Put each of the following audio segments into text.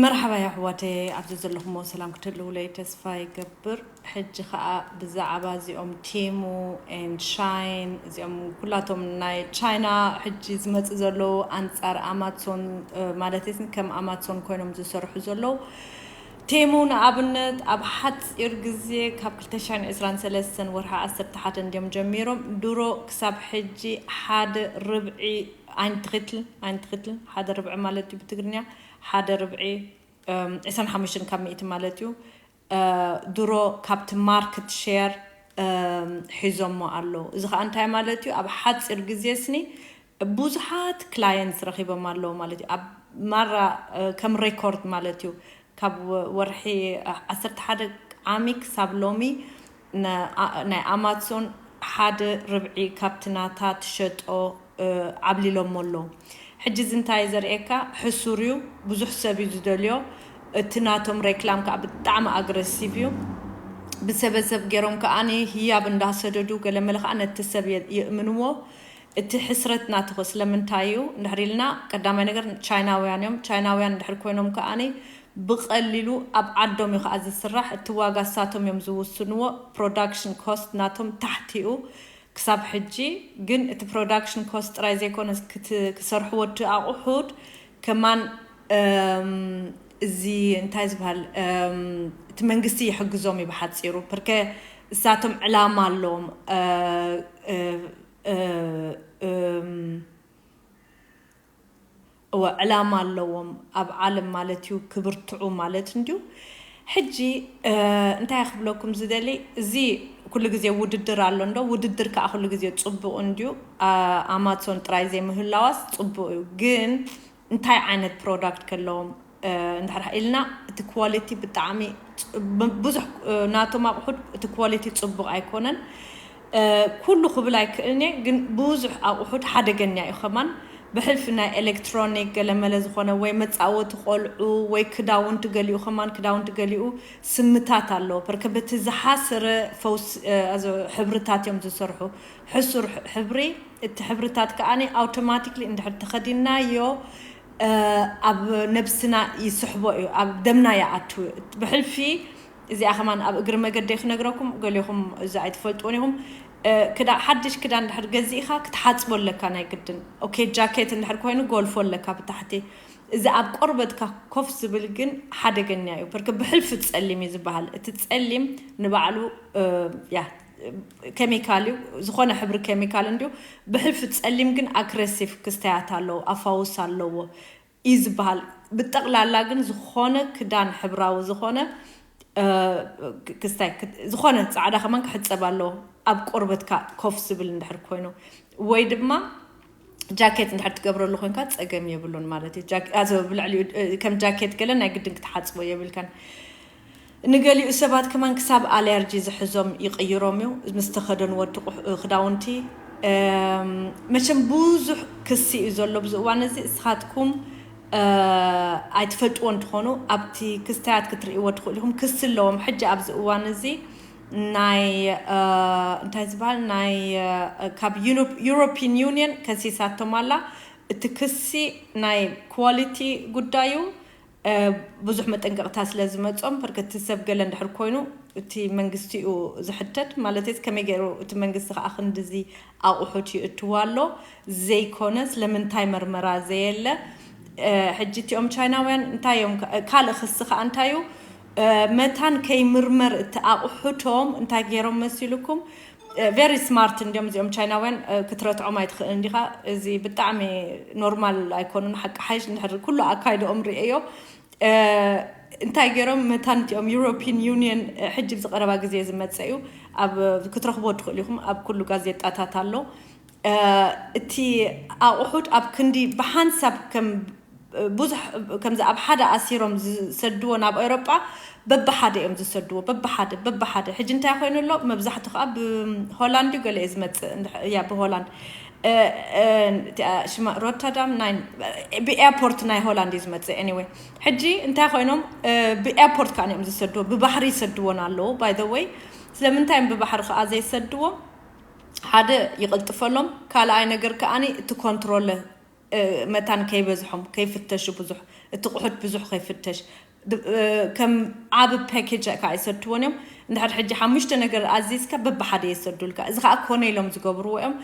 መርሓባ ኣሕዋተይ፣ ኣብዚ ዘለኹሞ ሰላም ክትህልውለይ ተስፋ ይገብር። ሕጂ ኸኣ ብዛዕባ እዚኦም ቴሙ and ሻይን፣ እዚኦም ኩላቶም ናይ ቻይና ሕጂ ዝመጽእ ዘለዉ ኣንጻር ኣማዞን፣ ማለት ከም ኣማዞን ኮይኖም ዝሰርሑ ዘለዉ። ቴሙ ንኣብነት ኣብ ሓጺር ግዜ ካብ ክልተ ሽሕን ዕስራን ሰለስተን ወርሒ ዓሰርተ ሓደ እንዲዮም ጀሚሮም። ድሮ ክሳብ ሕጂ ሓደ ርብዒ፣ ኣይንትኽትል ኣይንትኽትል ሓደ ርብዒ ማለት እዩ ብትግርኛ፣ ሓደ ርብዒ ዕስራን ሓሙሽተን ካብ ሚእቲ ማለት እዩ። ድሮ ካብቲ ማርክት ሼር ሒዞሞ ኣለዉ። እዚ ከዓ እንታይ ማለት እዩ? ኣብ ሓፂር ግዜ ስኒ ብዙሓት ክላየንትስ ረኺቦም ኣለዉ ማለት እዩ። ኣብ ማራ ከም ሬኮርድ ማለት እዩ። ካብ ወርሒ ዓሰርተ ሓደ ዓሚ ክሳብ ሎሚ ናይ ኣማዞን ሓደ ርብዒ ካብቲ ናታ ትሸጦ ዓብሊሎሞ ኣለዉ። ሕጂ እዚ እንታይ ዘርእየካ? ሕሱር እዩ፣ ብዙሕ ሰብ እዩ ዝደልዮ። እቲ ናቶም ሬክላም ከዓ ብጣዕሚ ኣግረሲቭ እዩ። ብሰበሰብ ገይሮም ከዓ ህያብ እንዳሰደዱ ገለመለ ከዓ ነቲ ሰብ የእምንዎ። እቲ ሕስረት ናትኹ ስለምንታይ እዩ እንድሕር ኢልና፣ ቀዳማይ ነገር ቻይናውያን እዮም። ቻይናውያን እንድሕር ኮይኖም ከዓ ብቐሊሉ ኣብ ዓዶም እዩ ከዓ ዝስራሕ። እቲ ዋጋ እሳቶም እዮም ዝውስንዎ። ፕሮዳክሽን ኮስት ናቶም ታሕቲ እዩ። ክሳብ ሕጂ ግን እቲ ፕሮዳክሽን ኮስት ጥራይ ዘይኮነ ክሰርሕዎ እቲ ኣቑሑት ከማን እዚ እንታይ ዝበሃል እቲ መንግስቲ ይሕግዞም እዩ ብሓፂሩ። ፕርከ እሳቶም ዕላማ ኣለዎም። እወ ዕላማ ኣለዎም ኣብ ዓለም ማለት እዩ ክብርትዑ ማለት እንድዩ። ሕጂ እንታይ ክብለኩም ዝደሊ፣ እዚ ኩሉ ግዜ ውድድር ኣሎ እንዶ፣ ውድድር ከዓ ኩሉ ግዜ ፅቡቅ እንድዩ። ኣማዞን ጥራይ ዘይምህላዋስ ፅቡቅ እዩ። ግን እንታይ ዓይነት ፕሮዳክት ከለዎም እንድሕር ኢልና፣ እቲ ኳሊቲ ብጣዕሚ ብዙሕ ናቶም ኣቑሑት እቲ ኳሊቲ ፅቡቅ ኣይኮነን። ኩሉ ክብል ኣይክእልን እየ፣ ግን ብዙሕ ኣቑሑት ሓደገኛ እዩ። ከማን ብሕልፊ ናይ ኤሌክትሮኒክ ገለመለ ዝኾነ ወይ መፃወቲ ቆልዑ ወይ ክዳውንቲ ገሊኡ ከማን ክዳውንቲ ገሊኡ ስምታት ኣለዎ። ፐርከ በቲ ዝሓሰረ ፈውስ ሕብርታት እዮም ዝሰርሑ። ሕሱር ሕብሪ፣ እቲ ሕብርታት ከዓኒ ኣውቶማቲክሊ እንድሕር ተኸዲናዮ ኣብ ነብስና ይስሕቦ እዩ፣ ኣብ ደምና ይኣቱ። ብሕልፊ እዚኣ ከማን ኣብ እግሪ መገደይ ክነግረኩም፣ ገሊኹም እዚ ኣይትፈልጥዎን ኢኹም። ክዳ ሓድሽ ክዳን ድሕር ገዚእኻ ክትሓጽቦ ኣለካ ናይ ግድን። ኦኬ፣ ጃኬት እንድሕር ኮይኑ ጎልፎ ኣለካ ብታሕቲ። እዚ ኣብ ቆርበትካ ኮፍ ዝብል ግን ሓደገኛ እዩ። ፐርከ ብሕልፊ ጸሊም እዩ ዝበሃል። እቲ ጸሊም ንባዕሉ ያ ኬሚካል እዩ፣ ዝኾነ ሕብሪ ኬሚካል እንድዩ። ብሕልፊ ጸሊም ግን ኣግሬሲቭ ክስተያት ኣለዎ፣ ኣፋውስ ኣለዎ እዩ ዝበሃል። ብጠቕላላ ግን ዝኾነ ክዳን ሕብራዊ ዝኾነ ክስታይ ዝኾነ ፃዕዳ ከማን ክሕፀብ ኣለዎ፣ ኣብ ቆርበትካ ኮፍ ዝብል እንድሕር ኮይኑ። ወይ ድማ ጃኬት እንድሕር ትገብረሉ ኮይንካ ፀገም የብሉን ማለት እዩ። ብልዕሊኡ ከም ጃኬት ገለ ናይ ግድን ክትሓፅቦ የብልካን። ንገሊኡ ሰባት ከማን ክሳብ ኣለርጂ ዝሕዞም ይቕይሮም እዩ ምስ ተኸደንዎ ክዳውንቲ። መቸም ብዙሕ ክሲ እዩ ዘሎ ብዚ እዋን እዚ። እስኻትኩም ኣይትፈልጥዎ እንትኾኑ ኣብቲ ክስታያት ክትርእይዎ ትኽእሉ ኢኹም። ክሲ ኣለዎም ሕጂ ኣብዚ እዋን እዚ ናይ እንታይ ዝበሃል ናይ ካብ ዩሮፒን ዩኒየን ከሲሳቶም ኣላ። እቲ ክሲ ናይ ኳሊቲ ጉዳዩ ብዙሕ መጠንቀቕታ ስለ ዝመጾም፣ ፐርከ እቲ ሰብ ገለ እንድሕር ኮይኑ እቲ መንግስቲ እዩ ዝሕተት ማለት እዩ። ከመይ ገይሩ እቲ መንግስቲ ከዓ ክንድዚ ኣቑሑት ይእትዋ ኣሎ ዘይኮነ ስለምንታይ መርመራ ዘየለ? ሕጂ እቲኦም ቻይናውያን እንታይ እዮም ካልእ ክሲ ከዓ እንታይ እዩ? መታን ከይምርመር እቲ ኣቑሑቶም እንታይ ገይሮም መሲልኩም? ቨሪ ስማርት እንዲዮም እዚኦም ቻይናውያን። ክትረትዖም ኣይትኽእል እንዲኻ። እዚ ብጣዕሚ ኖርማል ኣይኮኑን። ሓቂ ሓይሽ እንድሕር ኩሉ ኣካይድኦም ርእዮ። እንታይ ገይሮም መታን እቲኦም ዩሮፒን ዩኒየን ሕጂ ብዝቀረባ ግዜ ዝመፀ እዩ። ኣብ ክትረኽቦ ትኽእሉ ኢኹም፣ ኣብ ኩሉ ጋዜጣታት ኣሎ። እቲ ኣቑሑት ኣብ ክንዲ ብሓንሳብ ከም ብዙሕ ከምዚ ኣብ ሓደ ኣሲሮም ዝሰድዎ ናብ ኤውሮጳ በብሓደ እዮም ዝሰድዎ። በብሓደ በብሓደ። ሕጂ እንታይ ኮይኑ ኣሎ? መብዛሕቱ ከዓ ብሆላንድ እዩ ገለ እዩ ዝመፅእ። ያ ብሆላንድ ሽማ ሮተርዳም ናይ ብኤርፖርት ናይ ሆላንድ እዩ ዝመፅእ። ኤኒወይ ሕጂ እንታይ ኮይኖም ብኤርፖርት ከዓ እዮም ዝሰድዎ፣ ብባሕሪ ይሰድዎን ኣለዎ። ባይ ዘ ወይ ስለምንታይ እዮም ብባሕሪ ከዓ ዘይሰድዎም? ሓደ ይቕልጥፈሎም፣ ካልኣይ ነገር ከዓኒ እቲ ኮንትሮለ መታን ከይበዝሖም ከይፍተሹ፣ ብዙሕ እቲ ቁሑት ብዙሕ ከይፍተሽ፣ ከም ዓብ ፓኬጅ ከኣ ይሰድዎን እዮም። እንድሕር ሕጂ ሓሙሽተ ነገር ኣዚዝካ በብሓደ የሰዱልካ። እዚ ከኣ ኮነ ኢሎም ዝገብርዎ እዮም።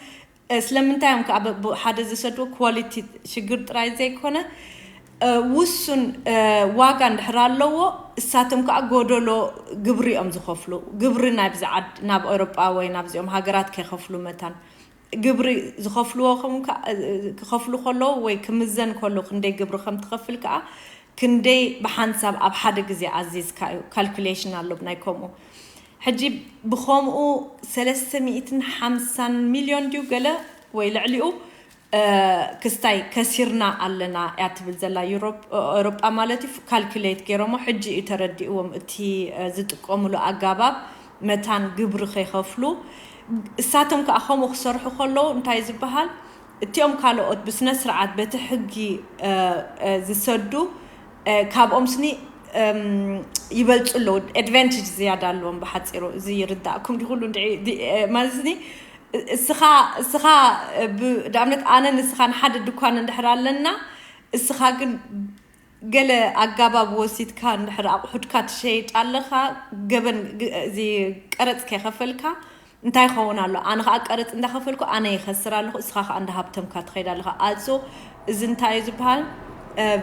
ስለምንታይ እዮም ከኣ በብሓደ ዝሰድዎ? ኳሊቲ ሽግር ጥራይ ዘይኮነ፣ ውሱን ዋጋ እንድሕር ኣለዎ፣ እሳቶም ከኣ ጎደሎ ግብሪ እዮም ዝኸፍሉ። ግብሪ ናብዚ ዓድ ናብ ኤውሮጳ ወይ ናብዚኦም ሃገራት ከይኸፍሉ መታን ግብሪ ዝኸፍልዎ ክኸፍሉ ከለዉ ወይ ክምዘን ከሎ ክንደይ ግብሪ ከም ትኸፍል ከኣ ክንደይ ብሓንሳብ ኣብ ሓደ ግዜ ኣዚዝካ እዩ። ካልኩሌሽን ኣሎ ናይ ከምኡ። ሕጂ ብኸምኡ ሰለስተ ሚእትን ሓምሳን ሚልዮን ድዩ ገለ ወይ ልዕሊኡ ክስታይ ከሲርና ኣለና እያ ትብል ዘላ ዩሮፕ፣ ኤውሮጳ ማለት እዩ። ካልኩሌት ገይሮሞ ሕጂ እዩ ተረዲእዎም እቲ ዝጥቀምሉ ኣጋባብ መታን ግብሪ ከይኸፍሉ። እሳቶም ከኣ ከምኡ ክሰርሑ ከለዉ እንታይ ዝበሃል፣ እቲኦም ካልኦት ብስነ ስርዓት በቲ ሕጊ ዝሰዱ ካብኦም ስኒ ይበልፁ ኣለዉ። ኣድቫንቴጅ ዝያዳ ኣለዎም። ብሓፂሩ እዚ ይርዳእኩም ድዩ? ኩሉ ማለት ስኒ እስኻ እስኻ ንኣብነት ኣነ ንስኻ ንሓደ ድኳን እንድሕር ኣለና፣ እስኻ ግን ገለ ኣጋባብ ወሲድካ እንድሕር ኣቑሑትካ ትሸይጥ ኣለኻ፣ ገበን እዚ ቀረፅ ከይኸፈልካ እንታይ ይኸውን ኣሎ? ኣነ ከዓ ቀረፅ እንዳኸፈልኩ ኣነ ይኸስር ኣለኹ፣ እስኻ ከዓ እንዳሃብተምካ ትኸይድ ኣለኻ። ኣልሶ እዚ እንታይ እዩ ዝበሃል?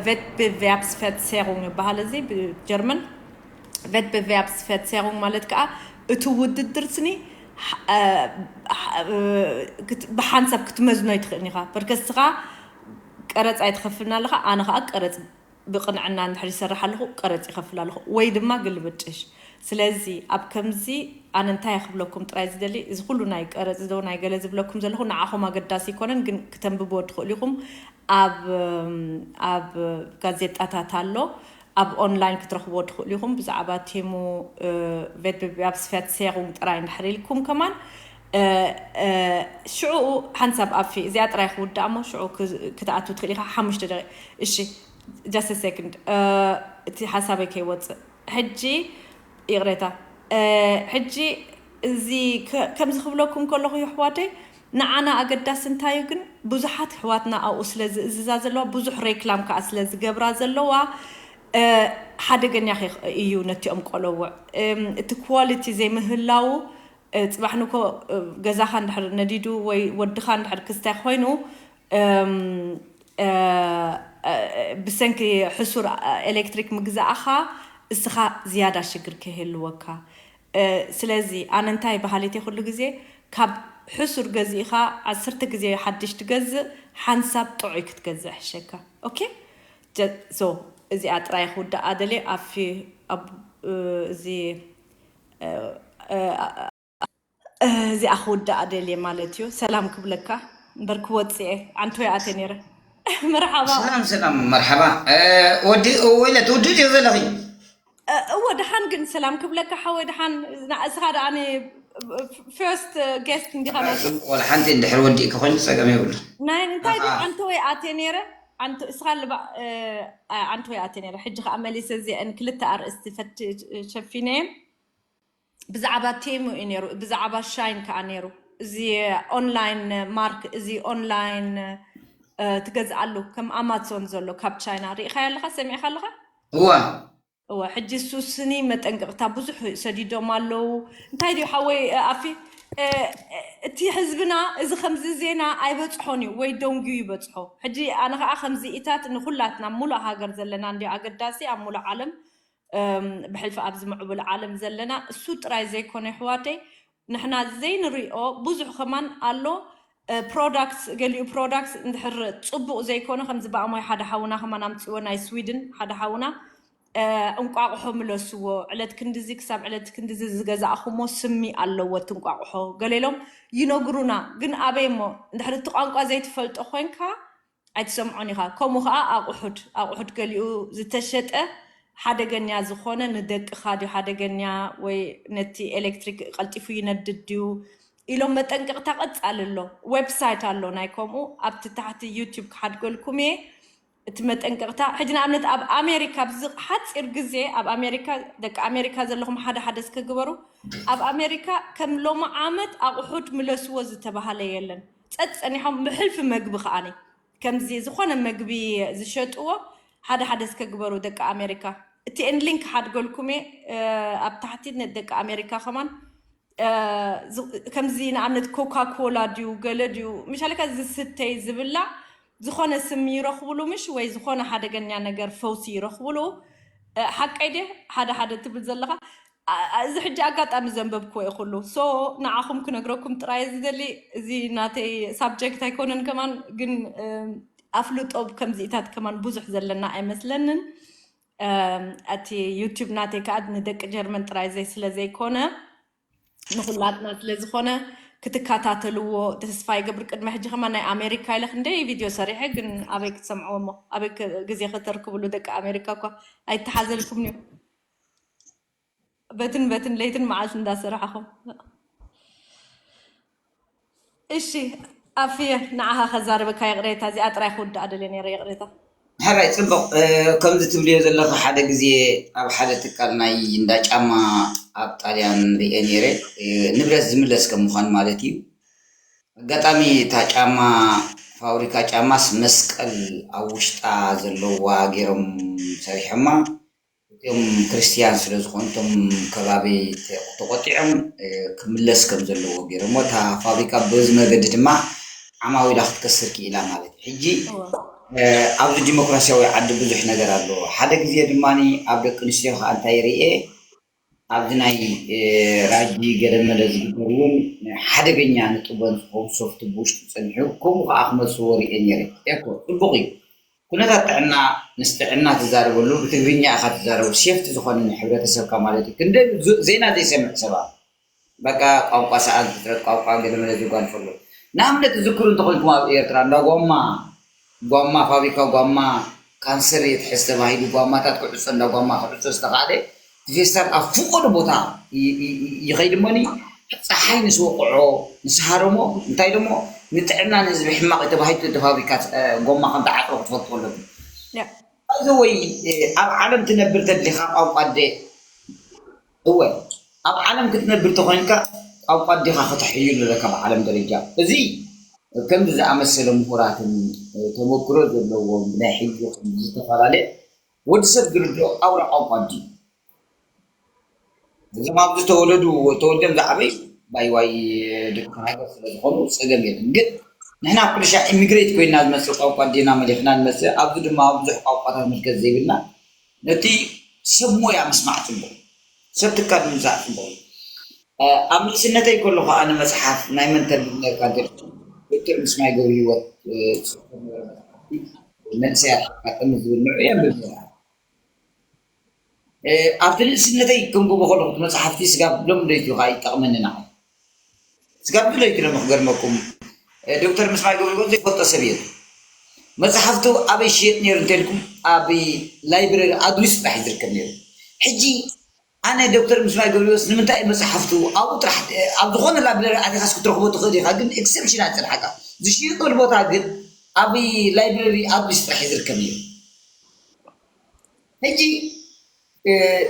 Wettbewerbsverzerrung ይበሃል እዚ ብጀርመን። Wettbewerbsverzerrung ማለት ከዓ እቲ ውድድር ስኒ ብሓንሳብ ክትመዝኖ ይትኽእል ኢኻ። በርከስኻ ቀረፅ ኣይትኸፍልና ኣለኻ፣ ኣነ ከዓ ቀረፅ ብቕንዕና እንድሕር ይሰርሕ ኣለኹ፣ ቀረፅ ይኸፍል ኣለኹ፣ ወይ ድማ ግልብጥሽ። ስለዚ ኣብ ከምዚ ኣነ እንታይ ክብለኩም ጥራይ ዝደሊ፣ እዚ ኩሉ ናይ ቀረፅ ዶ ናይ ገለ ዝብለኩም ዘለኹ ንዓኹም ኣገዳሲ ኣይኮነን፣ ግን ክተንብብዎ ትኽእሉ ኢኹም። ኣብ ኣብ ጋዜጣታት ኣሎ፣ ኣብ ኦንላይን ክትረኽብዎ ትኽእሉ ኢኹም። ብዛዕባ ቴሙ Wettbewerbsverzerrung ጥራይ እንድሕር ኢልኩም ከማን ሽዑ ሓንሳብ ኣፊ እዚኣ ጥራይ ክውዳእ እሞ ሽዑ ክትኣቱ ትኽእል ኢኻ። ሓሙሽተ ደቂ እሺ፣ just a second፣ እቲ ሓሳበይ ከይወፅእ ሕጂ ይቕሬታ። ሕጂ እዚ ከምዚ ክብለኩም ከለኹ ይሕዋተይ ንዓና ኣገዳሲ እንታይ እዩ ግን ብዙሓት ኣሕዋትና ኣብኡ ስለ ዝእዝዛ ዘለዋ ብዙሕ ሬክላም ከዓ ስለ ዝገብራ ዘለዋ ሓደገኛ እዩ ነቲኦም ቆለውዕ። እቲ ኳሊቲ ዘይምህላው ፅባሕ ንኮ ገዛኻ እንድሕር ነዲዱ ወይ ወድኻ እንድሕር ክስታይ ኮይኑ ብሰንኪ ሕሱር ኤሌክትሪክ ምግዛእኻ እስኻ ዝያዳ ሽግር ክህልወካ። ስለዚ ኣነ እንታይ በሃሊት ኩሉ ግዜ ካብ ሕሱር ገዚእኻ ዓሰርተ ግዜ ሓድሽ ትገዝእ ሓንሳብ ጥዑይ ክትገዝእ ሕሸካ። ኦኬ፣ so እዚኣ ጥራይ ክውዳኣ ደልየ ኣፊ እዚ እዚኣ ክውዳኣ ደልየ ማለት እዩ። ሰላም ክብለካ እምበር ክወፅእ እየ። ኣንተ ወይ ኣተ ነይረ። መርሓባ። ሰላም ሰላም፣ መርሓባ። ወዲ ወይለት ውድእ ድዮ ዘለኺ? እወ፣ ደሓን ግን ሰላም ክብለካ ሓወይ፣ ደሓን። እስኻ ደኣ ፈርስት ጌስት እንዲኻ ማለት እዩ። ወላ ሓንቲ እንድሕር ወዲእኪ ኮይኑ ጸገም የብሉ። ናይ እንታይ ድዩ? ኣንተ ወይ ኣተ ነይረ? ኣንተ እስኻ ልባ ኣንተ ወይ ኣተ ነይረ። ሕጂ ከኣ መሊሰ እዚአን ክልተ ኣርእስቲ ፈት ሸፊነ እየ። ብዛዕባ ቴሙ እዩ ነይሩ፣ ብዛዕባ ሻይን ከኣ ነይሩ። እዚ ኦንላይን ማርክ፣ እዚ ኦንላይን ትገዝኣሉ ከም ኣማዞን ዘሎ ካብ ቻይና ርኢኻዮ ኣለኻ፣ ሰሚዕካ ኣለኻ? እዋ እወ፣ ሕጂ እሱ ስኒ መጠንቀቕታ ብዙሕ ሰዲዶም ኣለዉ። እንታይ ድዩ ሓወይ ኣፊ፣ እቲ ህዝብና እዚ ከምዚ ዜና ኣይበጽሖን እዩ ወይ ደንጉዩ ይበጽሖ። ሕጂ ኣነ ከኣ ከምዚ ኢታት ንኹላትና ሙሉእ ሃገር ዘለና እንዲ ኣገዳሲ ኣብ ሙሉእ ዓለም ብሕልፊ ኣብዚ ምዕቡል ዓለም ዘለና እሱ ጥራይ ዘይኮነ ይሕዋተይ ንሕና ዘይንሪኦ ብዙሕ ከማን ኣሎ። ፕሮዳክትስ ገሊኡ ፕሮዳክትስ እንድሕር ፅቡቕ ዘይኮነ ከምዚ ብኣሞይ ሓደ ሓውና ከማን ኣምፅዎ ናይ ስዊድን ሓደ ሓውና እንቋቑሖ ምለስዎ ዕለት ክንድዚ ክሳብ ዕለት ክንድዚ ዝገዛእኹሞ ስሚ ኣለዎ እቲ እንቋቑሖ ገሌሎም ይነግሩና። ግን ኣበይ እሞ እንድሕር እቲ ቋንቋ ዘይትፈልጦ ኮይንካ ኣይትሰምዖን ኢኻ። ከምኡ ኸዓ ኣቑሑት ኣቑሑት ገሊኡ ዝተሸጠ ሓደገኛ ዝኾነ ንደቅኻ ድዩ ሓደገኛ ወይ ነቲ ኤሌክትሪክ ቀልጢፉ ይነድድ ድዩ ኢሎም መጠንቀቕታ ቀጻሊ ኣሎ። ዌብሳይት ኣሎ ናይ ከምኡ ኣብቲ ታሕቲ ዩቲዩብ ክሓድገልኩም እየ እቲ መጠንቀቕታ። ሕጂ ንኣብነት ኣብ ኣሜሪካ ኣብዚ ሓፂር ግዜ ኣብ ኣሜሪካ ደቂ ኣሜሪካ ዘለኹም ሓደ ሓደ እስከ ግበሩ። ኣብ ኣሜሪካ ከም ሎሚ ዓመት ኣቑሑት ምለስዎ ዝተባሃለ የለን። ጸጸኒሖም ብሕልፊ መግቢ ከኣኒ ከምዚ ዝኾነ መግቢ ዝሸጥዎ ሓደ ሓደ እስከ ግበሩ ደቂ ኣሜሪካ። እቲ ኤንድ ሊንክ ሓድገልኩም እየ ኣብ ታሕቲ። ደቂ ኣሜሪካ ከማን ከምዚ ንኣብነት ኮካ ኮላ ድዩ ገለ ድዩ ምሻለካ ዝስተይ ዝብላዕ ዝኾነ ስም ይረኽብሉ ምሽ ወይ ዝኾነ ሓደገኛ ነገር ፈውሲ ይረኽብሉ። ሓቀይ ደ ሓደ ሓደ ትብል ዘለኻ? እዚ ሕጂ ኣጋጣሚ ዘንበብክዎ ይኽሉ ሶ ንዓኹም ክነግረኩም ጥራይ ዝደሊ። እዚ ናተይ ሳብጀክት ኣይኮነን ከማን ግን ኣፍልጦ ከምዚኢታት ከማን ብዙሕ ዘለና ኣይመስለንን። እቲ ዩቲብ ናተይ ከዓ ንደቂ ጀርመን ጥራይ ዘይ ስለ ዘይኮነ ንኩላትና ስለ ዝኾነ ክትከታተልዎ ተስፋ ይገብር። ቅድሚ ሕጂ ከማ ናይ ኣሜሪካ ኢለ ክንደይ ቪድዮ ሰሪሐ ግን ኣበይ ክትሰምዕዎ እሞ ኣበይ ግዜ ከተርክብሉ ደቂ ኣሜሪካ እኳ ኣይተሓዘልኩም እዩ። በትን በትን ለይትን መዓልቲ እንዳሰራሕኹም። እሺ ኣፍየ ንዓኻ ከዛርበካ ይቕሬታ እዚኣ ጥራይ ክውዳእ ደለ ነረ ይቕሬታ። ሕራይ ፅቡቕ። ከምዚ ትብልዮ ዘለኺ ሓደ ግዜ ኣብ ሓደ ትካል ናይ እንዳ ጫማ ኣብ ጣልያን ርኤ ነይረ። ንብረት ዝምለስ ከም ምዃን ማለት እዩ። ኣጋጣሚ እታ ጫማ ፋብሪካ ጫማስ መስቀል ኣብ ውሽጣ ዘለዋ ገይሮም ሰሪሖማ። እቶም ክርስትያን ስለ ዝኾኑ እቶም ከባቢ ተቆጢዖም ክምለስ ከም ዘለዎ ገይሮሞ እታ ፋብሪካ በዚ መገዲ ድማ ዓማዊላ ክትከስር ክኢላ ማለት እዩ። ሕጂ ኣብዚ ዲሞክራሲያዊ ዓዲ ብዙሕ ነገር ኣሎ። ሓደ ግዜ ድማ ኣብ ደቂ ኣንስትዮ ከዓ እንታይ ርኤ ኣብዚ ናይ ራጂ ገለመለ ዝግበር እውን ሓደገኛ ንጥበን ዝኸውን ሶፍቲ ብውሽጡ ፀኒሑ ከምኡ ከዓ ክመፅዎ ርኤ ነይረ። ኤኮ ፅቡቅ እዩ። ኩነታት ጥዕና ምስ ጥዕና ትዛረበሉ ብትግርኛ ኢኻ ትዛረቡ ሴፍቲ ዝኾነ ንሕብረተሰብካ ማለት እዩ። ክንደ ዜና ዘይሰምዕ ሰባ በቃ ቋንቋ ሰኣን ፍጥረት ቋንቋ ገለመለ ዝጓንፈሉ ንኣብነት ትዝክሩ እንተኾንኩም ኣብ ኤርትራ እንዳ ጓማ ጓማ ፋብሪካ ጓማ ካንሰር የትሕዝ ተባሂሉ ጓማታት ክዕፆ እንዳ ጓማ ክዕፆ ዝተኻእለ እቲ ፌስታል ኣብ ፍቆዶ ቦታ ይኸይድ እሞኒ ፀሓይ ምስ ወቕዖ ምስ ሃረሞ እንታይ ደሞ ንጥዕና ንህዝቢ ሕማቕ እዩ ተባሂሉ እቲ ፋብሪካ ጎማ ከም ተዓፅወ ክትፈልጡ ኣለኩም። እዚ ወይ ኣብ ዓለም ትነብር ተድሊኻ ቋንቋ ኣደ እወ ኣብ ዓለም ክትነብር ተኾይንካ ቋንቋ ኣዴኻ ከተሕይሉ ኣለካ ብዓለም ደረጃ። እዚ ከምዚ ዝኣመሰለ ምሁራትን ተመክሮ ዘለዎም ብናይ ሕጂ ዝተፈላለዩ ወዲ ሰብ ዝርድኦ ኣውራ ቋንቋ ድዩ? እዞም ኣብዚ ተወለዱ ተወልዶም ዝዓበዩ ባይዋይ ደቂ ሃገር ስለ ዝኾኑ ፀገም የለን። ግን ንሕና ኣብ ቅድሻ ኢሚግሬት ኮይና ዝመፅእ ቋንቋ ዲና መሊኽና ንመፅእ። ኣብዚ ድማ ብዙሕ ቋንቋታት ምልከት ዘይብልና ነቲ ሰብ ሞያ ምስማዕ ፅቡቕ፣ ሰብ ትካል ምምፃእ ፅቡቕ እዩ። ኣብ ንእስነተይ ከለኹ ኣነ መፅሓፍ ናይ መን ተንብብ ነርካ እንተ ዶክተር ምስማይ ገብረሂወት መንእሰያት ኣጋጠሚ ዝብል ንዑ የንብብ ነይረ። ኣብቲ ንእስነተይ ከንብቦ ከለኹ እቲ መፅሓፍቲ ስጋብ ሎም ደይቱ ከዓ ይጠቕመኒ ንዓይ። ስጋብ ድለይቱ ሎም ክገርመኩም ዶክተር ምስማይ ገብረሂወት ዘይፈልጦ ሰብ የለን። መፅሓፍቱ ኣበይ ሽየጥ ነይሩ እንተልኩም ኣብ ላይብረሪ ኣድሪስ ጥራሕ ዝርከብ ነይሩ። ሕጂ ኣነ ዶክተር ምስማይ ገብረሂወት ንምንታይ መፅሓፍቱ ኣብኡ ጥራሕ ኣብ ዝኾነ ላይብረሪ ኣቲኻስ ክትረኽቦ ትኽእል ኢኻ፣ ግን ኤክሰፕሽን ኣይፅንሓካ። ዝሽየጠሉ ቦታ ግን ኣብ ላይብረሪ ኣድሪስ ጥራሕ ዝርከብ ነይሩ። ሕጂ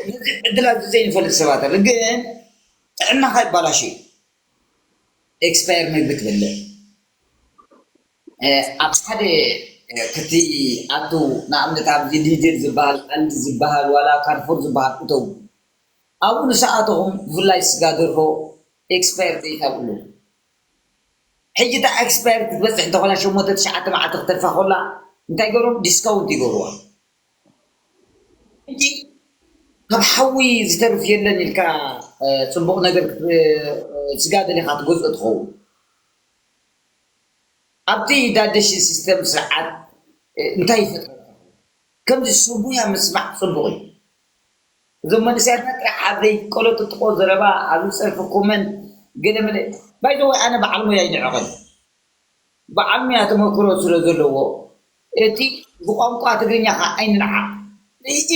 ነዚ ዕድላት ዘይንፈልጥ ሰባት ኣለ ግን ጥዕናኻ ይባላሽ እዩ። ኤክስፓየር ምግቢ ትበልዕ ኣብ ሓደ ክቲ ኣቱ ንኣብነት ኣብዚ ሊድል ዝበሃል ኣልዲ ዝበሃል ዋላ ካርፎር ዝበሃል እተው ኣብኡ ንሰኣተኹም ብፍላይ ስጋ ደርሆ ኤክስፓየር ዘይታብሉ ሕጂ እታ ኤክስፓየር ክትበፅሕ እንተኾና ሸሞንተ ትሽዓተ መዓልቲ ክተርፋ ኮላ እንታይ ገሮም ዲስካውንት ይገብርዋ ሕጂ ካብ ሓዊ ዝተርፍ የለን ኢልካ ፅቡቕ ነገር ስጋ ደሊኻ ትገዝኦ ትኸውን ኣብቲ ዳደሽን ሲስተም ስርዓት እንታይ ይፈጥረልካ ከምዚ ሰብ ሞያ ምስማዕ ፅቡቕ እዩ እዞም መንእሰያትና ጥራሕ ኣብ ዘይቆለጥጥቆ ዘረባ ኣብ ዝፀርፊ ኮመንት ገለመለ ባይዘወይ ኣነ በዓል ሞያ ይንዕቐን በዓል ሞያ ተመክሮ ስለ ዘለዎ እቲ ብቋንቋ ትግርኛ ከዓ ኣይንንዓቕ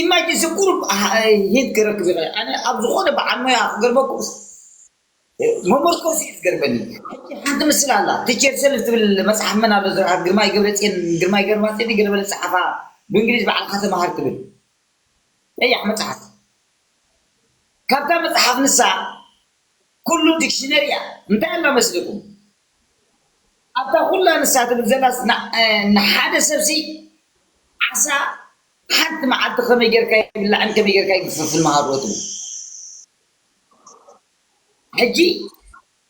ኢማጅን እዚ ቁሩብ ሂንት ክረክብ ይኽእል ኣነ ኣብ ዝኾነ በዓል ሞያ ክገርመኩም መመርኮሲ እዩ ዝገርመኒ። ሕጂ ሓንቲ ምስል ኣላ ቲቸር ሰልፍ ትብል መፅሓፍ መን ኣሎ ዝረኣ ግርማይ ገብረፅዮን ግርማይ ገብረማፅዮን ገለ በለ ዝፀሓፋ ብእንግሊዝ ባዕልካ ተምሃር ትብል ቀያሕ መፅሓፍ ካብታ መፅሓፍ ንሳ ኩሉ ዲክሽነሪ እያ እንታይ ኣላ መስልኩም ኣብታ ኩላ ንሳ ትብል ዘላስ ንሓደ ሰብሲ ዓሳ ሓንቲ መዓልቲ ከመይ ጌርካ ይብላዕን ከመይ ጌርካ ይግፍፍን መሃርዎ ትብል። ሕጂ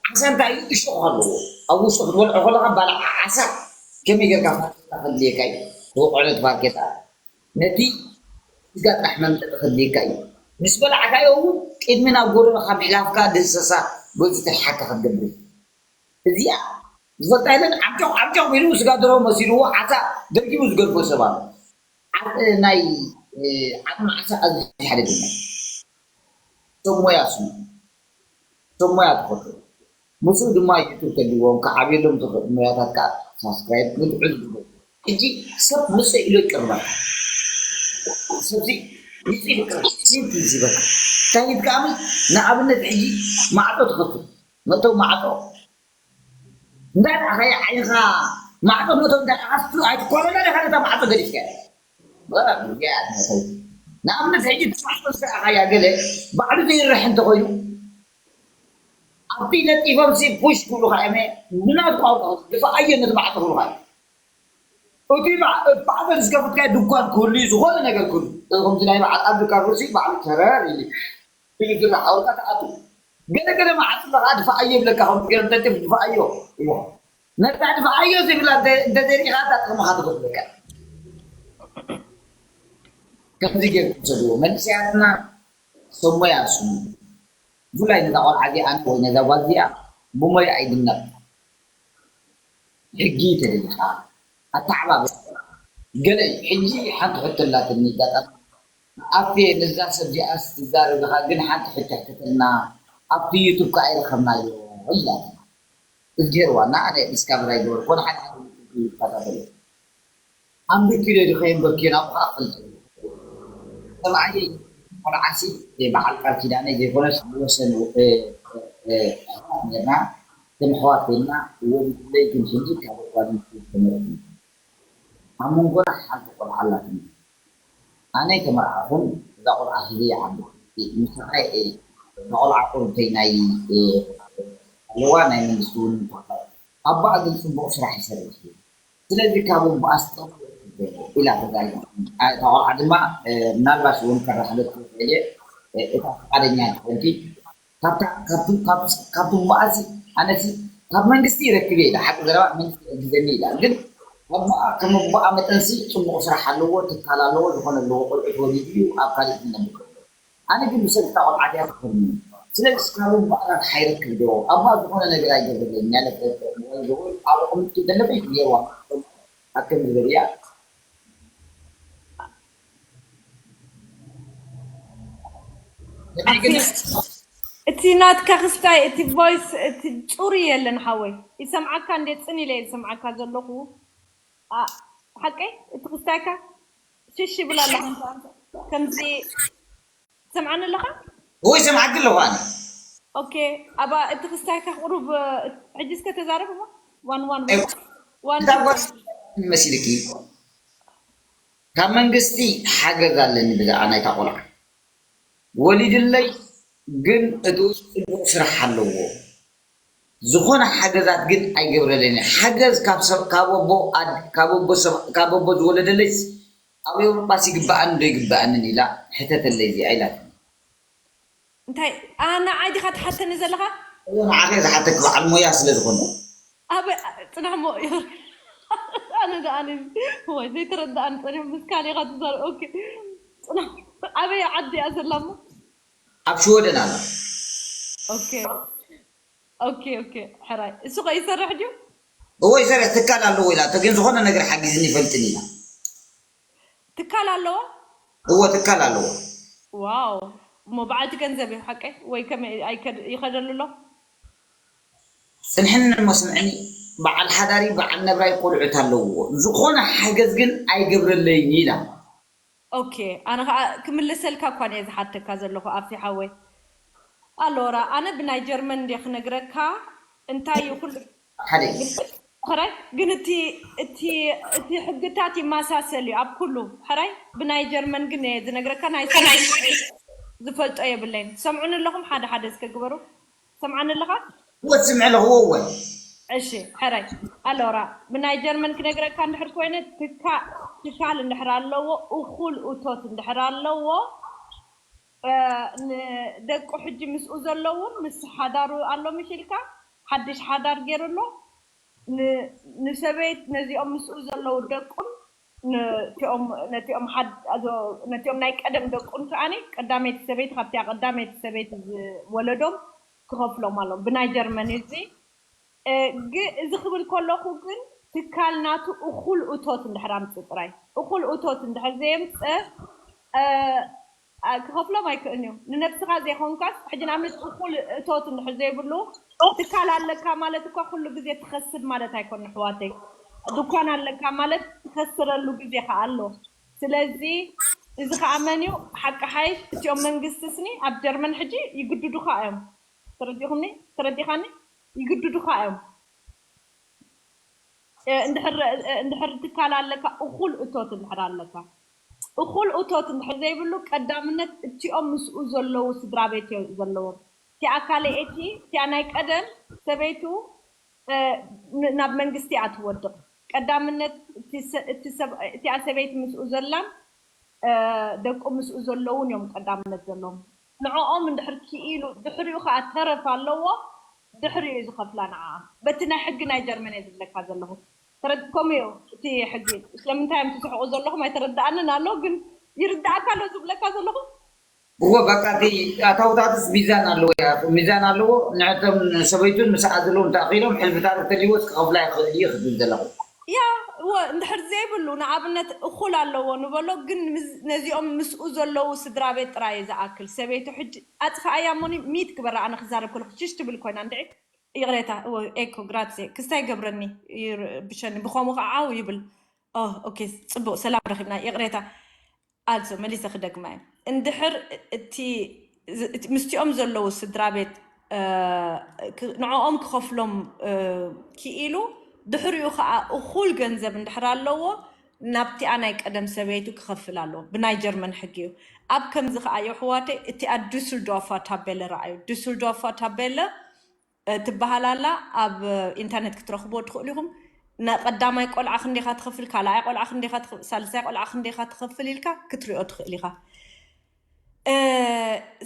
ዓሳ እንታይ እዩ እሾኽ ኣለዎ። ኣብ ውሽጡ ክትበልዖ ከለኻ ባልዓ ዓሳ ከመይ ጌርካ ፋርኬታ ከድልየካ እዩ። ዝወቕዕለት ፋርኬታ ነቲ ስጋ ጥራሕ መምጠጢ ከድልየካ እዩ። ምስ በላዕካዮ እውን ቅድሚ ናብ ጎረሮኻ ምሕላፍካ ድንሰሳ ገጹ ተርሓካ ክትገብር እዩ። እዚኣ ዝፈልጣ የለን። ዓምጨቕ ዓምጨቕ ኢሉ ስጋ ደርሆ መሲልዎ ዓሳ ደርጊቡ ዝገድፎ ሰብ ኣሎ። ዓርቂ ናይ ዓቕሚ ዓሳ ኣዝዩ ሓደ ድማ ሰብ ሞያ ስሙ ሰብ ሞያ ትፈቱ ምስኡ ድማ ዩቱብ ተልዎም ክዓብየሎም ዝኽእል ሞያታት ከዓ ሳብስክራይብ ንትዕዝ ግበሩ። ሕጂ ሰብ ምሰ ኢሎ ይቅርበካ ሰብዚ ምሰ ኢሎ ይቅርበካ እንታይ ይትከኣሚ ንኣብነት ሕጂ ማዕጦ ትኸፍት መእተው ማዕጦ እንዳርኣኻያ ዓይንኻ ማዕጦ መእተው እንዳርኣኻ ኣይትኮረና ዲኻ ነታ ማዕጦ ገዲፍካያ ንኣብነት ሕጂ ትሽዓተ ዝረኣኻያ ገለ ባዕሉ ዘይርሕ እንተኾይኑ ኣብቲ ለጢፎም ሲ ፑሽ ክብሉኻ እመ ብናት ቋንቋ ድፋኣዮ ነቲ ማዕጦ ክብሉኻ እቲ ማዕበል ዝከፍትካዮ ድኳን ክህሉ እዩ ዝኾነ ነገር ክህሉ ከምዚ ናይ በዓል ኣብዲ ካርሎሲ ባዕሉ ተረር ኢሉ ኢሉ ዝረሓወልካ ትኣቱ ገለ ገለ መዓፅሎ ከዓ ድፋኣዮ ይብለካ ከምዚ ገለ እንተጢፍ ድፋኣዮ ነታ ድፋኣዮ ዝብላ እንተዘሪእኻ እታ ጥቕምኻ ትጎድለካ ከምዚ ገይርኩም ሰድዎ መንእሰያትና ሰሞያ ስሙ ብፍላይ ነዛ ቆልዓ እዚኣ ወይ ነዛ ጓል እዚኣ ብሞያ ኣይድነቕ ሕጊ ተደሊኻ ኣተዓባበ ገለ ሕጂ ሓንቲ ሕቶ ኣላትኒ ጋጣሚ ኣብቲ ንዛ ሰብ እዚኣስ ትዛረብኻ ግን ሓንቲ ሕቶ ሕተተልና ኣብቲ ዩቱብ ከዓ ይረኸብናዮ ኢላትና እዝጌር ዋና ኣነ ዲስካቨር ኣይገበርኩን ሓደ ሓደ ይከታተል ኣንብኪ ዶ ድኸይን በኪ ናብኡ ከዓ ክፈልጥ ሰብኣየይ ቆልዓሲ በዓል ቃል ኪዳነይ ዘይኮነስ ወሰን ኣሕዋት ነርና ከም ኣሕዋት ኮይንና ወሊድለይ ግን ሕጂ ካብ ጓል ኣንስተይቲ ተመረፅኒ ኣብ መንጎና ሓንቲ ቆልዓ ኣላትኒ ኣነ ተመርዓኹን እዛ ቆልዓ ሒዘ ይዓቢ ምሳኻ እዛ ቆልዓ ቁርብተይ ናይ ኣለዋ ናይ መንግስቲ እውን ኣባኣ ግን ፅቡቕ ስራሕ ይሰርሕ እዩ ስለዚ ካብ ኣቦኣ ስጠ ኢላ ተዛሪባ እታ ቆልዓ ድማ ምናልባሽ እውን ከራሕለት ትኽእል እየ እታ ፍቃደኛ እንተኮንኪ ካብታ ካብቲ ካብቲ ኣቦኣ ኣነሲ ካብ መንግስቲ ይረክብ እየ ኢላ ሓቂ ዘረባ መንግስቲ ይሕግዘኒ ኢላ ግን ኣቦኣ ከም ኣቦኣ መጠንሲ ፅቡቕ ስራሕ ኣለዎ ትካል ኣለዎ ዝኾነ ኣለዎ ቆልዑት ወሊዱ እዩ ኣብ ካሊእ ዝነብር ኣነ ግን ብሰልፍታ ቆልዓ ድያ ትኾንኒ ስለዚ ስካቡ በዓላት ሓይረክብ ዶ ኣባ ዝኾነ ነገር ኣይገብርለይ እናለ ዝብል ኣብ ቁምቲ ዘለፈይ ገይርዋ ኣከም ዝበልያ እቲ ናትካ ክስታይ እቲ ቮይስ እቲ ፁር የለን ሓወይ ይሰምዓካ እንደ ፅን ኢለ ዝሰምዓካ ዘለኹ ሓቀይ እቲ ክስታይካ ሽሽ ይብል ኣለኹ ከምዚ ትሰምዓኒ ኣለኻ? እወ ይሰምዓኪ ኣለኹ ኣነ። ኦኬ፣ ኣባ እቲ ክስታይካ ቁሩብ ሕጂ እስከ ተዛረብ እሞ ዋን ዋን ዋን ዋን እታ ጓል መሲልኪ ካብ መንግስቲ ሓገዝ ኣለኒ ብዛዕባ ናይታ ቆልዓ ወሊድለይ ግን እቲ ጽቡቕ ስራሕ ኣለዎ ዝኾነ ሓገዛት ግን ኣይገብረለይን ሓገዝ ካብ ኣቦ ዝወለደለይስ ኣብ ኤውሮጳስ ይግበኣኒ ዶ ይግበኣንን ኢላ ሕተተለይ እዚኣ ኢላትኒ። እንታይ ንዓይ ዲኻ ትሓተኒ ዘለኻ? እወ ንዓኺ እየ ዝሓተኪ በዓል ሞያ ስለ ዝኾነ። ኣበይ ፅናሕ እሞ ኣነ ደኣ ኣነ ወይ ዘይተረድኣኒ ፀኒሑ ምስ ካልእ ኢኻ ትዛረብ ኦኬ ፅናሕ ኣበይ ዓዲ እያ ዘላ እሞ? ኣብ ሽወደን ኣላ። ኦኬ ኦኬ ኦኬ ሕራይ እሱ ከ ይሰርሕ ድዩ? እወ ይሰርሕ ትካል ኣለዎ ኢላቶ ግን ዝኾነ ነገር ሓጊዝኒ ይፈልጥን ኢላ። ትካል ኣለዎ? እወ ትካል ኣለዎ። ዋው እሞ በዓልቲ ገንዘብ እዩ ሓቀይ ወይ ከመይ ኣይከድ ይኸደሉ ኣሎ? ጽንሕኒ እሞ ስምዕኒ በዓል ሓዳሪ በዓል ነብራይ ቆልዑት ኣለውዎ ዝኾነ ሓገዝ ግን ኣይገብረለይን ኢላ። ኦኬ ኣነ ከዓ ክምልሰልካ እኳ እየ ዝሓተካ ዘለኹ ኣፊ ሓወይ ኣሎራ ኣነ ብናይ ጀርመን እንደ ክነግረካ እንታይ እዩ ኩሉ ሓደ ሕራይ ግን እቲ እቲ እቲ ሕግታት ይመሳሰል እዩ ኣብ ኩሉ ሕራይ ብናይ ጀርመን ግን እየ ዝነግረካ ናይ ዝፈልጦ የብለይን ትሰምዑኒ ኣለኹም ሓደ ሓደ እስከ ግበሩ ትሰምዓኒ ኣለኻ ወት ስምዕ ኣለኹ ወወይ እሺ፣ ሕራይ ኣሎራ፣ ብናይ ጀርመን ክነግረካ እንድሕር ኮይነ፣ ትካ-፣ ትካል እንድሕር ኣለዎ፣ እኹል እቶት እንድሕር ኣለዎ፣ እ፣ ንደቁ ሕጂ ምስኡ ዘለውን ምስ ሓዳሩ ኣሎ፣ ምሽ ኢልካ ሓድሽ ሓዳር ገይሩ ኣሎ። ን-፣ ንሰበይት ነዚኦም ምስኡ ዘለዉ ደቁን ነቲኦም፣ ነቲኦም ሓድ-፣ ኣዞ-፣ ነቲኦም ናይ ቀደም ደቁን ከኣኒ ቀዳመይቲ ሰበይቲ፣ ካብቲኣ ቀዳመይቲ ሰበይቲ ዝወለዶም ክኸፍሎም ኣለዎም። ብናይ ጀርመን እዩ እዚ። እ፣ ግ-፣ እዚ ክብል ከለኹ ግን ትካል ናቱ እኹል እቶት እንድሕር ኣምጽእ ጥራይ። እኹል እቶት እንድሕር ዘየምጽእ፣ እ፣ ኣ፣ ክኸፍሎም ኣይክእልን እዮም። ንነብስኻ ዘይኮንካስ፣ ሕጂ ንኣብነት እኹል እቶት እንድሕር ዘይብሉ ትካል ኣለካ ማለት እኳ ኩሉ ግዜ ትኸስር ማለት ኣይኮን ኣሕዋተይ። ድኳን ኣለካ ማለት ትኸስረሉ ግዜ ከኣ ኣሎ። ስለዚ እዚ ከኣ መን እዩ ሓቂ ሓይሽ? እቲኦም መንግስቲ ስኒ ኣብ ጀርመን ሕጂ ይግድዱኻ እዮም። ተረዲኹምኒ? ተረዲኻኒ? ይግድዱኻ እዮም። እ፣ እንድሕር፣ እ፣ እንድሕር ትካል ኣለካ፣ እኹል እቶት እንድሕር ኣለካ፣ እኹል እቶት እንድሕር ዘይብሉ፣ ቀዳምነት እቲኦም ምስኡ ዘለዉ ስድራ ቤት እዮም ዘለዎም። እቲኣ ካልኣይቲ፣ እቲኣ ናይ ቀደም ሰበይቱ፣ እ፣ ን-፣ ናብ መንግስቲ እያ ትወድቕ። ቀዳምነት እቲ ሰ-፣ እቲ ሰብ-፣ እቲኣ ሰበይቲ ምስኡ ዘላን፣ እ፣ ደቁ ምስኡ ዘለዉን እዮም ቀዳምነት ዘለዎም። ንዕኦም እንድሕር ክኢሉ፣ ድሕሪኡ ከዓ ተረፍ ኣለዎ፣ ድሕሪኡ እዩ ዝኸፍላ ንዓኣ። በቲ ናይ ሕጊ ናይ ጀርመን እየ ዝብለካ ዘለኹ። ተረድ-፣ ከምኡ እዩ እቲ ሕጊ። ስለምንታይ እዮም ትስሕቑ ዘለኹም ኣይተረድኣንን ኣሎ፣ ግን ይርድኣካ ኣሎ ዝብለካ ዘለኹ። እዎ፣ በቃ እቲ ኣታውታትስ ሚዛን ኣለዎ እያ። ሚዛን ኣለዎ። ንዕቶም ሰበይቱን ምስኣ ዘለውን ተኣኺሎም ሕልፍታት እንተልይዎ ክኸፍላ ይኽእል እዩ ክብል ዘለኹ። ያ፣ እወ፣ እንድሕር ዘይብሉ፣ ንኣብነት እኹል ኣለዎ ንበሎ፣ ግን ምስ-፣ ነዚኦም ምስኡ ዘለዉ ስድራ ቤት ጥራይ እዩ ዝኣክል። ሰበይቱ ሕጂ ኣጥፍኣያ እሞኒ ሚት ግበራ፣ ኣነ ክዛረብ ከለኹ ሽሽ ትብል ኮይና እንድዒ። ይቕሬታ፣ እወ፣ ኤኮ፣ ግራትሴ፣ ክስታይ ገብረኒ፣ ይር-፣ ብሸኒ፣ ብኸምኡ ከዓ ዓው ይብል። ኦ፣ ኦኬ፣ ጽቡቕ፣ ሰላም ረኺብና፣ ይቕሬታ። ኣልሶ፣ መሊሰ ክደግማ እየ። እንድሕር እቲ፣ እቲ፣ ምስቲኦም ዘለዉ ስድራ ቤት፣ እ፣ ክ-፣ ንዕኦም ክኸፍሎም፣ እ፣ ክኢሉ፣ ድሕሪኡ ኸዓ እኹል ገንዘብ እንድሕር ኣለዎ፣ ናብቲኣ ናይ ቀደም ሰበይቱ ክኸፍል ኣለዎ። ብናይ ጀርመን ሕጊ እዩ። ኣብ ከምዚ ኸዓ፣ የሕዋተይ፣ እቲኣ ዱስልዶርፋ ታቤለ ረኣዩ። ዱስልዶርፋ ታቤለ እ፣ ትበሃል ኣላ። ኣብ ኢንተርኔት ክትረኽብዎ ትኽእሉ ኢኹም። ንቀዳማይ ቆልዓ ክንደይኻ ትኸፍል፣ ካልኣይ ቆልዓ ክንደይኻ ትኸ-፣ ሳልሳይ ቆልዓ ክንደይኻ ትኸፍል ኢልካ ክትሪኦ ትኽእል ኢኻ። እ፣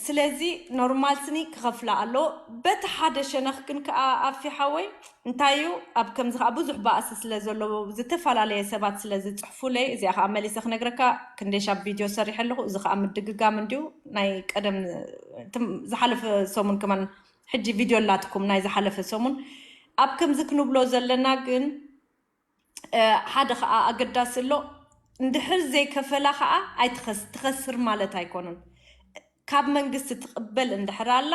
ስለዚ ኖርማል ስኒ ክኸፍላ ኣለዎ። በቲ ሓደ ሸነኽ ግን ከኣ ኣፊ ሓወይ፣ እንታይ እዩ፣ ኣብ ከምዚ ከኣ ብዙሕ ባእሲ ስለ ዘለዎ፣ ዝተፈላለየ ሰባት ስለ ዝጽሕፉለይ፣ እዚኣ ከኣ መሊሰ ክነግረካ፣ ክንደይ ሻብ ቪድዮ ሰሪሐ ኣለኹ። እዚ ከኣ ምድግጋም እንድዩ፣ ናይ ቀደም፣ ትም-፣ ዝሓለፈ ሰሙን ከማን ሕጂ ቪድዮ ኣላትኩም ናይ ዝሓለፈ ሰሙን። ኣብ ከምዚ ክንብሎ ዘለና ግን፣ እ፣ ሓደ ኸዓ ኣገዳሲ ኣሎ። እንድሕር ዘይከፈላ ኸዓ ኣይትኸስ-፣ ትኸስር ማለት ኣይኮነን። ካብ መንግስቲ ትቕበል እንድሕር ኣላ፣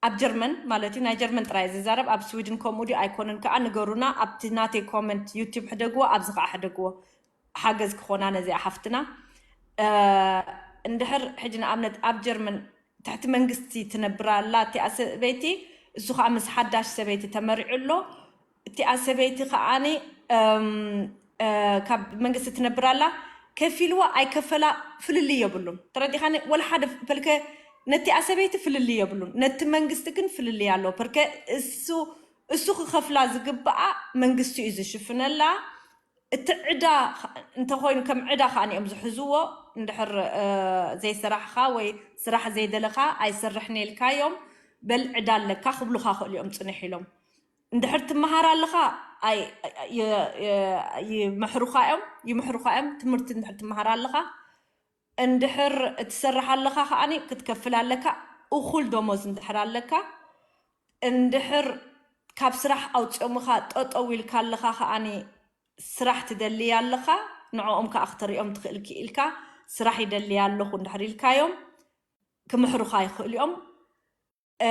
ኣብ ጀርመን ማለት እዩ፣ ናይ ጀርመን ጥራይ ዝዛረብ፣ ኣብ ስዊድን ከምኡ ድዩ ኣይኮነን ከዓ ንገሩና። ኣብቲ ናተይ ኮመንት ዩቲዩብ ሕደግዎ፣ ኣብዚ ኸዓ ሕደግዎ። ሓገዝ ክኾና ነዚኣ ሓፍትና። እ፣ እንድሕር ሕጂ ንኣብነት ኣብ ጀርመን ትሕቲ መንግስቲ ትነብር ኣላ እቲኣ ሰበይቲ፣ እሱ ኸዓ ምስ ሓዳሽ ሰበይቲ ተመሪዑ ኣሎ። እቲኣ ሰበይቲ ኸዓኒ፣ እም፣ እ፣ ካብ መንግስቲ ትነብር ኣላ፣ ከፊልዋ ኣይከፈላ ፍልልይ የብሉን። ተረዲኻኒ? ወላ ሓደ ፈልከ ነቲኣ ሰበይቲ ፍልልይ የብሉን፣ ነቲ መንግስቲ ግን ፍልልይ ኣለዎ። ፐርከ እሱ፣ እሱ ክኸፍላ ዝግብኣ መንግስቲ እዩ ዝሽፍነላ። እቲ ዕዳ ኸ-፣ እንተኾይኑ ከም ዕዳ ከኣ እዮም ዝሕዝዎ። እንድሕር፣ እ፣ ዘይሰራሕኻ ወይ ስራሕ ዘይደለኻ ኣይሰርሕን ኢልካዮም፣ በል ዕዳ ኣለካ ክብሉኻ ክእሉ እዮም ጽንሕ ኢሎም። እንድሕር ትመሃር ኣለኻ ኣይ-፣ ይ-፣ ይ-፣ ይምሕሩኻ እዮም፣ ይምሕሩኻ እዮም። ትምህርቲ እንድሕር ትመሃር ኣለኻ፣ እንድሕር እትሰርሕ ኣለኻ ከኣኒ ክትከፍል ኣለካ። እኹል ደሞዝ እንድሕር ኣለካ፣ እንድሕር ካብ ስራሕ ኣውፂኦምኻ ጠጠው ኢልካ ኣለኻ ከኣኒ ስራሕ ትደሊ ኣለኻ፣ ንዕኦም ከኣ ክተርእዮም ትኽእል ክኢልካ፣ ስራሕ ይደሊ ኣለኹ እንድሕር ኢልካዮም፣ ክምሕሩኻ ይኽእሉ እዮም። እ፣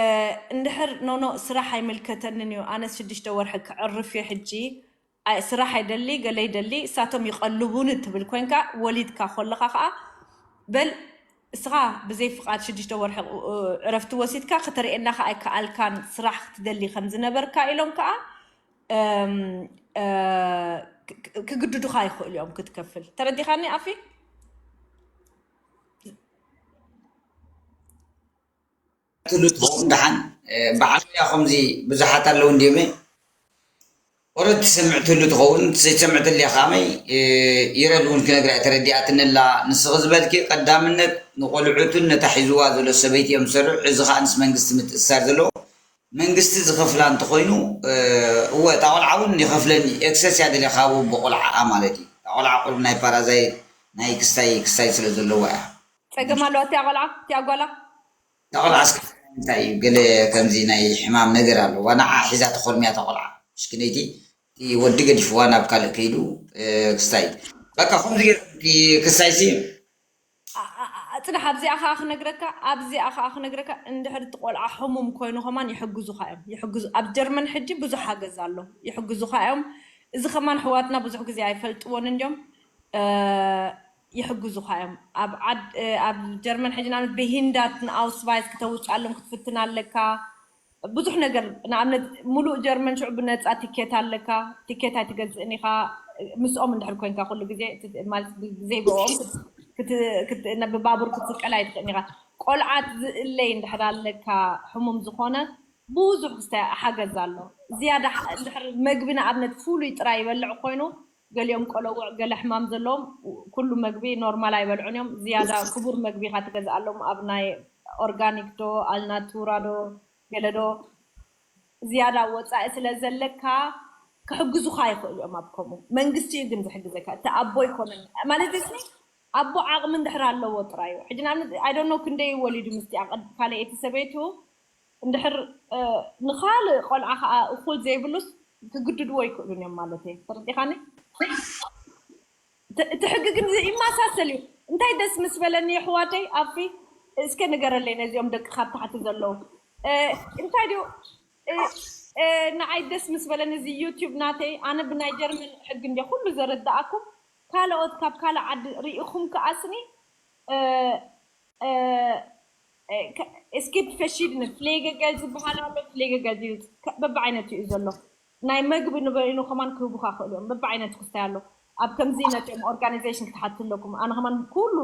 እንድሕር ኖኖ ስራሕ ኣይምልከተንን እዩ፣ ኣነስ ሽዱሽተ ወርሒ ክዕርፍ እየ ሕጂ፣ ኣይ፣ ስራሕ ኣይደሊ፣ ገለ ይደሊ፣ እሳቶም ይቐልቡኒ ትብል ኮይንካ፣ ወሊድካ ኮለኻ ከኣ፣ በል እስኻ ብዘይ ፍቓድ ሽዱሽተ ወርሒ፣ እ፣ ዕረፍቲ ወሲድካ፣ ከተርእየና ከኣ ኣይከኣልካን፣ ስራሕ ክትደሊ ከም ዝነበርካ ኢሎም ከኣ፣ እም፣ እ፣ ክ-፣ ክ-፣ ክግድዱኻ ይኽእሉ እዮም ክትከፍል። ተረዲኻኒ ኣፊ? ትሉ ትኸውን ደሓን፣ እ፣ በዓል ሞያ ከምዚ ብዙሓት ኣለዉ እንድዮም። ወረድ ትሰምዕትሉ ትኸውን። ዘይትሰምዕትሉ ከመይ? ይረድ እውን ክነግራ ተረዲኣትንላ። ንስኺ ዝበልኪ ቀዳምነት ንቆልዑትን ነታ ሒዝዋ ዘሎ ሰበይቲ እዮም ዝሰርዑ። እዚ ከዓ ምስ መንግስቲ ምትእስሳር ዘለዎ፣ መንግስቲ ዝኸፍላ እንተኾይኑ፣ እወ፣ እታ ቆልዓ እውን ይኸፍለኒ፣ ኤክሰስ እያ ደልያ ካብኡ ብቆልዓኣ ማለት እዩ። እታ ቆልዓ ቁሩብ ናይ ፓራዛይት፣ ናይ ክስታይ ክስታይ ስለ ዘለዋ እያ። ጸገም ኣለዋ እቲያ ቆልዓ እቲያ ጓላ። እታ ቆልዓ እስከ እንታይ እዩ፣ ገለ ከምዚ ናይ ሕማም ነገር ኣለዋ። ንዓ ሒዛ ተኾርምያ እታ ቆልዓ፣ ምሽክነይቲ። እቲ ወዲ ገዲፍዋ ናብ ካልእ ከይዱ። ክስታይ፣ በቃ ከምዚ ገይሩ እቲ ክስታይ ሲ ጽናሕ ኣብዚኣ ከዓ ክነግረካ ኣብዚኣ ከዓ ክነግረካ እንድሕር እቲ ቆልዓ ሕሙም ኮይኑ ከማን ይሕግዙካ እዮም። ይሕግዙ ኣብ ጀርመን ሕጂ ብዙሕ ሓገዝ ኣሎ፣ ይሕግዙካ እዮም። እዚ ከማን ኣሕዋትና ብዙሕ ግዜ ኣይፈልጥዎን እንዲዮም። ይሕግዙኻ እዮም። ኣብ ዓድ ኣብ ጀርመን ሕጂ ንኣብነት ብሂንዳት ንኣውስቫይዝ ክተውፅኣሎም ክትፍትን ኣለካ። ብዙሕ ነገር ንኣብነት ሙሉእ ጀርመን ሽዑ ብነፃ ቲኬት ኣለካ። ቲኬት ኣይትገዝእን ኢኻ ምስኦም እንድሕር ኮንካ ኩሉ ግዜ ማለት ብዘይ ብኦም ብባቡር ክትስቀል ኣይትኽእልን ኢኻ። ቆልዓት ዝእለይ እንድሕር ኣለካ ሕሙም ዝኾነ ብዙሕ ዝተ ሓገዝ ኣሎ። ዝያዳ እንድሕር መግቢ ንኣብነት ፍሉይ ጥራይ ይበልዕ ኮይኑ ገሊኦም ቆለውዕ ገለ ሕማም ዘለዎም ኩሉ መግቢ ኖርማል ኣይበልዑን እዮም። ዝያዳ ክቡር መግቢ ኢኻ ትገዝኣሎም ኣብ ናይ ኦርጋኒክ ዶ ኣልናቱራ ዶ ገለ ዶ ዝያዳ ወፃኢ ስለ ዘለካ ክሕግዙኻ ይኽእሉ እዮም። ኣብ ከምኡ መንግስቲ እዩ ግን ዝሕግዘካ እቲ ኣቦ ይኮነን ማለት እዚ ኣቦ ዓቕሚ እንድሕር ኣለዎ ጥራይ እዩ። ሕጂ ንኣብነት ኣይዶኖ ክንደይ ወሊዱ ምስቲ ካልኣይቲ ሰበይቱ እንድሕር ንኻልእ ቆልዓ ከዓ እኩል ዘይብሉስ ክግድድዎ ይክእሉን እዮም ማለት እየ። ተረዲኻኒ? እቲ ሕጊ ግን ይመሳሰል እዩ። እንታይ ደስ ምስ በለኒ የሕዋተይ ኣፊ እስከ ንገረለይ ነዚኦም ደቂ ካብ ታሕቲ ዘለዉ እንታይ ድዩ ንዓይ ደስ ምስ በለኒ እዚ ዩቲዩብ ናተይ ኣነ ብናይ ጀርመን ሕጊ እንዲ ኩሉ ዘረዳኣኩም ካልኦት ካብ ካልእ ዓዲ ርኢኹም ከኣስኒ es gibt verschiedene Pflegegeld ዝበሃል ኣሎ። Pflegegeld እዩ በብዓይነቱ እዩ ዘሎ። ናይ መግቢ ንበይኑ ከማን ክህቡካ ክእሉ እዮም። በብዓይነቱ ክስታይ ኣሎ። ኣብ ከምዚ ነቶም ኦርጋናይዜሽን ክትሓቱ ኣለኩም። ኣነ ከማን ኩሉ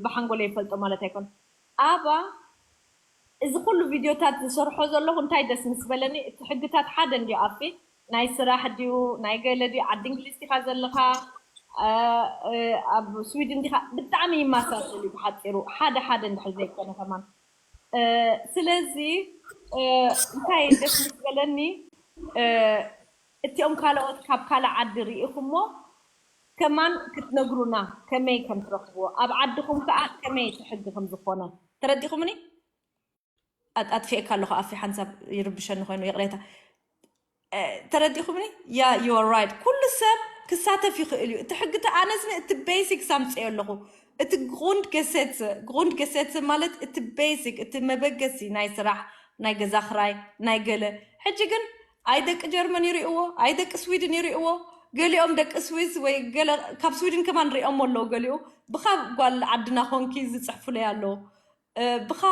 ብሓንጎለ ይፈልጦ ማለት ኣይኮን። ኣባ እዚ ኩሉ ቪድዮታት ዝሰርሖ ዘለኹ እንታይ ደስ ምስ በለኒ እቲ ሕግታት ሓደ እንዲ ኣፊ ናይ ስራሕ ድዩ ናይ ገለ ድዩ ዓዲ እንግሊዝ ዲኻ ዘለኻ ኣብ ስዊድን ዲኻ ብጣዕሚ ይመሳሰል እዩ ብሓፂሩ ሓደ ሓደ እንድሕር ዘይኮነ ከማን ስለዚ እንታይ ደስ ምስ በለኒ እቲኦም ካልኦት ካብ ካልእ ዓዲ ርኢኹሞ ከማን ክትነግሩና ከመይ ከም ትረኽብዎ ኣብ ዓድኹም ከዓ ከመይ እቲ ሕጊ ከም ዝኾነ ተረዲኹምኒ ኣጥፊኤካ ኣለኹ ኣፊ ሓንሳብ ይርብሸኒ ኮይኑ ይቕሬታ ተረዲኹምኒ ያ you are right ኩሉ ሰብ ክሳተፍ ይኽእል እዩ እቲ ሕጊ ተኣነስኒ እቲ basics ኣምፅኦ ኣለኹ እቲ Grundgesetze Grundgesetze ማለት እቲ basic እቲ መበገሲ ናይ ስራሕ ናይ ገዛ ክራይ ናይ ገለ ሕጂ ግን ኣይ ደቂ ጀርመን ይርእዎ ኣይ ደቂ ስዊድን ይርእዎ ገሊኦም ደቂ ስዊስ ወይ ገለ ካብ ስዊድን ከማን ሪኦም ኣለዉ ገሊኡ ብካ ጓል ዓድና ኮንኪ ዝፅሕፉለይ ኣለዉ ብኻ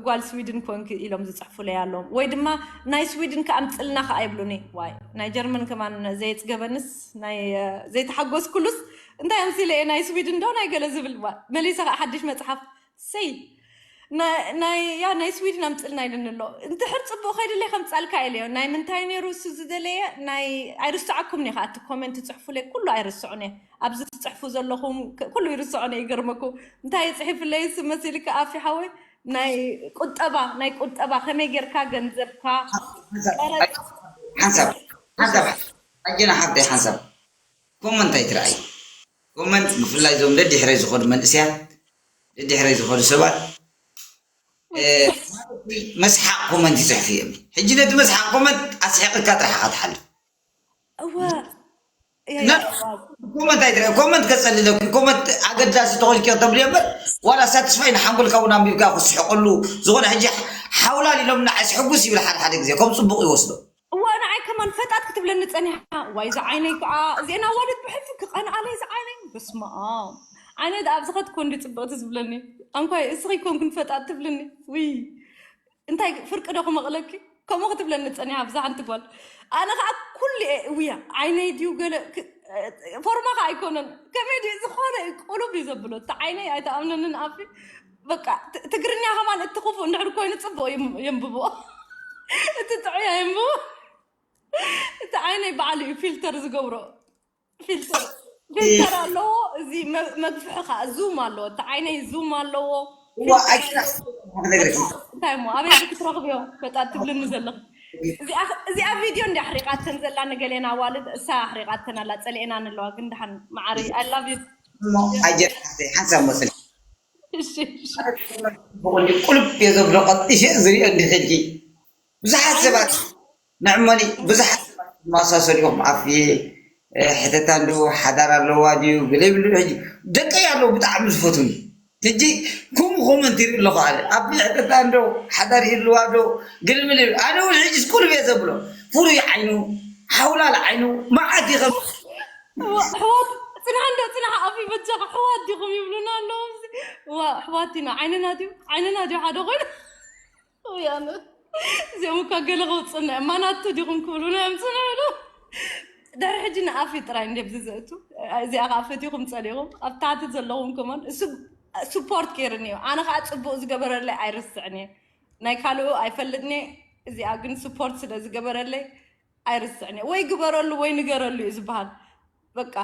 ጓል ስዊድን ኮንኪ ኢሎም ዝፅሕፉለይ ኣለዎም ወይ ድማ ናይ ስዊድን ከኣምፅልና ከኣ ይብሉኒ ዋይ ናይ ጀርመን ከማን ዘየፅገበንስ ናይ ዘይተሓጎስኩሉስ እንታይ ኣምሲለ እየ ናይ ስዊድን ዶ ናይ ገለ ዝብል መሊሰ ከዓ ሓድሽ መፅሓፍ ሰይ ናይ ያ ናይ ስዊድን ኣምፅልና ኢልኒ ኣሎ እንድሕር ፅቡቅ ከይድለይ ከምፃልካ ኢለዮ ናይ ምንታይ ነይሩ እሱ ዝደለየ ናይ ኣይርስዓኩም ኒ ከኣ እቲ ኮመንት ፅሕፉለይ ኩሉ ኣይርስዑን እየ ኣብዚ ትፅሕፉ ዘለኹም ኩሉ ይርስዖ ነ ይገርመኩ እንታይ ይፅሒፍለይ እሱ መሲልካ ኣፊ ሓወይ ናይ ቁጠባ ናይ ቁጠባ ከመይ ጌርካ ገንዘብካ ሓንሳብ ሓንሳብ ኣጀና ሓብተይ ሓንሳብ ኮመንት ኣይትረኣይ ኮመንት ብፍላይ ዞም ደድሕረይ ዝኸዱ መንእስያት ደድሕረይ ዝኸዱ ሰባት መስሓቕ ኮመንት ይፅሕፉ እዮም ሕጂ ነቲ መስሓቕ ኮመንት ኣስሒቕካ ጥራሕ ኢኻ ትሓልፍ እወ ኮመንት ኣይትረ ኮመንት ከፀልለኩ ኮመንት ኣገዳሲ ተኾንኪ ተብሉ እምበር ዋላ ሳትስፋይ ንሓንጎልካ እውን ኣንቢብካ ክስሕቀሉ ዝኾነ ሕጂ ሓውላል ኢሎም ንዓይስ ሕጉስ ይብል ሓደ ሓደ ግዜ ከም ፅቡቅ ይወስዶ እዋ ንዓይ ከማን ፈጣጥ ክትብለኒ ፀኒሓ ዋይ ዝዓይነይ ከዓ እዚአን ኣዋልድ ብሕልፊ ክቐንኣለይ ዝዓይነይ በስመ ኣብ ዓይነይ ደኣ ኣብዚ ከትኮ እንዲ ፅብቅቲ ዝብለኒ ኣንኳይ እስኺ ኮንክን ፈጣጥ ትብልኒ ውይ እንታይ ፍርቂ ዶ ክመቕለኪ ከምኡ ክትብለኒ ፀኒሓ ብዛ ሓንቲ ጓል ኣነ ከዓ ኩሉ እየ ውያ ዓይነይ ድዩ ገለ ፎርማ ከዓ ኣይኮነን ከመይ ድዩ ዝኾነ ቁሉብ እዩ ዘብሎ እቲ ዓይነይ ኣይተኣምነንን ኣፊ በቃ ትግርኛ ከማን እቲ ክፉእ እንድሕር ኮይኑ ፅቡቅ የንብቦ እቲ ጥዑይ ኣየንብቦ እቲ ዓይነ ናይ ባዕሉ እዩ ፊልተር ዝገብሮ። ፊልተር ፊልተር ኣለዎ። እዚ መ- መግፍሒ ከዓ ዙም ኣለዎ። እቲ ዓይነይ ዙም ኣለዎ። እዋ ኣይክና ክነግረኪ እንታይ እሞ ኣበይ ክትረኽብዮ? በጣም ትብልኒ ዘለኽ እዚኣ እዚኣ ቪድዮ እንዲ ኣሕሪቃተን ዘላ ንገሌና ዋልድ እሳ ኣሕሪቃተን ኣላ። ጸሊኤና ንለዋ ግን ደሓን መዓሪ I love you። እሞ ኣጀር ሓፍተይ ሓንሳብ መስል እሺ እሺ። ብቆንጆ ቁልፍ እየ ዘብሎ ቀጢሸ ዝሪኦ እንዲኽልኪ ብዙሓት ሰባት ንዕመኒ ብዙሓት ሰባት ዝመሳሰሉ ኢኹም ኣፍየ ሕተታ እንዶ ሓዳር ኣለዋ ድዩ ገለ ይብሉ ሕጂ ደቀይ ኣለዉ ብጣዕሚ ዝፈትውኒ ሕጂ ከምኡ ኮመንት ይርኢ ኣለኹ ኣነ ኣብ ሕተታ እንዶ ሓዳር ይህልዋ ዶ ገለመለ ይብሉ ኣነ እውን ሕጂ ስቁል እየ ዘብሎ ፍሩይ ዓይኑ ሓውላል ዓይኑ መዓት ይኸም እዋ፣ ኣሕዋት ጽንሓ እንዶ ጽንሓ ኣፊ በጃኻ ኣሕዋት ዲኹም ይብሉና ኣለዉ። እዚ እዋ ኣሕዋት ኢና ዓይንና ድዩ ዓይንና ድዩ ሓደ ኮይኑ እውያነ እዚኦም እኳ ገለ ከውፅና እዮም ማናቱ ዲኹም ክብሉና እዮም ፅንዕሉ። ድሕሪ ሕጂ ንኣፊ ጥራይ እንዴ ብዚ ዘእቱ እዚኣ ከዓ ፈቲኹም ፀሊኹም ኣብ ታሕቲ ዘለኹም ከማን እሱ ስፖርት ገይርኒ እዩ። ኣነ ከዓ ፅቡቅ ዝገበረለይ ኣይርስዕን እየ። ናይ ካልኡ ኣይፈልጥን እየ። እዚኣ ግን ስፖርት ስለ ዝገበረለይ ኣይርስዕን እየ። ወይ ግበረሉ ወይ ንገረሉ እዩ ዝበሃል። በቃ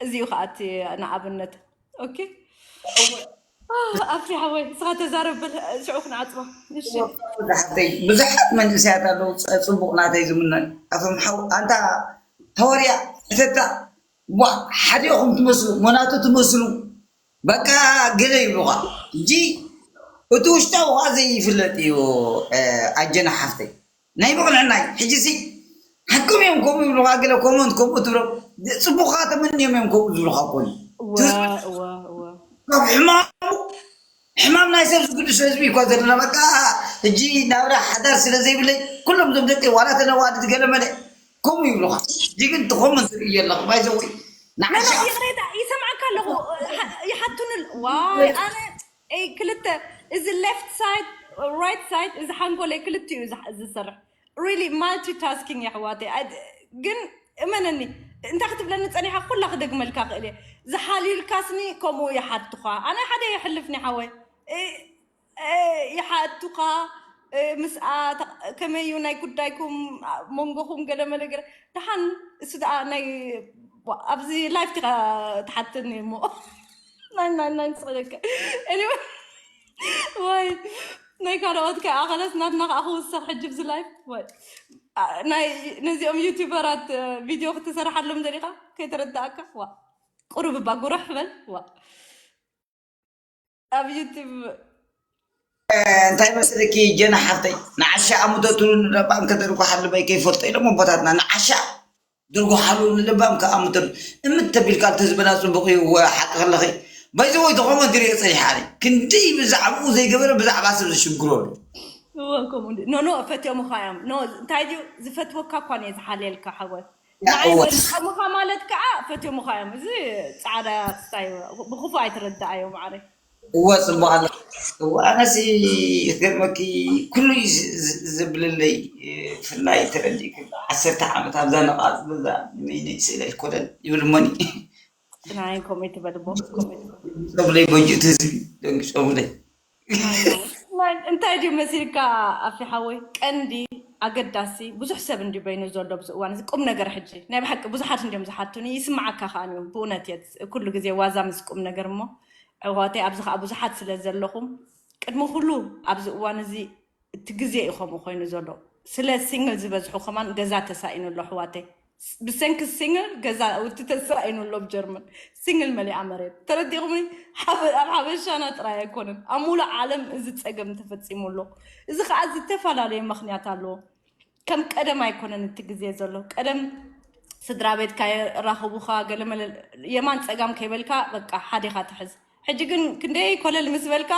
እዚ እዩ ከዓ እቲ ንኣብነት ኦኬ። ኣፍሪ ሓወይ ንስኻ ተዛረብ በል ሽዑ ክንዓፅዋ። እሺ ሓፍተይ ብዙሓት መንእሰያት ኣለዉ ፅ- ፅቡቅ ናተይ ዝምነን ኣቶም ሓው ኣንታ ሃዋርያ ሕተታ ዋ ሓዲኦም ትመስሉ መናቱ ትመስሉ በቃ ገለ ይብሉኻ እንጂ እቲ ውሽጣዊ ኸዓ ዘይፍለጥ እዩ ኣጀና ሓፍተይ ናይ ብቕንዕናይ ሕጂ ሲ ሓቅም እዮም ከምኡ ይብሉኻ ገለ ኮመንት ከምኡ ትብሎም ፅቡቕኻ ተመንዮም እዮም ከምኡ ዝብሉኻ ኮኑ እወ እወ እወ ካብ ሕማሙ ሕማም ናይ ሰብ ዝግድሶ ህዝቢ እኳ ዘለና በቃ ሕጂ ናብራ ሓዳር ስለ ዘይብለይ ኩሎም ዞም ደቂ ዋላ ተነዋድድ ገለ መለ ከምኡ ይብሉኻ ሕጂ ግን ትኾመን ትርኢ ኣለኹ ባይዘወይ ንዓሻ ይቕሬታ ይሰምዓካ ኣለኹ። ይሓቱኒ ዋይ ኣነ ክልተ እዚ ሌፍት ሳይድ ራይት ሳይድ እዚ ሓንጎለይ ክልቲኡ ዝሰርሕ ሪሊ ማልቲ ታስኪንግ የሕዋተይ። ግን እመነኒ እንታይ ክትብለኒ ፀኒሓ ኩላ ክደግመልካ ክእል እየ። ዝሓልዩልካስኒ ከምኡ ይሓቱኻ ኣነ ሓደ የሕልፍኒ ሓወይ ይሓቱኻ። ምስኣ ከመይ እዩ ናይ ጉዳይኩም መንጎኹም ገለ መለ ገለ ደሓን እሱ ደኣ ናይ ኣብዚ ላይፍ ቲኻ ትሓትኒ እሞ ናይ ናይ ናይ ንስቕለከ ወይ ናይ ካልኦት ከ ኣኸለስ ናትና ከዓ ክውሰኽ ሕጂ ብዚ ላይፍ ወይ ናይ ነዚኦም ዩቲበራት ቪድዮ ክትሰርሓሎም ደሊኻ ከይተረዳእካ ዋ ቁሩብ እባ ጉራሕ በል ዋ ኣብ ዩቲብ እንታይ መስለኪ ጀና ሓፍተይ ንዓሻ ኣሙተትሉ ንለባም ከተርጉሓሉ በይ ከይፈልጦ ኢሎም ኣቦታትና ንዓሻ ድርጉሓሉ ንለባም ከኣሙተሉ እምት ተቢልካ ተዝበላ ፅቡቅ እዩ ሓቂ ከለኺ ባይዘ ወይ ተኾመንት ሪኦ ፀኒሓ ክንደይ ብዛዕባኡ ዘይገበረ ብዛዕባ ሰብ ዝሽግሮ ኣሎ እወ ከምኡ እንዲ- ኖ ኖ ፈትዮምኻ እዮም ኖ እንታይ ድዩ ዝፈትወካ እኳ እየ ዝሓልየልካ ሓወይ ንዓይ እወ። ፈቲዖምኻ ማለት ከዓ ፈትዮምኻ እዮም እዚ ፃዕዳ ክስታይ ብክፉ ኣይትረዳኣዮ ማዕረ እወ ፅቡቅ ኣሎ እወ ኣነሲ ክገርመኪ ኩሉ እዩ ዝ- ዝ- ዝብልለይ ብፍላይ ተረዲእኪ ዓሰርተ ዓመት ኣብዛ ነቃፅ በዛ ንመይነይ ስእለ ኣይኮነን ይብል እሞኒ ናይ ኮሜንት በልቦ ኮሜንት በልቦ ጸጉለይ በጅኡ ትህዝቢ ደንጊጾምለይ እንታይ ድዩ መሲልካ ኣፊ ሓወይ ቀንዲ ኣገዳሲ ብዙሕ ሰብ እንዲ በይኑ ዘሎ ኣብዚ እዋን እዚ ቁም ነገር ሕጂ ናይ ብሓቂ ብዙሓት እንዲዮም ዝሓቱኒ ይስምዓካ ከዓ እዮም ብእውነት እየ ኩሉ ግዜ ዋዛ ምስ ቁም ነገር እሞ ዕዋተይ ኣብዚ ከዓ ብዙሓት ስለ ዘለኹም ቅድሚ ኩሉ ኣብዚ እዋን እዚ እቲ ግዜ እዩ ከምኡ ኮይኑ ዘሎ ስለ ሲንግል ዝበዝሑ ከማን ገዛ ተሳኢኑ ኣሎ ኣሕዋተይ ብሰንኪ ሲንግል ገዛውቲ ተሳኢኑ ኣሎ ኣብ ጀርመን ሲንግል መሊኣ መሬት ተረዲእኹምኒ ኣብ ሓበሻና ጥራይ ኣይኮነን ኣብ ሙሉእ ዓለም እዚ ፀገም ተፈፂሙ ኣሎ እዚ ከዓ ዝተፈላለየ ምክንያት ኣለዎ ከም ቀደም ኣይኮነን እቲ ግዜ ዘሎ ቀደም ስድራ ቤትካ የራኽቡኻ ገለመለ የማን ፀጋም ከይበልካ በቃ ሓዲኻ ትሕዝ ሕጂ ግን ክንደይ ኮለል ምስ በልካ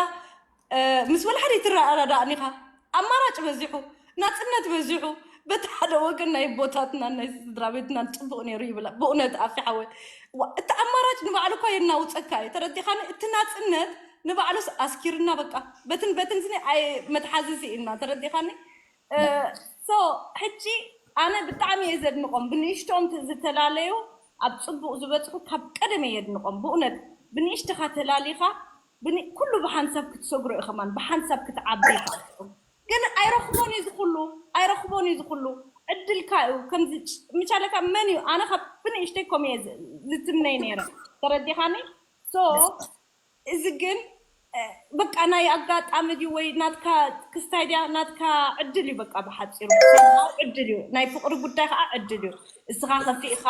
ምስ ወላሕዲ ትረዳዳእኒኻ ኣማራጭ በዚሑ ናፅነት በዚሑ በቲ ሓደ ወገን ናይ ቦታትና ናይ ስድራ ቤትና ፅቡቅ ነይሩ ይብላ ብእውነት ኣፊ ሓወይ እቲ ኣማራጭ ንባዕሉ እኳ የናውፀካ እዩ ተረዲኻኒ እቲ ናፅነት ንባዕሉስ ኣስኪርና በቃ በትን በትን ዝኒ ኣይ መትሓዚ ስኢልና ተረዲኻኒ so ሕጂ ኣነ ብጣዕሚ እየ ዘድንቆም ብንእሽቶም ዝተላለዩ ኣብ ፅቡቅ ዝበፅሑ ካብ ቀደም እየ የድንቆም ብእውነት ብንእሽትኻ ተላሊኻ ኩሉ ብሓንሳብ ክትሰግሮ እዩ ከማን ብሓንሳብ ክትዓቢ ግን ኣይረኽቦን እዩ ዝኩሉ ኣይረኽቦን እዩ ዝኩሉ ዕድልካ እዩ። ከምዚ ምቻለካ መን እዩ? ኣነ ካብ ብንእሽተይ ከምኡ እየ ዝ- ዝትምነይ ነይረ። ተረዲኻኒ? So እዚ ግን እ፣ በቃ ናይ ኣጋጣሚ ድዩ ወይ ናትካ ክስታይ ድያ? ናትካ ዕድል እዩ። በቃ ብሓፂሩ ዕድል እዩ። ናይ ፍቅሪ ጉዳይ ከዓ ዕድል እዩ። እስኻ ከፊእካ፣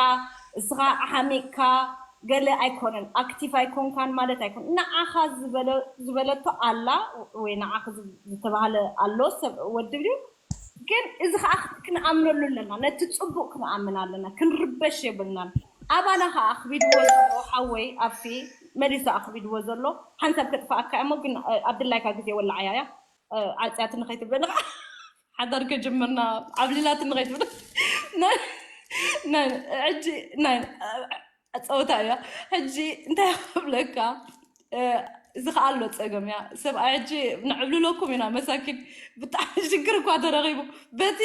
እስኻ ሓሚቅካ፣ ገለ ኣይኮነን፣ ኣክቲቭ ኣይኮንካን ማለት ኣይኮነን። ንዓኻ ዝበለ ዝበለቶ ኣላ ወይ ንዓኻ ዝ- ዝተባህለ ኣሎ ሰብ ወዲ ድዩ? ግን እዚ ከዓ ክንኣምነሉ ኣለና፣ ነቲ ፅቡቅ ክንኣምን ኣለና፣ ክንርበሽ የብልናን። ኣባና ከዓ ኣኽቢድዎ ዘሎ ሓወይ ኣፊ መሊሱ ኣኽቢድዎ ዘሎ ሓንሳብ ከጥፋኣካ እሞ ግን ኣብ ድላይካ ግዜ ወላዓያያ ዓፅያትኒ ከይትብለኒ ከዓ ሓዳር ከጀመርና ዓብሊላትኒ ከይትብል ናይ ናይ ሕጂ ናይ ፀወታ እያ። ሕጂ እንታይ ክብለካ እዚ ከዓ ኣሎ ፀገም እያ። ሰብኣይ ሕጂ ንዕብልለኩም ኢና መሳኪን ብጣዕሚ ሽግር እኳ ተረኺቡ በቲ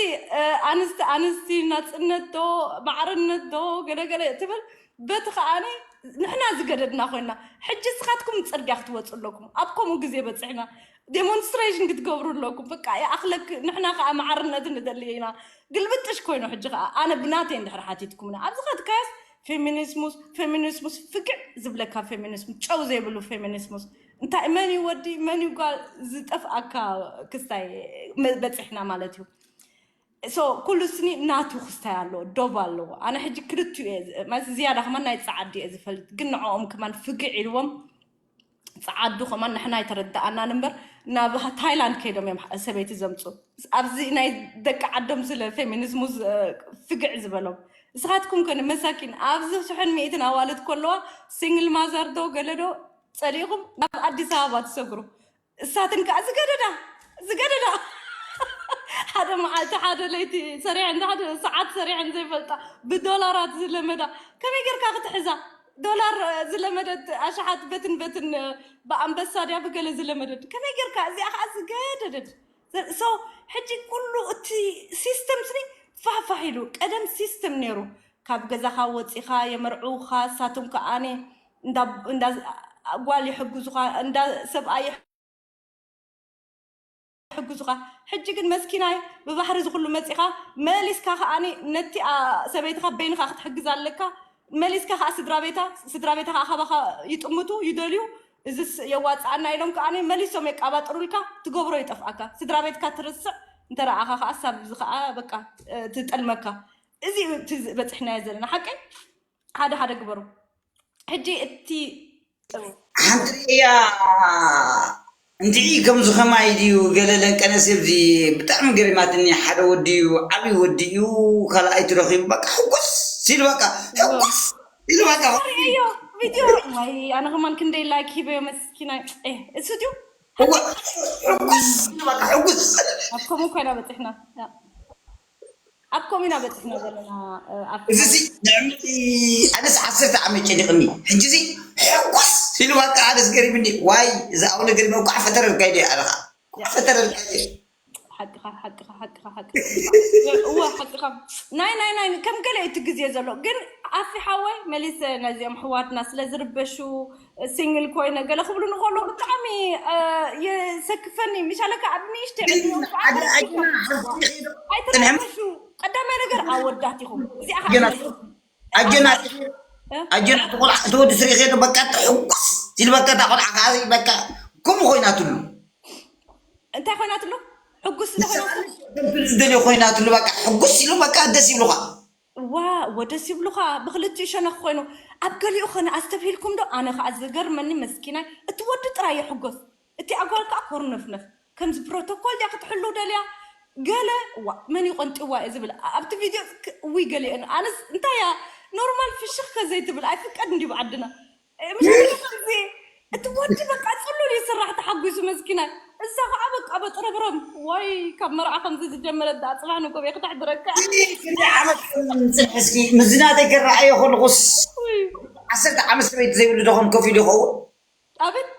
ኣንስቲ ኣንስቲ ናፅነት ዶ ማዕርነት ዶ ገለገለ ትብል በቲ ከዓኒ ንሕና ዝገደድና ኮይና ሕጂ ስኻትኩም ፅርግያ ክትወፁ ኣለኩም። ኣብ ከምኡ ግዜ በፂሕና ዴሞንስትሬሽን ክትገብሩ ኣለኩም። በቃ ይኣኽለክ ንሕና ከዓ ማዕርነት ንደሊ ኢና። ግልብጥሽ ኮይኑ ሕጂ ከዓ ኣነ ብናተይ እንድሕር ሓቲትኩምና ኣብዚ ከትካያስ ፌሚኒስሙስ ፌሚኒስሙስ ፍግዕ ዝብለካ ፌሚኒስሙስ ጨው ዘይብሉ ፌሚኒስሙስ እንታይ መን እዩ ወዲ መን እዩ ጓል ዝጠፍኣካ ክስታይ በፂሕና ማለት እዩ። So ኩሉ ስኒ ናቱ ክስታይ ኣለዎ ዶብ ኣለዎ። ኣነ ሕጂ ክልቲኡ እየ ዝ- ማለት ዝያዳ ከማን ናይ ፃዓዱ እየ ዝፈልጥ ግን ንዕኦም ከማን ፍግዕ ኢልዎም ፃዓዱ ከማን ንሕና ኣይተረዳኣናን እምበር ናብ ታይላንድ ከይዶም እዮም ሰበይቲ ዘምፁ ኣብዚ ናይ ደቂ ዓዶም ስለ ፌሚኒዝሙ ዝ- ፍግዕ ዝበሎም እስኻትኩም ከ ንመሳኪን ኣብዚ ሽሕን ሚእትን ኣዋልድ ከለዋ ሲንግል ማዘር ዶ ገለ ዶ ፀሊእኹም ናብ ኣዲስ ኣበባ ትሰግሩ እሳትን ከዓ ዝገደዳ ዝገደዳ ሓደ መዓልቲ ሓደ ለይቲ ሰሪሐን ሓደ ሰዓት ሰሪሐን ዘይፈልጣ ብዶላራት ዝለመዳ ከመይ ጌርካ ክትሕዛ ዶላር ዝለመደት ኣሽሓት በትን በትን ብኣንበሳ ድያ ብገለ ዝለመደት ከመይ ጌርካ እዚኣ ከዓ ዝገደደት so ሕጂ ኩሉ እቲ ሲስተም ስኒ ፋፋሕ ኢሉ ቀደም ሲስተም ነይሩ ካብ ገዛኻ ወፂኻ የመርዕውኻ እሳቶም ከዓኒ እንዳ ጓል ይሕግዙኻ እንዳ ሰብኣይ ይሕግዙኻ ሕጂ ግን መስኪናይ ብባሕሪ ዝኩሉ መፂኻ መሊስካ ከዓኒ ነቲ ሰበይትኻ በይንኻ ክትሕግዝ ኣለካ መሊስካ ከዓ ስድራ ቤታ ስድራ ቤታ ከዓ ካባኻ ይጥምቱ ይደልዩ እዚስ የዋፅኣና ኢሎም ከዓ መሊሶም የቃባጥሩልካ ትገብሮ ይጠፍኣካ ስድራ ቤትካ ትርስዕ እንተረኣኻ ከዓ ሳብ እዚ ከዓ በቃ ትጠልመካ እዚ በፅሕናዮ ዘለና ሓቀይ ሓደ ሓደ ግበሩ ሕጂ እቲ ሓንቲ ርእያ እንድዒ ከምዚ ከማይ ድዩ ገለ ለንቀነስ ኣብዚ ብጣዕሚ ገሪማትኒ ሓደ ወዲ እዩ ዓብዪ ወዲ እዩ ካልኣይ ትረኺቡ በቃ ሕጉስ ሲሉ በቃ ሕጉስ ሲሉ በቃ ርእዮ ቪድዮ ወይ ኣነ ከማን ክንደይ ላይክ ሂበዮ መስኪና እሱ ድዩ ሕጉስ ሲሉ በቃ ሕጉስ ኣብ ከምኡ ኮይና በፂሕና ኣብ ከምኡ ኢና በፂሕና ዘለና እዚ ንዕምቲ ኣነስ ዓሰርተ ዓመት ጨኒቕኒ ሕጂ እዚ ሕጉስ ኢሉ በቃ ኣነስ ገሪምኒ ዋይ እዚ ኣው ነገር እኳ ፈተረልካ ኢለ ኣለኻ ፈተረልካ ሓቅኻ ሓቅኻ ሓቅኻ ሓቅኻ እወ ሓቅኻ ናይ ናይ ናይ ከም ገለ እቲ ግዜ ዘሎ ግን ኣፊ ሓወይ መሊሰ ነዚኦም ሕዋትና ስለ ዝርበሹ ሲንግል ኮይነ ገለ ክብሉ ንከሎ ብጣዕሚ የሰክፈኒ ምሻለካ ኣብ ንእሽተ ኣይተረበሹ ቀዳማይ ነገር ኣወዳት ኢኹም እዚኣ ኣጀና ኣጀና ትቆልዓ እቲ ወዲ ስሪ ከይዱ በቃ ሕጉስ ሲል በቃ እታ ቆልዓ ከዓ በቃ ከምኡ ኮይናትሉ እንታይ ኮይናትሉ ሕጉስ ስለኮይናትሉ ዝደልዮ ኮይናትሉ በቃ ሕጉስ ኢሉ በቃ ደስ ይብሉካ ዋ ወደስ ይብሉኻ ብክልቲኡ ሸነኽ ኮይኑ ኣብ ገሊኡ ኸነ ኣስተብሂልኩም ዶ ኣነ ከዓ ዝገርመኒ መስኪናይ እቲ ወዲ ጥራይ ይሕጎስ እቲ ኣጓል ከዓ ኮርነፍነፍ ከምዚ ፕሮቶኮል ድያ ክትሕሉ ደልያ ገለ ዋ መን ይቆንጢዋ እየ ዝብል ኣብቲ ቪድዮ ውይ ገሊአን ኣነስ እንታይ እያ ኖርማል ፍሽኽ ከዘይትብል ኣይፍቀድ እንዲሁ ዓድና ምሽ እዚ እቲ ወዲ በቃ ፅሉል ይስራሕ ተሓጒሱ መስኪናይ እዛ ከዓ በቃ በጥረብረም ወይ ካብ መርዓ ከምዚ ዝጀመረት ዳ ፅባሕ ንጎቤ ክተሕድረካ ዓመት ፅንሕ እስኪ ምዝናተይ ክረኣዮ ከለኩስ ዓሰርተ ዓመት ሰበይቲ ዘይብሉ ዶኾን ከፊሉ ይኸውን ኣቤት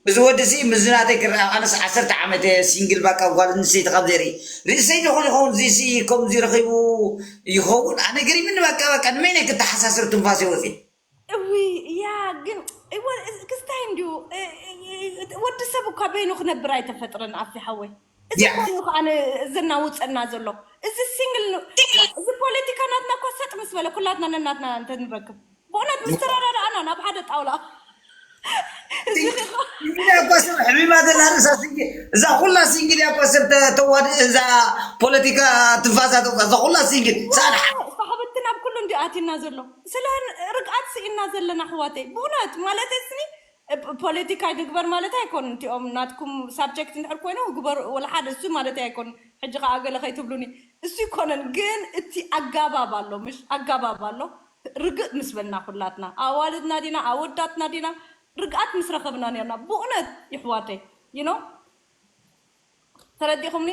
እዚ ወዲ እዚ ምዝናተይ ክረኣ ኣነስ ዓሰርተ ዓመት ሲንግል ባቃ ጓል ንሰይቲ ካብ ዘርኢ ርእሰይ ዶኾን ይኸውን እዚ ከምዚ ረኺቡ ይኸውን ኣነ ገሪምኒ በቃ በቃ ንመይነይ ክተሓሳስር ትንፋስ ይወፅእ እውይ ያ ግን ክስታይ እንዲዩ ወዲ ሰብ እኳ በይኑ ክነብር ኣይተፈጥረን ኣፊ ሓወይ እዚ ኮይኑ ከዓነ ዘናውፀና ዘሎ እዚ ሲንግል እዚ ፖለቲካ ናትና እኮ ሰጥ ምስ በለ ኩላትና ነናትና እንተ ንረክብ ብእውነት ምስ ተረዳዳእና ናብ ሓደ ጣውላ ሲንግል ያኮ ሰብ ሕሚማ ዘላ ርእሳ ሲንግል እዛ ኩላ ሲንግል ያኮ ሰብ ተዋድ እዛ ፖለቲካ ትንፋሳ ተውፃ እዛ ኩላ ሲንግል ሳላ ሳሕብቲ ናብ ኩሉ እንዲ ኣቲና ዘሎ ስለ ርግኣት ስኢና ዘለና ኣሕዋተይ ብእውነት ማለት ስኒ ፖለቲካ ይንግበር ማለት ኣይኮን እቲኦም ናትኩም ሳብጀክት እንድሕር ኮይኑ ግበር ወላ ሓደ እሱ ማለት ኣይኮን ሕጂ ከዓ ገለ ከይትብሉኒ እሱ ይኮነን ግን እቲ ኣጋባብ ኣሎ ምሽ ኣጋባብ ኣሎ ርግእ ምስ በልና ኩላትና ኣዋልድና ዲና ኣወዳትና ዲና ርግኣት ምስ ረኸብና ነርና ብእውነት ይሕዋተይ ይኖ ተረዲኹምኒ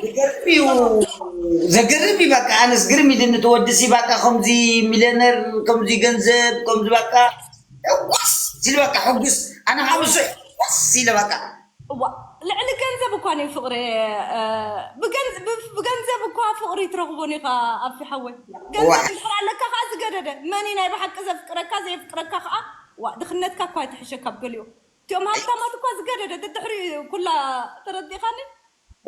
ዘገርም እዩ በቃ ኣነስ ግርም ኢልኒ ትወድሲ በቃ ከምዚ ሚሊዮነር ከምዚ ገንዘብ ከምዚ በቃ ሕጉስ ሲል በቃ ሕጉስ ኣነ ካብ እሱ ሕጉስ ኢለ በቃ እዋ ልዕሊ ገንዘብ እኳ ነ ፍቅሪ ብገንዘብ እኳ ፍቅሪ ትረኽቦን ኢኻ ኣፊ ሓወይ ገንዘብ እንድሕር ኣለካ ከዓ ዝገደደ መኒ ናይ ብሓቂ ዘፍቅረካ ዘየፍቅረካ ከዓ ዋ ድኽነትካ እኳ ይትሕሸካ ብገሊኡ እቲኦም ሃብታማት እኳ ዝገደደ ደድሕሪ ኩላ ተረዲኻኒ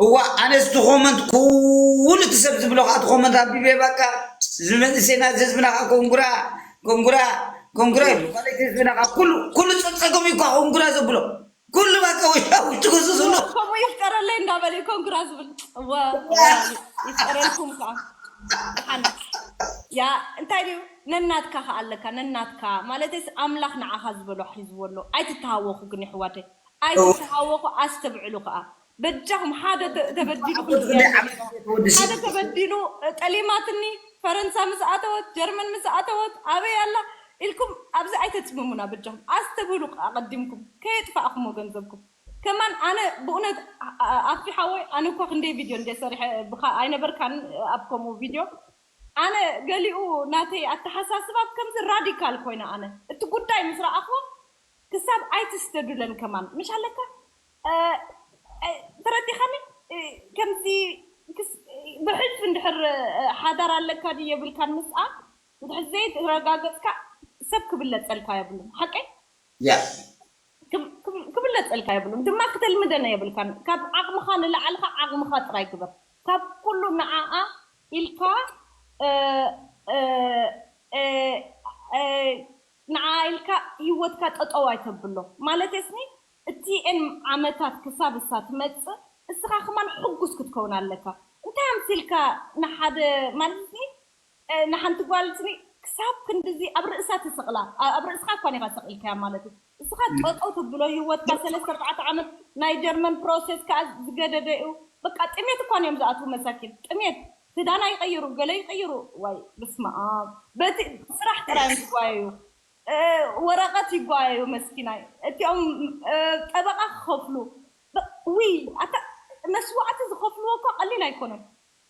እዋ ኣነስ እቲ ኮመንት ኩሉ እቲ ሰብ ዝብሎ ከዓ እቲ ኮመንት ኣቢበ በቃ ዝመንእሰይና እዚ ህዝብና ከዓ ኮንጉራ ኮንጉራ ኮንጉራ ይብሉ ማለት ህዝብና ከዓ ኩሉ ኩሉ ፀፀጎም እኳ ኮንጉራ ዘብሎ ኩሉ በቃ ውሻ ውጭ ክሱ ዘሎ ከምኡ ይፍጠረለይ እንዳበለ ኮንጉራ ዝብል እዋ ይፍጠረልኩም ከዓ ሓን ያ እንታይ ድዩ ነናትካ ከዓ ኣለካ ነናትካ ማለትስ ኣምላኽ ንዓኻ ዝበሎ ሒዝዎ ኣሎ ኣይትተሃወኹ ግን ይሕዋተይ ኣይትተሃወኹ ኣስተብዕሉ ከዓ በጃኹም ሓደ ተበዲሉ ሓደ ተበዲሉ ጠሊማትኒ ፈረንሳ ምስ ኣተወት ጀርመን ምስ ኣተወት ኣበይ ኣላ ኢልኩም ኣብዚ ኣይተፅምሙና በጃኹም ኣስተብህሉ ኣቐዲምኩም ከየጥፋእኩሞ ገንዘብኩም ከማን ኣነ ብእውነት ኣፊ ሓወይ ኣነ እኳ ክንደይ ቪድዮ እንደ ሰሪሐ ብካ ኣይነበርካን ኣብ ከምኡ ቪድዮ ኣነ ገሊኡ ናተይ ኣተሓሳስባ ከምዚ ራዲካል ኮይነ ኣነ እቲ ጉዳይ ምስ ረኣኽዎ ክሳብ ኣይትስደዱለን ከማን ምሽ ኣለካ ተረዲኻኒ ከምዚ ብሕልፊ እንድሕር ሓዳር ኣለካ ድዩ የብልካን ምስኣ እንድሕር ዘይተረጋገፅካ ሰብ ክብለፀልካ የብሉን ሓቀይ ያ ክብለፀልካ የብሉን ድማ ክተልምደነ የብልካን ካብ ዓቕምኻ ንላዕልኻ ዓቕምኻ ጥራይ ግበር ካብ ኩሉ ንዓኣ ኢልካ ንዓ ኢልካ ህይወትካ ጠጠው ኣይተብሎ ማለት ስኒ እቲኤን ዓመታት ክሳብ እሳ ትመፅእ እስኻ ክማን ሕጉስ ክትከውን ኣለካ እንታይ ኣምሲልካ ንሓደ ማለት ስኒ ንሓንቲ ጓል ስኒ ክሳብ ክንድዚ ኣብ ርእሳ ትስቕላ ኣብ ርእስኻ እኳ ኒኻ ሰቒልካያ ማለት እዩ እስኻ ጠጠው ትብሎ ህይወትካ ሰለስተ ኣርባዕተ ዓመት ናይ ጀርመን ፕሮሴስ ከዓ ዝገደደ እዩ በቃ ጥሜት እኳ እዮም ዝኣትዉ መሳኪን ጥሜት ክዳና ይቀይሩ ገለ ይቀይሩ ዋይ ብስማ በቲ ስራሕ ጥራይ ይጓየዩ ወረቀት ይጓየዩ መስኪናይ እቲኦም ጠበቃ ክኸፍሉ ውይ ኣታ መስዋዕቲ ዝኸፍልዎ እኮ ቀሊል ኣይኮነን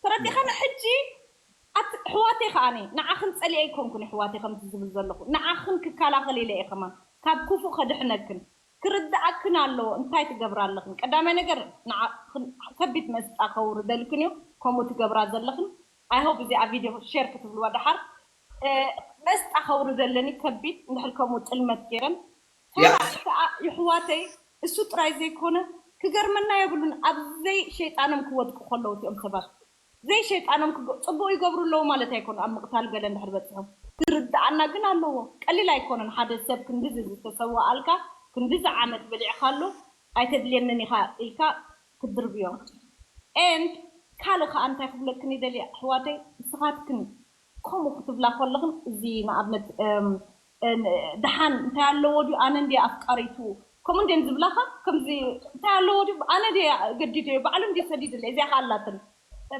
ተረዲኻኒ ሕጂ ኣሕዋተይ ከዓኒ ንዓኽን ፀሊአ ኣይኮንኩን ኣሕዋተይ ከምቲ ዝብል ዘለኹ ንዓኽን ክከላኸል ኢለ እየ ከማን ካብ ክፉእ ከድሕነክን ክርድኣክን ኣለዎ እንታይ ትገብራ ኣለኽን ቀዳማይ ነገር ከቢድ መስጣ ከውርደልክን እዩ ከምኡ ትገብራ ዘለኽን ኣይሆብ እዚኣ ቪድዮ ሼር ክትብልዋ ደሓር መስጣ ከውርደለኒ ከቢድ እንድሕር ከምኡ ጥልመት ገይረን ካልኣይ ከዓ ይሕዋተይ እሱ ጥራይ ዘይኮነ ክገርመና የብሉን ኣብ ዘይ ሸይጣኖም ክወድቁ ከለዉ እቲኦም ሰባት ዘይ ሸይጣኖም ጽቡቅ ይገብሩ ኣለዉ ማለት ኣይኮኑ ኣብ ምቅታል ገለ እንድሕር በፅሖም ክርድኣና ግን ኣለዎ ቀሊል ኣይኮነን ሓደ ሰብ ክንድዚ ዝተሰዋኣልካ ክንድዚ ዓመት በሊዕካሉ ኣይተድልየንን ኢኻ ኢልካ ክድርብዮ and ካልእ ከዓ እንታይ ክብለክን ይደልየ ኣሕዋተይ ንስኻትክን ከምኡ ክትብላ ከለኽን እዚ ንኣብነት ደሓን እንታይ ኣለዎ ድዩ ኣነ እንዲ ኣፍቃሪቱ ከምኡ እንዲን ዝብላኻ ከምዚ እንታይ ኣለዎ ድዩ ኣነ ዲ ገዲደዮ ባዕሉ እንዲ ሰዲድለይ እዚኣ ከኣላትን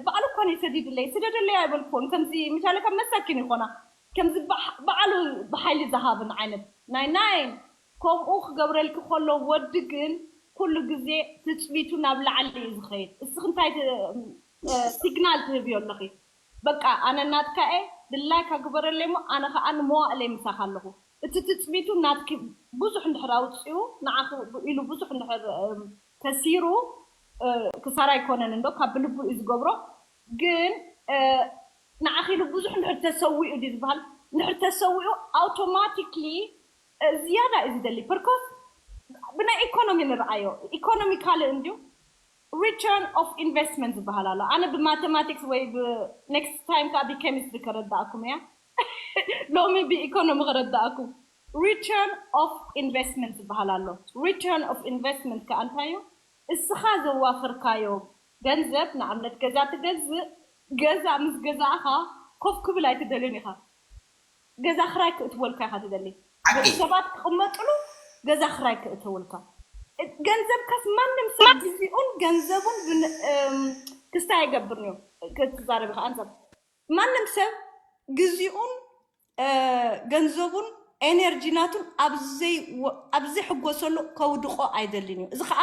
ባዕሉ እኳ ሰዲድለይ ስደደለይ ኣይበልኩን ከምዚ ምሻለ ካብ መሳኪን ይኾና ከምዚ ባዕሉ ብሓይሊ ዝሃብን ዓይነት ናይ ናይ ከምኡ ክገብረልኪ ከሎ ወዲ ግን ኩሉ ግዜ ትፅቢቱ ናብ ላዕሊ እዩ ዝኸይድ እስኺ እንታይ ሲግናል ትህብዮ ኣለኺ በቃ ኣነ ናትካ እየ ድላይካ ግበረለይ እሞ ኣነ ከዓ ንመዋእለይ ምሳኻ ኣለኹ እቲ ትፅቢቱ ናትኪ ብዙሕ እንድሕር ኣውፅኡ ንዓኺ ኢሉ ብዙሕ እንድሕር ከሲሩ ክሳራ ኣይኮነን እንዶ ካብ ብልቡ እዩ ዝገብሮ ግን ንዓኺ ኢሉ ብዙሕ እንድሕር ተሰዊኡ ድዩ ዝበሃል እንድሕር ተሰዊኡ ኣውቶማቲክሊ ዝያዳ እዩ ዝደሊ ፐርኮስ ብናይ ኢኮኖሚ ንረኣዮ ኢኮኖሚ ካልእ እንድዩ Return of investment ዝበሃል ኣሎ። ኣነ ብማቴማቲክስ ወይ next time ከዓ ብኬሚስትሪ ከረዳእኩም እያ። ሎሚ ብኢኮኖሚ ከረዳእኩም። Return of investment ዝበሃል ኣሎ። Return of investment ከዓ እንታይ እዩ? እስኻ ዘዋፈርካዮ ገንዘብ፣ ንኣብነት ገዛ ትገዝእ፣ ገዛ ምስ ገዛእኻ ኮፍ ክብል ኣይትደልን ኢኻ። ገዛ ክራይ ክእትወልካ ኢኻ ትደሊ። ሰባት ክቕመጥሉ ገዛ ክራይ ክእትወልካ። ገንዘብካስ ማንም ሰብ ግዜኡን ገንዘቡን ክስታይ ኣይገብርን እዩ። ክትዛረብ ኢኻ ኣንጻር ማንም ሰብ ግዜኡን ገንዘቡን ኤነርጂ ናቱን ኣብ ዘይሕጎሰሉ ከውድቆ ኣይደልን እዩ። እዚ ከዓ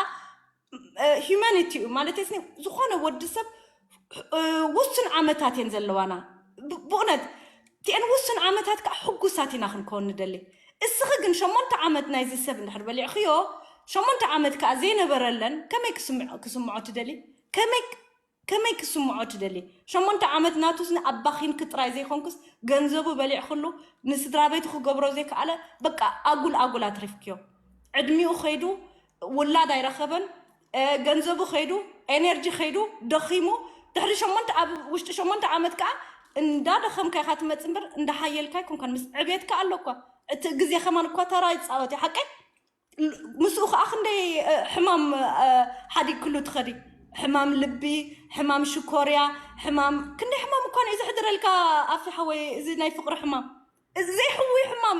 ሂማኒቲ እዩ ማለት ስ ዝኾነ ወዲ ሰብ ውሱን ዓመታት እየን ዘለዋና። ብእውነት እቲአን ውሱን ዓመታት ከዓ ሕጉሳት ኢና ክንከውን ንደሊ። እስኺ ግን ሸሞንተ ዓመት ናይዚ ሰብ እንድሕር በሊዕኽዮ፣ ሸሞንተ ዓመት ከዓ ዘይነበረለን ከመይ ክስምዖ ትደሊ? ከመይ ክስምዖ ትደሊ? ሸሞንተ ዓመት ናቱስ ንኣባኺንኪ ጥራይ ዘይኮንኩስ ገንዘቡ በሊዕክሉ ንስድራ ቤቱ ክገብሮ ዘይከኣለ በቃ ኣጉል ኣጉል ኣትሪፍክዮ። ዕድሚኡ ኸይዱ ውላድ ኣይረኸበን፣ ገንዘቡ ኸይዱ፣ ኤነርጂ ኸይዱ፣ ደኺሙ። ድሕሪ ሸሞንተ ኣብ ውሽጢ ሸሞንተ ዓመት ከዓ እንዳደኸምካ ኢኻ ትመፅእ እምበር እንዳሓየልካ ኣይኮንካን። ምስ ዕቤትካ ኣሎ እኳ እቲ ግዜ ከማን እኳ ተራ ይፃወት እዩ ሓቀይ። ምስኡ ከዓ ክንደይ ሕማም ሓዲግክሉ ትኸዲ፣ ሕማም ልቢ፣ ሕማም ሽኮርያ፣ ሕማም ክንደይ ሕማም እኳ እዩ ዘሕድረልካ። ኣፊ ሓወይ እዚ ናይ ፍቅሪ ሕማም ዘይሕዊ ሕማም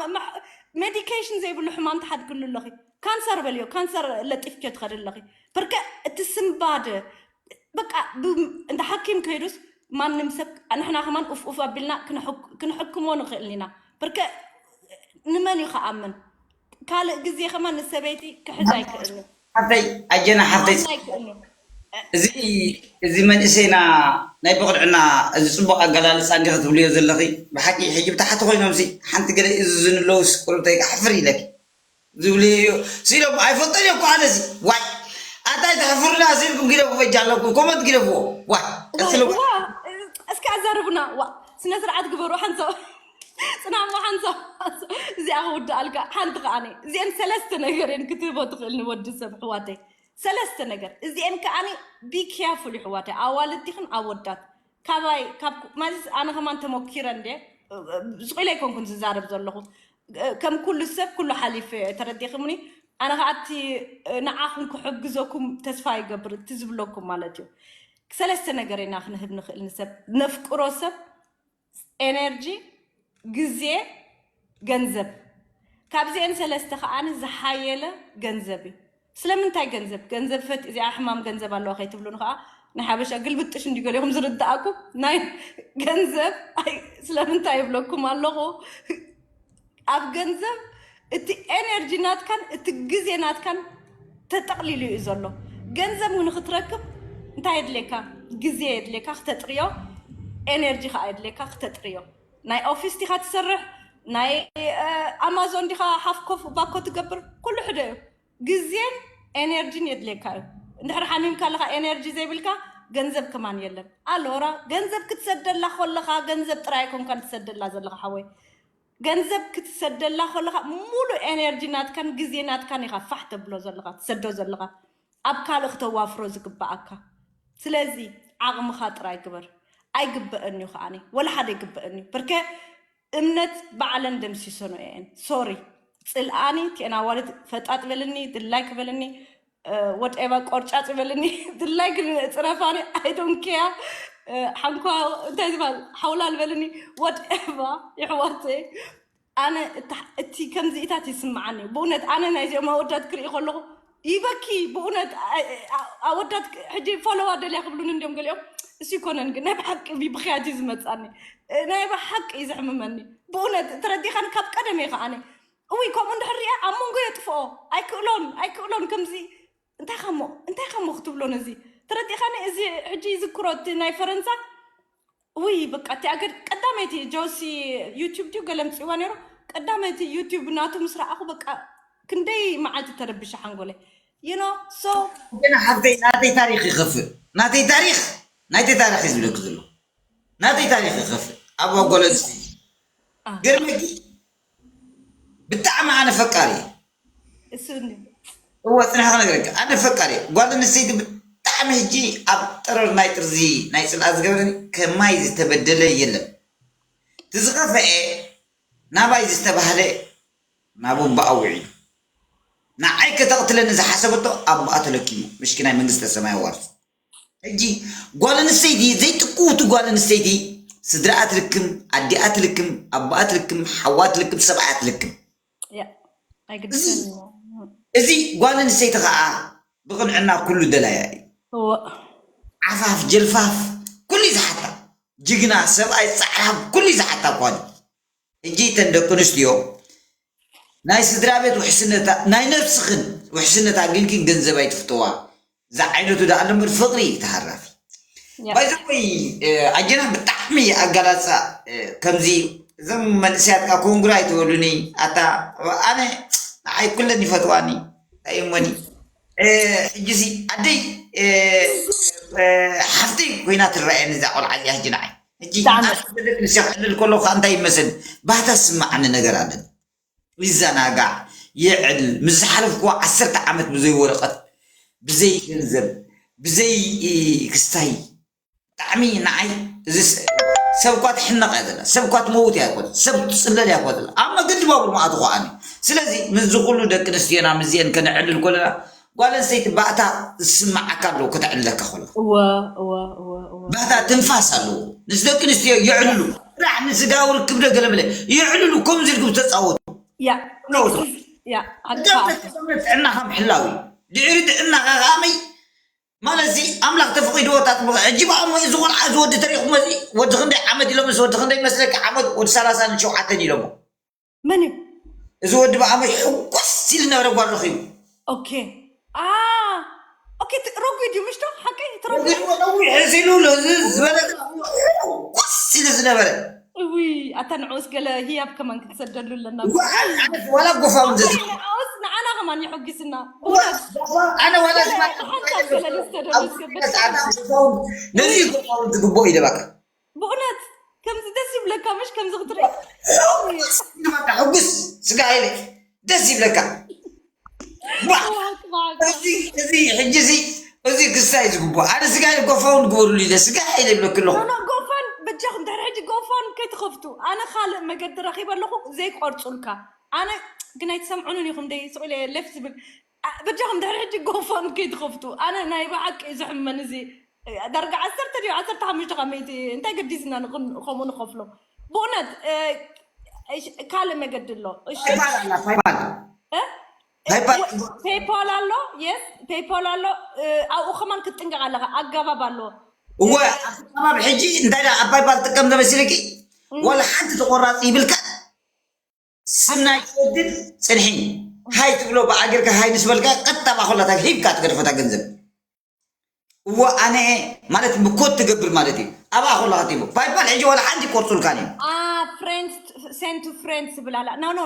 ሜዲኬሽን ዘይብሉ ሕማም ተሓድግሉ ኣለኺ። ካንሰር በልዮ፣ ካንሰር ለጢፍክዮ ትኸዲ ኣለኺ። ብርከ እቲ ስምባድ በቃ እንደ ሓኪም ከይዱስ ማንም ሰብ ንሕና ከማን ኡፍ ኡፍ ኣቢልና ክንሕክሞ ንኽእል ኢና። ብርከ ንመን እዩ ከኣምን? ካልእ ግዜ ከማን ንሰበይቲ ክሕዝ ኣይክእልን። ሓፍተይ ኣጀና ሓፍተይ እዚ እዚ መንእሰይና ናይ ብቕልዕና እዚ ፅቡቕ ኣገላልፃ እንዲ ክትብልዮ ዘለኺ ብሓቂ ሕጂ ብታሕቲ ኮይኖም ሲ ሓንቲ ገለ እዝዝን ኣለውስ ቁርብተይ ክሓፍር ኢለኪ ዝብልዮ ስኢሎም ኣይፈልጦን እየ እኮ ኣነ ሲ ዋይ ኣታይ ተሕፍሩና ስኢልኩም ግደፉ በጃ ኣለኩም ኮመንት ግደፍዎ ዋይ እስኪ ኣዛርቡና ዋ ስነ ስርዓት ግበሩ ሓንሳብ ፅናሞ ሓንሳብ እዚኣ ክውድኣልካ ሓንቲ ከዓኒ እዚአን ሰለስተ ነገር እየን ክትህቦ ትኽእል ንወዲ ሰብ ኣሕዋተይ ሰለስተ ነገር እዚአን ከዓኒ be careful ኣሕዋተይ ኣዋልድ ዲኽን ኣወዳት ካባይ ካብ ማለት ኣነ ከማን ተሞኪረ እንደ ስቑኢለ ኣይኮንኩን ዝዛረብ ዘለኹ ከም ኩሉ ሰብ ኩሉ ሓሊፈ ተረዲኽምኒ ኣነ ከዓቲ ንዓኹም ክሕግዘኩም ተስፋ ይገብር እቲ ዝብለኩም ማለት እዩ ሰለስተ ነገር ኢና ክንህብ ንኽእል ንሰብ ነፍቅሮ ሰብ ኤነርጂ፣ ግዜ፣ ገንዘብ። ካብዚኤን ሰለስተ ከዓኒ ዝሓየለ ገንዘብ እዩ። ስለምንታይ ገንዘብ? ገንዘብ ፈት እዚኣ ሕማም ገንዘብ ኣለዋ ከይትብሉኒ ከዓ ናይ ሓበሻ ግልብጥሽ እንዲ ገሊኹም ዝርድኣኩም ናይ ገንዘብ ስለምንታይ ይብለኩም ኣለኹ ኣብ ገንዘብ እቲ ኤነርጂ ናትካን እቲ ግዜ ናትካን ተጠቕሊሉ እዩ ዘሎ። ገንዘብ ንክትረክብ እንታይ የድልየካ? ግዜ የድልየካ ክተጥርዮ፣ ኤነርጂ ከዓ የድልየካ ክተጥርዮ። ናይ ኦፊስ ዲኻ ትሰርሕ፣ ናይ ኣማዞን ዲኻ ሓፍ ኮፍ ባኮ ትገብር፣ ኩሉ ሕደ እዩ። ግዜን ኤነርጂን የድልየካ እዩ። እንድሕር ሓሚምካ ኣለኻ ኤነርጂ ዘይብልካ ገንዘብ ከማን የለን። ኣሎራ ገንዘብ ክትሰደላ ከለኻ ገንዘብ ጥራይ ኣይኮንካን ትሰደላ ዘለኻ ሓወይ። ገንዘብ ክትሰደላ ከለኻ ሙሉእ ኤነርጂ ናትካን ግዜ ናትካን ኢኻ ፋሕ ተብሎ ዘለኻ ትሰዶ ዘለኻ ኣብ ካልእ ክተዋፍሮ ዝግበኣካ። ስለዚ ዓቕምኻ ጥራይ ግበር። ኣይግበእን እዩ ከዓኒ ወላ ሓደ ኣይግበእን እዩ ብርከ እምነት ባዕለን ደምሲሰኖ እየን። ሶሪ ፅልኣኒ እቲአን ኣዋልድ ፈጣጥ በልኒ ድላይ ክበልኒ ወድኤባ ቆርጫጭ በልኒ ድላይ ግን ፅረፋኒ ኣይዶንኬያ ሓንኳ እንታይ ዝበሃል ሓውላል በልኒ ወድኤባ ይሕዋተይ ኣነ እቲ ከምዚኢታት ይስምዓኒ ብእውነት ኣነ ናይዚኦም ኣወዳት ክርኢ ከለኹ ይበኪ ብእውነት ኣወዳት ሕጂ ፎሎዋ ደልያ ክብሉን እንዲም ገሊኦም እሱ ይኮነን ግን ናይ ብሓቂ ብብክያት እዩ ዝመፃኒ ናይ ብሓቂ እዩ ዘሕምመኒ ብእውነት ተረዲኻን ካብ ቀደም እየ ከዓነ እውይ ከምኡ እንድሕር ሪኣ ኣብ መንጎ የጥፍኦ ኣይክእሎን ኣይክእሎን ከምዚ እንታይ ሞ እንታይ ሞ ክትብሎ ነዚ ተረዲኻኒ እዚ ሕጂ ይዝክሮ እቲ ናይ ፈረንሳ ውይ በቃ እቲ ኣገድ ቀዳመይቲ ጆሲ ዩቲዩብ ድዩ ገለ ምፅዋ ነይሩ ቀዳመይቲ ዩቲዩብ ናቱ ምስ ረኣኹ በቃ ክንደይ መዓልቲ ተረብሸ ሓንጎለ you know so ገና ሓፍተይ ናተይ ታሪክ ይኸፍእ ናተይ ታሪክ ናተይ ታሪክ እዩ ዝብለክ ዘሎ ናተይ ታሪክ ይኸፍእ ኣብ ጓል ኣንስተይቲ ገርመኪ ብጣዕሚ ኣነ ፈቃሪ እየ እሱ እወ ፅናሕ ክነግረካ ኣነ ፈቃሪ እየ ጓል ኣንስተይቲ ብጣዕሚ ብጣዕሚ ሕጂ ኣብ ጠረር ናይ ጥርዚ ናይ ጽልኣት ዝገበረኒ ከማይ ዝተበደለ የለን። እቲ ዝኸፍአ ናባይ ዝተባህለ ናብ ኣቦኣ ውዒሉ። ንዓይ ከተቕትለኒ ዝሓሰበቶ ኣቦኣ ተለኪሙ፣ ምሽኪናይ መንግስተ ሰማይ ኣዋርሶ። ሕጂ ጓል ኣንስተይቲ ዘይጥቁውቲ ጓል ኣንስተይቲ ስድራኣ ትልክም፣ ኣዲኣ ትልክም፣ ኣቦኣ ትልክም፣ ሓዋ ትልክም፣ ሰብኣያ ትልክም። ያ ኣይግድሰን እዩ። እዚ ጓል ኣንስተይቲ ከዓ ብቕንዕና ኩሉ ደላያ እዩ። እወ ዓፋፍ ጀልፋፍ ኩሉ እዩ ዝሓታ። ጅግና ሰብኣይ ፃዕራም ኩሉ እዩ ዝሓታ እኳ እዩ። ሕጂ እተን ደቂ ኣንስትዮ ናይ ስድራ ቤት ውሕስነታ ናይ ነብስኽን ውሕስነታ ግንክን ገንዘብ ኣይትፍተዋ። ዝዓይነቱ ደኣ ኣሎ እምበር ፍቕሪ እዩ ተሃራፊ። ያ ባይዘወይ ኣጀና ብጣዕሚ ኣጋላፃ ከምዚ እዞም መንእሰያት ካ ኮንግራ ኣይትበሉኒ ኣታ ኣነ ንዓይ ኩለን ይፈትዋኒ ኣይሞኒ ሕጂሲ ኣደይ ሓፍተይ ኮይና ትረኣየኒ እዛ ቆልዓ እዚኣ ሕጂ ንዓይ ሕጂ ብጣዕሚ። ኣንስዮ ክዕልል ከለኹ ከዓ እንታይ ይመስል ባህታ ዝስምዓኒ ነገር ኣለን ይዘናጋዕ ይዕል ምስ ዝሓለፍክዎ ዓሰርተ ዓመት ብዘይ ወረቐት ብዘይ ገንዘብ ብዘይ ክስታይ ብጣዕሚ ንዓይ እዚ ስ- ሰብ እኳ ትሕነቕ እያ ዘላ ሰብ እኳ ትመውት እያ ኮ ሰብ ትፅለል እያ ኮ ዘላ ኣብ መገዲ ባቡር መኣቱ ከዓኒ ስለዚ ምስዚ ኩሉ ደቂ ኣንስትዮና ምስዚአን ከነዕልል ኮለና ጓል ኣንስተይቲ ባእታ ዝስምዓካ ኣለዎ ከተዕልለካ ኮላ እወ እወ እወ እወ ባህታ ትንፋስ ኣለዎ ምስ ደቂ ኣንስትዮ የዕልሉ ጥራሕ ንስጋዊ ርክብ ዶ ገለመለ የዕልሉ ከምዚ ኢልኩም ተፃወቱ ያ ነውቱ ያ እቶም ጥዕናኻ ምሕላው እዩ ድሕሪ ጥዕናኻ ከመይ ማለት እዚ ኣምላኽ ተፈቒድዎ ታት ሕጂ ብኣሞ እዚ ቆልዓ እዚ ወዲ ተሪኹሞ እዚ ወዲ ክንደይ ዓመት ኢሎም እዚ ወዲ ክንደይ መስለካ ዓመት ወዲ ሰላሳን ሸውዓተን ኢሎሞ መን እዩ እዚ ወዲ ብኣሞ ሕጉስ ኢሉ ነበረ ጓል ረኺቡ ኦኬ አ ኦኬ ት- ረጒድ እዩ ምሽቶ ሓቀይ እቲ ረጒድ እዩ ነዊሕ ኢሉ ነዚ ዝበለጸ ሕጉስ ኢሉ ዝነበረ እውይ ኣታ ንዑስ ገለ ህያብ ከማን ክትሰደሉ ኣለና ዋላ ጎፋም ዘ ንዑስ ንዓና ከማን የሐጊስና ኣነ ዋላ ሓንሳብ ገለ ልስተደሉ ዝገብር ነዚ ጎፋም ዝግቦ ይደባካ ብእውነት ከምዚ ደስ ይብለካ ምሽ ከምዚ ክትርኢ ሕጉስ ስጋ ኢለ ደስ ይብለካ ዋ! እዚ እዚ ሕጂ እዚ እዚ ክስታይ ዝግብኦ ኣነ ስጋ ኢለ ጎፋውን ግበሩሉ ኢለ ስጋ ኢለ ይብለክ ኣለኹ ኖ ጎፋን በጃኹም ድሕሪ ሕጂ ጎፋን ከይትኸፍቱ ኣነ ካልእ መገዲ ረኺበ ኣለኹ ዘይቆርፁልካ ኣነ ግን ኣይትሰምዑንን ኢኹም ደይ ስቕ ኢለ ሌፍ ዝብል ኣ- በጃኹም ድሕሪ ሕጂ ጎፋን ከይትኸፍቱ ኣነ ናይ ብሓቂ እዩ ዝሕመን እዚ ዳርጋ ዓሰርተ ድዩ ዓሰርተ ሓሙሽተ ካብ ሚእቲ እንታይ ገዲስና ንኽን- ከምኡ ንኸፍሎ ብእውነት እ፣ እሽ- ካልእ መገዲ ኣሎ እሺ ፓይፓል ኣላ ፓይፓል እ? ፓይፓል ፔፓል ኣሎ የስ ፔፓል ኣሎ እ፣ ኣብኡ ከማን ክትጥንቀቕ ኣለኻ ኣገባብ ኣሎ እወ ኣብቲ ከባቢ ሕጂ እንታይ ደኣ ኣብ ፓይፓል ጥቀም ዘመሲልኪ ዋላ ሓንቲ ተቆራፂ ይብልካ ስም ናይ ትወድድ ፅንሒ ሃይ ትብሎ ብኣገርካ ሃይ ንስበልካ ቀጥታ ባኮላታ ሂብካ ትገድፈታ ገንዘብ እወ ኣነ ማለት ምኮት ትገብር ማለት እዩ ኣብኣ ኮላ ከትቦ ፓይፓል ሕጂ ዋላ ሓንቲ ይቆርፁልካን እዮም friends send to friends ዝብል ኣላ no no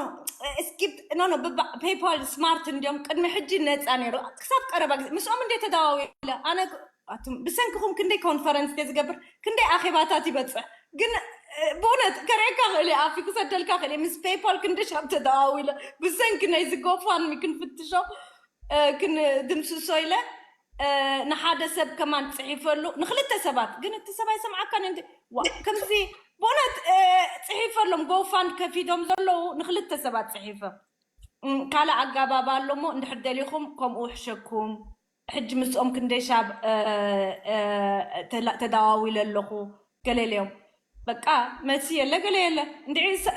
skip no no ፔፓል ስማርት እንዲዮም ቅድሚ ሕጂ ነፃ ነይሩ ክሳብ ቀረባ ግዜ ምስኦም እንደ ተደዋዊለ ኣነ ኣቱም ብሰንክኹም ክንደይ ኮንፈረንስ እየ ዝገብር ክንደይ ኣኼባታት ይበፅሕ ግን እ፣ ብእውነት ከርእየካ ክእል እየ ኣፊ ክሰደልካ ክእል እየ ምስ ፔፓል ክንዲ ሻብ ተደዋዊለ ብሰንኪ ናይ ዝጎፋንሚ ክንፍትሾ እ፣ ክንድምስሶ ኢለ እ፣ ንሓደ ሰብ ከማን ፅሒፈሉ ንክልተ ሰባት ግን እቲ ሰብ ኣይሰምዓካን እንዲ ዋ፣ ከምዚ ብእውነት እ፣ ፅሒፈሎም ጎፋንድ ከፊቶም ዘለዉ ንክልተ ሰባት ፅሒፈ እም፣ ካልእ ኣጋባብ ኣሎ እሞ እንድሕር ደሊኹም ከምኡ ሕሸኩም ሕጂ ምስኦም ክንደይ ሻብ እ፣ እ፣ ተላ- ተዳዋዊለ ኣለኹ ገለ ኢለዮም በቃ መልሲ የለ ገለ የለ እንድዒ ሰ-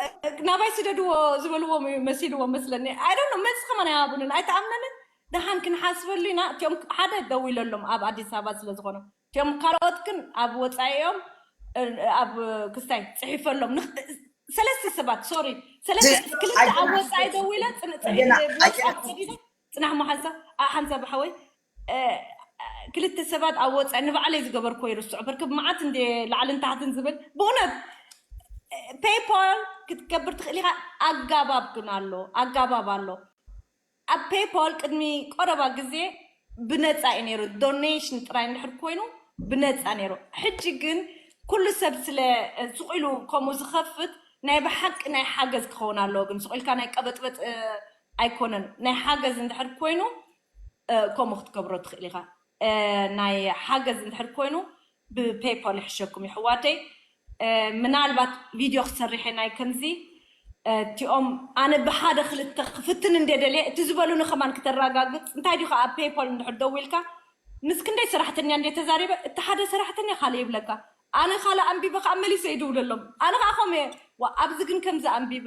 ናባይ ስደድዎ ዝበልዎም እዩ መሲልዎም መስለኒ ኣይዶኖ መልሲ ከማን ኣይሃቡንን ኣይተኣምነንን ደሓን ክንሓስበሉ ኢና እቲኦም ሓደ ደዊለሎም ኣብ ኣዲስ ኣበባ ስለ ዝኾነ እቲኦም ካልኦት ግን ኣብ ወፃኢ እዮም እ፣ ኣብ ክስታይ ፅሒፈሎም ንኽ- ሰለስተ ሰባት ሶሪ ሰለስተ ክልተ ኣብ ወፃኢ ደዊለ ፅን- ፅሒ- ብወፃ ሰዲደ ፅናሕ ሞ ሓንሳብ ኣ ሓንሳብ ሓወይ እ፣ ክልተ ሰባት ኣብ ወፃኢ ንባዕለይ ዝገበርኮ ይርስዑ በርክብ መዓት እንደ ላዕልን ታሕትን ዝብል ብእውነት ፔፓል ክትገብር ትኽእል ኢኻ ኣጋባብ ግን ኣሎ ኣጋባብ ኣሎ ኣብ ፔፓል ቅድሚ ቀረባ ግዜ ብነፃ እዩ ነይሩ ዶኔሽን ጥራይ እንድሕር ኮይኑ ብነፃ ነይሩ ሕጂ ግን ኩሉ ሰብ ስለ ስቑኢሉ ከምኡ ዝኸፍት ናይ ብሓቂ ናይ ሓገዝ ክኸውን ኣለዎ ግን ስቑኢልካ ናይ ቀበጥበጥ እ፣ ኣይኮነን ናይ ሓገዝ እንድሕር ኮይኑ እ፣ ከምኡ ክትገብሮ ትኽእል ኢኻ እ፣ ናይ ሓገዝ እንድሕር ኮይኑ ብፔይፖል ይሕሸኩም ይሕዋተይ። እ፣ ምናልባት ቪድዮ ክሰርሕ እየ ናይ ከምዚ፣ እ፣ እቲኦም ኣነ ብሓደ ክልተ ክፍትን እንደ ደልየ እቲ ዝበሉኒ ከማን ክተረጋግፅ እንታይ ዲዩ ከዓ ፔይፖል እንድሕር ደዊልካ ምስ ክንደይ ሰራሕተኛ እንደ ተዛሪበ እቲ ሓደ ሰራሕተኛ ካልእ ይብለካ። ኣነ ካልእ ኣንቢበ ከዓ መሊሰ ይድውለሎም። ኣነ ከዓ ከምኡ እየ። ዋ፣ ኣብዚ ግን ከምዚ ኣንቢበ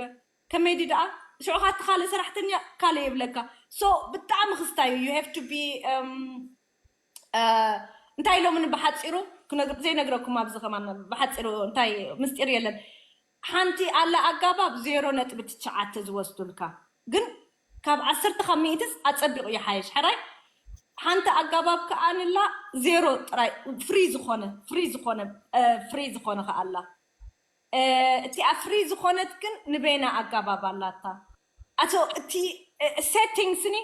ከመይ ድዩ ደኣ ሽዑ ካቲ ካልእ ሰራሕተኛ ካልእ ይብለካ። So ብጣዕሚ ክስታይ እዩ። You have to be እንታይ ኢሎምኒ ብሓፂሩ ዘይነግረኩም ኣብዚ ከማን ብሓፂሩ እንታይ ምስጢር የለን። ሓንቲ ኣላ ኣጋባብ ዜሮ ነጥቢ ትሽዓተ ዝወስዱልካ ግን ካብ ዓሰርተ ካብ ሚእትስ ኣፀቢቑ ይሓይሽ ሕራይ። ሓንቲ ኣጋባብ ከኣንላ ዜሮ ጥራይ ፍሪ ዝኾነ ፍሪ ዝኾነ ፍሪ ዝኾነ ከኣላ። እቲኣ ፍሪ ዝኾነት ግን ንበይና ኣጋባብ ኣላታ። ኣቶ እቲ ሴቲንግስ ኒ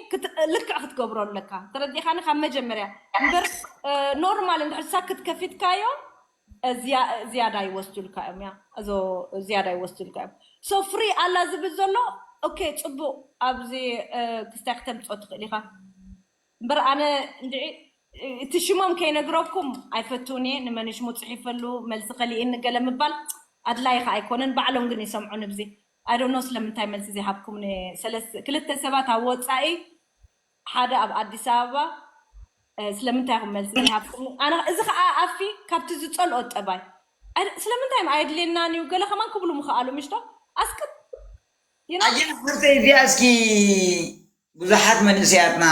ልክዕ ክትገብሮ ኣለካ። ተረዲኻኒ? ካብ መጀመርያ እምበር ኖርማል እንድሕር ሳክት ከፊትካዮ ዝያዳ ይወስዱልካ እዮም። ያ እዞ ዝያዳ ይወስዱልካ እዮም። ሶ ፍሪ ኣላ ዝብል ዘሎ ኦኬ፣ ፅቡቅ። ኣብዚ ክስታይ ክተምፅኦ ትኽእል ኢኻ። እምበር ኣነ እንድዒ እቲ ሽሞም ከይነግረኩም ኣይፈትውን እየ። ንመን ሽሙ ፅሒፈሉ መልሲ ከሊእኒ ገለ ምባል ኣድላይ ከ ኣይኮነን። ባዕሎም ግን ይሰምዑ ንብዚ። I don't know ስለምንታይ መልሲ ዘይሃብኩም። ክልተ ሰባት ኣብ ወፃኢ ሓደ ኣብ ኣዲስ ኣበባ ስለምንታይ ኢኹም መልሲ ዘይሃብኩም? ኣነ እዚ ከዓ ኣፊ ካብቲ ዝፀልኦ ጠባይ ስለምንታይ ኣየድልየናን እዩ ገለ ከማን ክብሉ ምኽኣሉ ምሽቶ ኣስቅጥ። ኣጀን ሓፍተይ እዚኣ እስኪ ብዙሓት መንእሰያትና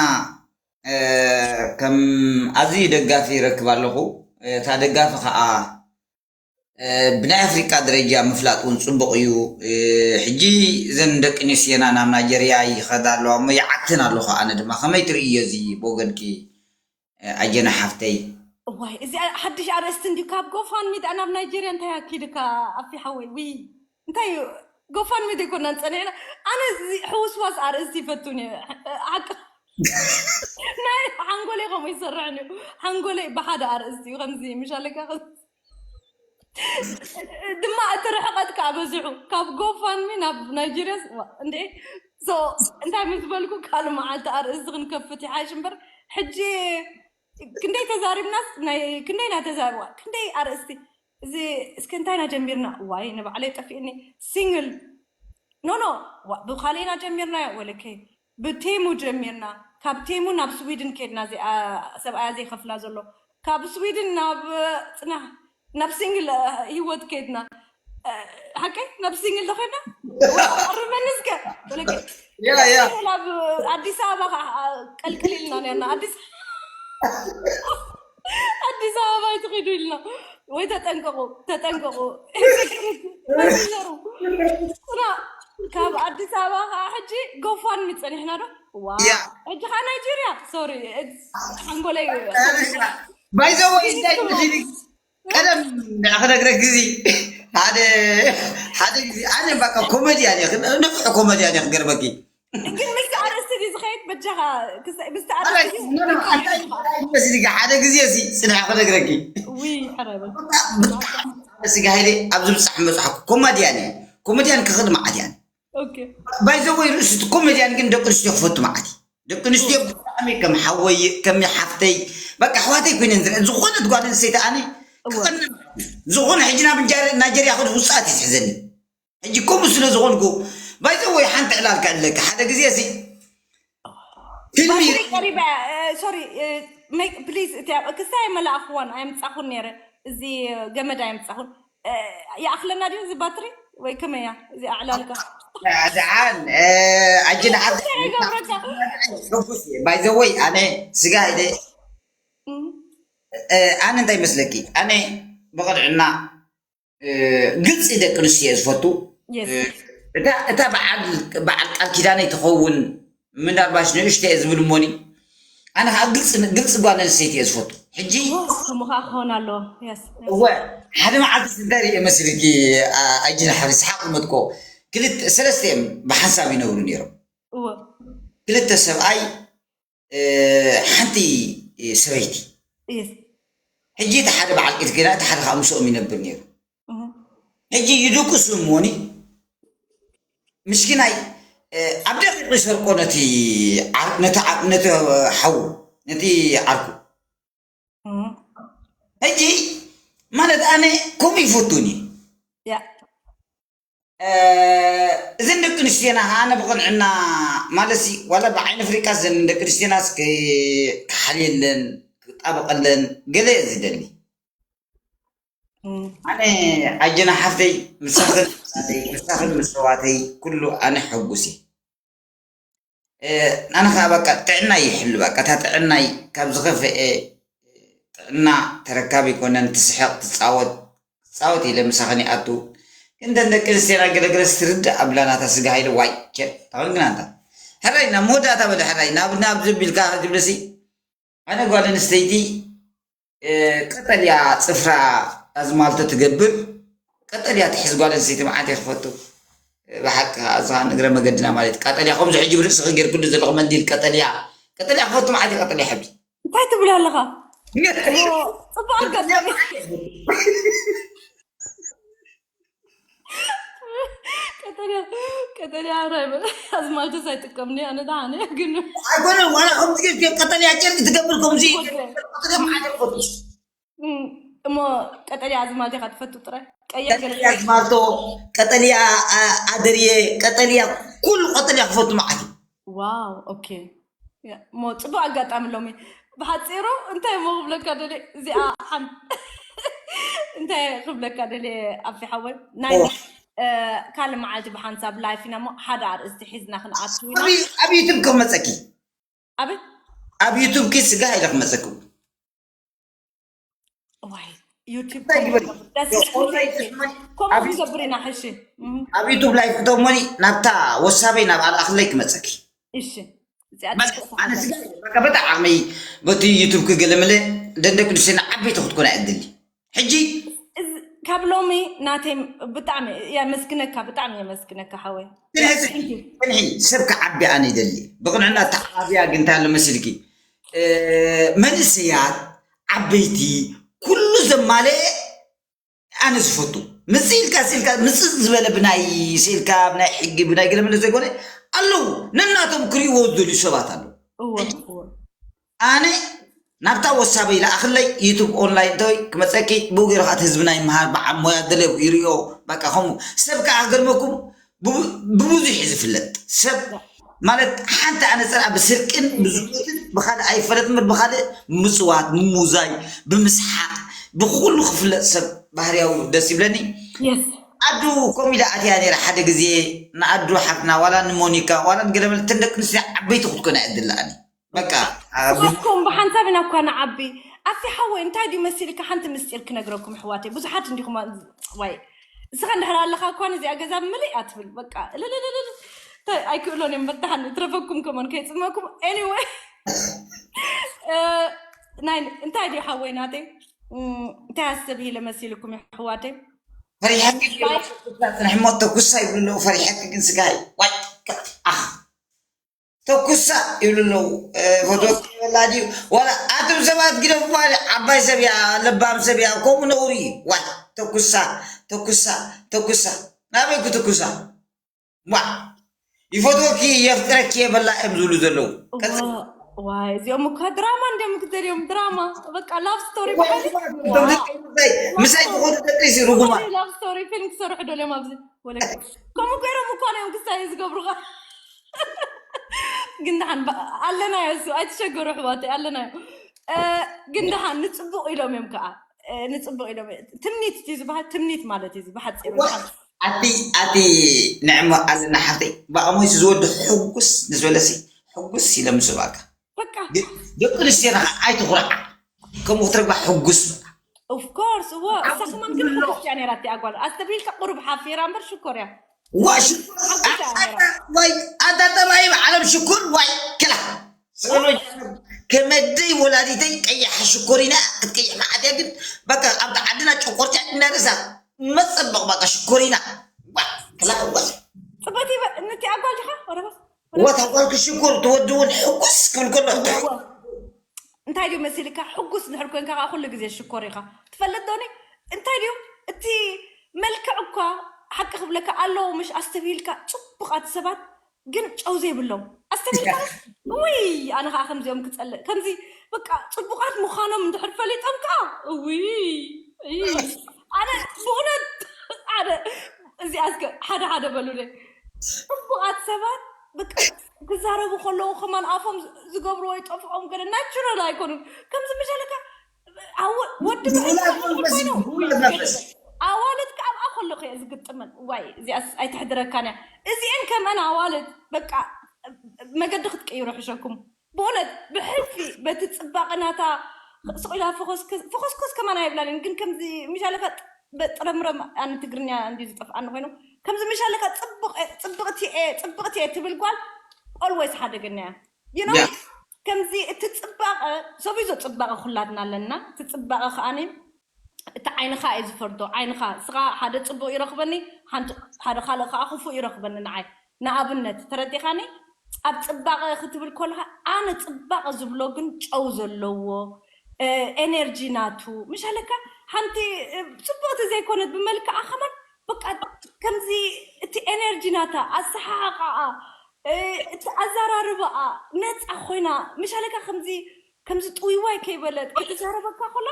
ከም ኣዝዩ ደጋፊ ይረክብ ኣለኹ። እታ ደጋፊ ከዓ ብናይ ኣፍሪቃ ደረጃ ምፍላጥ እውን ፅቡቕ እዩ። ሕጂ እዘን ደቂ ኣንስትዮና ናብ ናይጀርያ ይኸዳ ኣለዋ እሞ ይዓትን ኣለኹ። ኣነ ድማ ከመይ ትርእዮ እዚ ብወገንኪ ኣጀና ሓፍተይ? እዋይ እዚ ሓድሽ ኣርእስቲ እንዲ ካብ ጎፋንሚ ደኣ ናብ ናይጀርያ እንታይ ኣኪድካ ኣፊ ሓወይ? ውይ እንታይ እዩ ጎፋንሚ ዘይኮናን ፀኒዕና። ኣነ እዚ ሕውስዋስ ኣርእስቲ ይፈቱን እየ ሓቂ ናይ ሓንጎለይ ከምኡ ይሰርሕን እዩ። ሓንጎለይ ብሓደ ኣርእስቲ እዩ ከምዚ ምሻለካ ድማ እቲ ርሕቐት ከዓ በዚሑ ካብ ጎፋንሚ ናብ ናይጀርያ እንዴ። እንታይ ምስ በልኩ ካልእ መዓልቲ ኣርእስቲ ክንከፍት ይሓይሽ እምበር ሕጂ ክንደይ ተዛሪብናስ ናይ ክንደይ ኢና ተዛሪብዋ ክንደይ ኣርእስቲ እዚ እስከ እንታይ ኢና ጀሚርና? ዋይ ንባዕለይ ጠፊእኒ። ሲንግል ኖ ኖ ብካሊእና ጀሚርናዮ ወለከ ብቴሙ ጀሚርና ካብ ቴሙ ናብ ስዊድን ከድና እዚኣ ሰብኣያ ዘይከፍላ ዘሎ ካብ ስዊድን ናብ ፅና ናብ ሲንግል ሂወት ከድና ሓቀይ ናብ ሲንግል ዶ ከድና ኣርመኒ እስከ ወለከ ናብ ኣዲስ ኣበባ ከዓ ቀልቅል ኢልና ነርና ኣዲስ ኣዲስ ኣበባ ኣይትኺዱ ኢልና ወይ ተጠንቀቁ ተጠንቀቁ። እና ካብ ኣዲስ ኣበባ ከዓ ሕጂ ጎፋንሚ ፀኒሕና ዶ ዋ ሕጂ ከዓ ናይጀርያ ሶሪ ሓንጎለይ ባይዘወይ እንታይ ቀደም ክነግረክ ግዚ ሓደ ሓደ ግዜ ኣነ በቃ ኮሜድያን እየ ንፍዕ ኮሜድያን እየ ክገርመኪ ግን ምስቲ ኣርእስቲ ድዩ ዝኸይድ በጃኻ ምስቲ ኣርእስቲ ሓደ ግዜ ሲ ፅንሐ ክነግረኪ ውይ ሕረበ ስጋ ሄደ ኣብዚ ብፃሕ መፅሓኩ ኮሜድያን እየ ኮሜድያን ክኽድ መዓት እያን ባይዘወይ ርእሲ እቲ ኮሜድያን ግን ደቂ ኣንስትዮ ክፈቱ መዓት እዩ ደቂ ኣንስትዮ ብጣዕሚ ከም ሓወይ ከም ሓፍተይ በቃ ኣሕዋተይ ኮይነን ዝረአ ዝኾነት ጓል ኣንስተይቲ ኣነ ዝኾነ ሕጂ ናብ ናይጀርያ ክድ ውፅኣት ይትሕዘኒ ሕጂ ከምኡ ስለ ዝኾንኩ ባይዘወይ ሓንቲ ዕላል ከዕለካ ሓደ ግዜ ሲ ፊልሚ ቀሪበ ሶሪ ፕሊዝ እቲ ክስታይ መላእኽዋን ኣየምፃኹን ነይረ እዚ ገመድ ኣየምፃኹን ይኣኽለና ድዩ እዚ ባትሪ ወይ ከመያ እዚ ኣዕላልካ ደሓን ኣጅን ዓብ ገብረካ ባይዘወይ ኣነ ስጋ ኢለ ኣነ እንታይ መስለኪ ኣነ ብቕድዕና ግልፂ ደቂ ኣንስትዮ ዝፈቱ እታ በዓል ቃል ኪዳነይ ትኸውን ምናልባሽ ንእሽተ እየ ዝብል እሞኒ ኣነ ከዓ ግልፂ ጓል ኣንስተይቲ እየ ዝፈቱ ሕጂ ከምኡ ከዓ ክኸውን ኣለዎ እወ ሓደ መዓልቲ እንታይ ርእ መስልኪ ኣጅና ሓሪ ስሓቅ መጥቆ ክልተ ሰለስተ እዮም ብሓንሳብ ይነብሩ ነይሮም ክልተ ሰብኣይ ሓንቲ ሰበይቲ ሕጂ እቲ ሓደ በዓል ቂት ገና እቲ ሓደ ከዓ ምስኦም ይነብር ነይሩ ሕጂ ይድቅሱ እሞኒ ምስኪናይ ኣብ ደቂቁ ይሰርቆ ነቲ ነቲ ሓዉ ነቲ ዓርኩ ሕጂ ማለት ኣነ ከምኡ ይፈቱን እዩ። ያ እዘን ደቂ ኣንስትዮና ከዓ ኣነ ብቕንዕና ማለት ሲ ዋላ ብዓይኒ ፍሪቃ ዘን ደቂ ኣንስትዮና ክሓልየለን ክጣበቐለን ገለ እየ ዝደሊ። ኣነ ኣጀና ሓፍተይ ምሳኽን ምሳተይ ምሳኽን ምሰዋተይ ኩሉ ኣነ ሕጉስ እየ። ኣነ ከዓ በቃ ጥዕናይ ይሕሉ በቃ እታ ጥዕናይ ካብ ዝኸፍአ ጥዕና ተረካብ ይኮነን ትስሕቕ ትፃወት ትፃወት ኢለ ምሳኽን ይኣቱ። እንተን ደቂ ኣንስትዮና ገለገለ ስትርዳእ ኣብላ ናታ ስጋ ሃይለ ዋይ ቸ ታኾን ግና እንታ ሕራይ ናብ መወዳእታ በለ ሕራይ ናብ ናብ ዝቢልካ ዝብለሲ ኣነ ጓል ኣንስተይቲ ቀጠልያ ፅፍራ ኣዝማልቶ ትገብር ቀጠልያ ትሕዝ ጓል ኣንስተይቲ መዓት እየ ክፈቱ። ብሓቂ እዛ ንግረ መገድና ማለት ቀጠልያ ከምዚ ሕጂ ብርእስኺ ጌርክሉ ዘለኹ መንዲል ቀጠልያ ቀጠልያ ክፈቱ መዓት እየ ቀጠልያ ሕብሪ እንታይ ትብል ኣለኻ? ፅቡቅ ኣጋጣሚ ቀጠልያ ቀጠልያ ራይ ኣዝማልቶስ ኣይጥቀምኒ ኣነ ደሓነ ግን ኣይኮነ ዋላ ከምዚ ጌርኪ ቀጠልያ ጨርቂ ትገብር ከምዚ ቀጠልያ መዓት እየ ክፈቱ። እሞ ቀጠልያ ኣዝማልቶ ኢኻ ትፈቱ ጥራይ ቀይሕ ገለ ቀጠልያ ኣዝማልቶ ቀጠልያ ኣደርየ ቀጠልያ ኩሉ ቀጠልያ ክፈቱ መዓት እዩ። ዋው ኦኬ እሞ ፅቡቅ ኣጋጣሚ ሎሚ ብሓፂሩ እንታይ እሞ ክብለካ ደልየ እዚኣ ሓን እንታይ ክብለካ ደልየ ኣፊ ሓወይ ናይ ካልእ መዓልቲ ብሓንሳብ ላይፍ ኢና እሞ ሓደ ኣርእስቲ ሒዝና ክንኣትው ኢና ኣብ ዩቱብ ክመፀኪ ኣበይ ኣብ ዩቱብ ኪ ስጋ ኢለ ክመፀኪ ዋይ ዩቲብ ከምኡ ክንገብር ኢና ሕሺ ኣብ ዩቱብ ላይፍ ክተሞኒ ናብታ ወሳበይ ናብ ኣልኣኽለይ ክመፀኪ እሺ ኣነ ስጋ በጣ ዓቕመይ በቲ ዩቱብ ክገለምለ ደንደቂ ንስና ዓበይቲ ክትኮና እድሊ ሕጂ ካብ ሎሚ ናተይ ብጣዕሚ የመስግነካ ብጣዕሚ የመስግነካ ሓወይ ጽንሒ ሰብ ክዓቢ ኣነ ይደሊ ብቕንዕና ተዓብያ ግንታ ኣሎ መሲልኪ መንእሰያት ዓበይቲ ኩሉ ዘማለአ ኣነ ዝፈቱ ምጽእ ኢልካ ስኢልካ ምጽእ ዝበለ ብናይ ስኢልካ ብናይ ሕጊ ብናይ ገለመለ ዘይኮነ ኣለዉ ነናቶም ክርእይዎ ዝደልዩ ሰባት ኣለዉ ኣነ ናብታ ወሳበይ ለኣኽለይ ዩቱብ ኦንላይን እንተወይ ክመፀኪ ብኡ ገይሩ ከዓ ህዝብና ይመሃር በዓል ሞያ ደለ ይሪኦ በቃ ከምኡ ሰብ ከዓ ክገርመኩም ብብዙሕ እዩ ዝፍለጥ ሰብ ማለት ሓንቲ ኣነ ፀርኣ ብስርቅን ብዝሙትን ብካልእ ኣይፈለጥ ምር ብካልእ ብምፅዋት ምሙዛይ ብምስሓቅ ብኩሉ ክፍለጥ ሰብ ባህርያዊ ደስ ይብለኒ ኣዱ ከምኡ ኢለ ኣትያ ነይረ ሓደ ግዜ ንኣዱ ሓፍትና ዋላ ንሞኒካ ዋላ ንገለመለ እተን ደቂ ኣንስትዮ ዓበይቲ ክትኮና እየ ድለኣኒ በቃ ንስኻትኩም ብሓንሳብ ኢና እኳ ንዓቢ ኣፊ ሓወይ እንታይ ድዩ መሲልካ ሓንቲ ምስጢር ክነግረኩም ኣሕዋተይ ብዙሓት እንዲኹም ዋይ እስኻ እንድሕር ኣለኻ እኳ ነዚኣ ገዛ ምልእ እያ ትብል በቃ እልልልልል እንታይ ኣይክእሎን እዮም በታሓን እትረፈኩም ከማን ከይፅመኩም anyway ናይ እንታይ ድዩ ሓወይ ናተይ እንታይ ኣስተብሂለ መሲልኩም ኣሕዋተይ ፈሪሐኪ ግን ተኩሳ ይብሉ ኣለዉ ፈሪሐኪ ግን ስጋይ ዋይ ኣኽ ተኩሳ ይብሉ ኣለዉ ፈትወኪ ይበላ ድዩ ዋላ ኣቱም ሰባት ግደፍዋ ዓባይ ሰብ እያ ለባም ሰብ እያ ከምኡ ነውሪ እዩ ዋይ ተኩሳ ተኩሳ ተኩሳ ናበይ ክትኩሳ ዋ ይፈትወኪ የፍቅረኪ የበላ እዮም ዝብሉ ዘለዉ ዋይ እዚኦም እኳ ድራማ እንዲም ክትደልዮም ድራማ በቃ love story ምሳይ ዝኾኑ ደቂ ሲ ርጉማ love story film ክሰርሑ ደልዮም ኣብዚ ወለ ከምኡ ገይሮም እኳ እዮም ክሳይ ዝገብሩኻ ግን ደሓን ኣለናዮ እሱ ኣይትሸገሩ ኣሕዋተይ ኣለናዮ ግን ደሓን ንፅቡቅ ኢሎም እዮም ከዓ ንፅቡቅ ኢሎም ትምኒት እቲ ዝበሃል ትምኒት ማለት እዩ ብሓፂሩ ኣቲ ኣቲ ንዕሞ ኣለና ሓፍተይ ብኣሞይስ ዝወዲ ሕጉስ ንዝበለሲ ሕጉስ ኢለ ምስባካ በቃ ደቂ ኣንስትዮና ከዓ ኣይትኩርዓ ከምኡ ክትረግባ ሕጉስ of course እዎ እሳ ከማን ግን ሕጉስ እያ ነይራ እቲኣ ጓል ኣስተብሂልካ ቁሩብ ሓፊራ እምበር ሽኮር እያ ዋይ ኣታ ጠባይ ዓለም ሽኮር ዋይ ክላ ከመደይ ወላዲተይ ቀይሓ ሽኮሪና ክትቀይሕ መዓት እያ ግን በቃ ኣብቲ ዓድና ጨቆርታ እናደሳ መፀበቕ በቃ ሽኮሪና ክላ ፅበት ነቲ ኣጓል ዲኻ ረበስ ወታ ጓልኪ ሽኮር ትወዲ እውን ሕጉስ ክብል ከሎ እንታይ ድዩ መሲልካ ሕጉስ ድሕር ኮንካ ከዓ ኩሉ ግዜ ሽኮር ኢኻ ትፈልጥ ዶኒ እንታይ ድዩ እቲ መልክዕ እኳ ሓቂ ክብለካ ኣለዎ ምሽ ኣስተብሂልካ ፅቡቃት ሰባት ግን ጨው ዘይብሎም ኣስተብሂልካ ውይ ኣነ ከዓ ከምዚኦም ክፀልእ ከምዚ በቃ ጽቡቓት ምዃኖም እንድሕር ፈሊጦም ከዓ እውይ፣ እይ፣ ኣነ ብእውነት ሓደ እዚኣ እስከ ሓደ ሓደ በሉለይ። ጽቡቓት ሰባት በቃ ክዛረቡ ከለዉ ከማን ኣፎም ዝገብርዎ ይጠፍኦም፣ ገለ ናቹራል ኣይኮኑን። ከምዚ ምሻለካ ኣወ-፣ ወዲ ብዕላ ብዕላ መንፈስ እዩ፣ ኮይኑ ብዕላ መንፈስ። ኣዋልድ ከዓ ኣብኣ ከለኹ እየ ዝግጥመን። ዋይ እዚኣስ ኣይትሕድረካን እያ። እዚአን ከምአን ኣዋልድ በቃ መገዲ ክትቅይሩ ሕሸኩም። ብእውነት ብሕልፊ በቲ ጽባቐ ናታ ስቕ ኢላ ፈኾስከስ ከማን ኣይብላን ግን ከምዚ ምሻለካ በጥረምረም ኣነ ትግርኛ እንዲ ዝጠፍኣኒ ኮይኑ ከምዚ ምሻለካ ጽብቕ ጽብቕቲ እየ ጽብቕቲ እየ ትብል ጓል ኦልወይስ ሓደገኛ እያ። You know? ከምዚ እቲ ጽባቐ ሰብይዞ ጽባቐ ኩላትና ኣለና። እቲ ጽባቐ ከኣኒ እቲ ዓይንኻ እዩ ዝፈርዶ። ዓይንኻ ስኻ ሓደ ጽቡቕ ይረኽበኒ፣ ሓንቲ ሓደ ካልእ ከዓ ክፉእ ይረኽበኒ ንዓይ። ንኣብነት ተረዲኻኒ? ኣብ ጽባቐ ክትብል ከለኻ ኣነ ጽባቐ ዝብሎ ግን ጨው ዘለዎ ኤነርጂ ናቱ ምሻለካ ሓንቲ ጽቡቕቲ ዘይኮነት ብመልክዓ ከማን በቃ ከምዚ እቲ ኤነርጂ ናታ ኣሰሓሓቃኣ እቲ ኣዘራርባኣ ነፃ ኮይና ምሻለካ ከምዚ ከምዚ ጥውይዋይ ከይበለት ክትዛረበካ ኮላ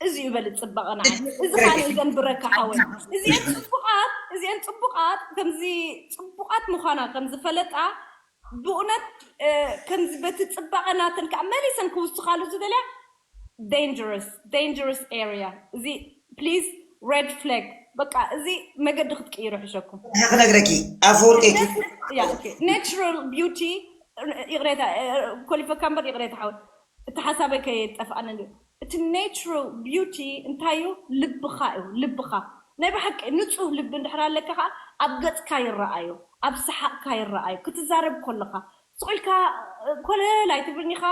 እዚ እዩ በል ፅባቐ ንዓይ። እዚ ካነ ዘንብረካ ሓወይ። እዚአን ፅቡቓት እዚአን ፅቡቓት ከምዚ ፅቡቓት ምዃና ከምዝፈለጣ ብእውነት ከምዚ በቲ ፅባቐ ናተን ከዓ መሊሰን ክውስኻሉ ዝደልያ dangerous dangerous area እዚ please red flag በቃ እዚ መገዲ ክትቅይሩ ሕሸኩም። ክነግረኪ ኣፈወርቂ natural beauty ይቕሬታ ኮሊፈካ እምበር ይቕሬታ ሓወይ እቲ ሓሳበይ ከየጠፍኣኒ እንዲ እቲ natural beauty እንታይ እዩ? ልብኻ እዩ ልብኻ ናይ ብሓቂ ንፁህ ልቢ እንድሕር ኣለካ ከዓ ኣብ ገፅካ ይረኣዩ ኣብ ሰሓቕካ ይረኣዩ ክትዛረብ ከለኻ ስቑ ኢልካ ኮለል ኣይትብልኒኻ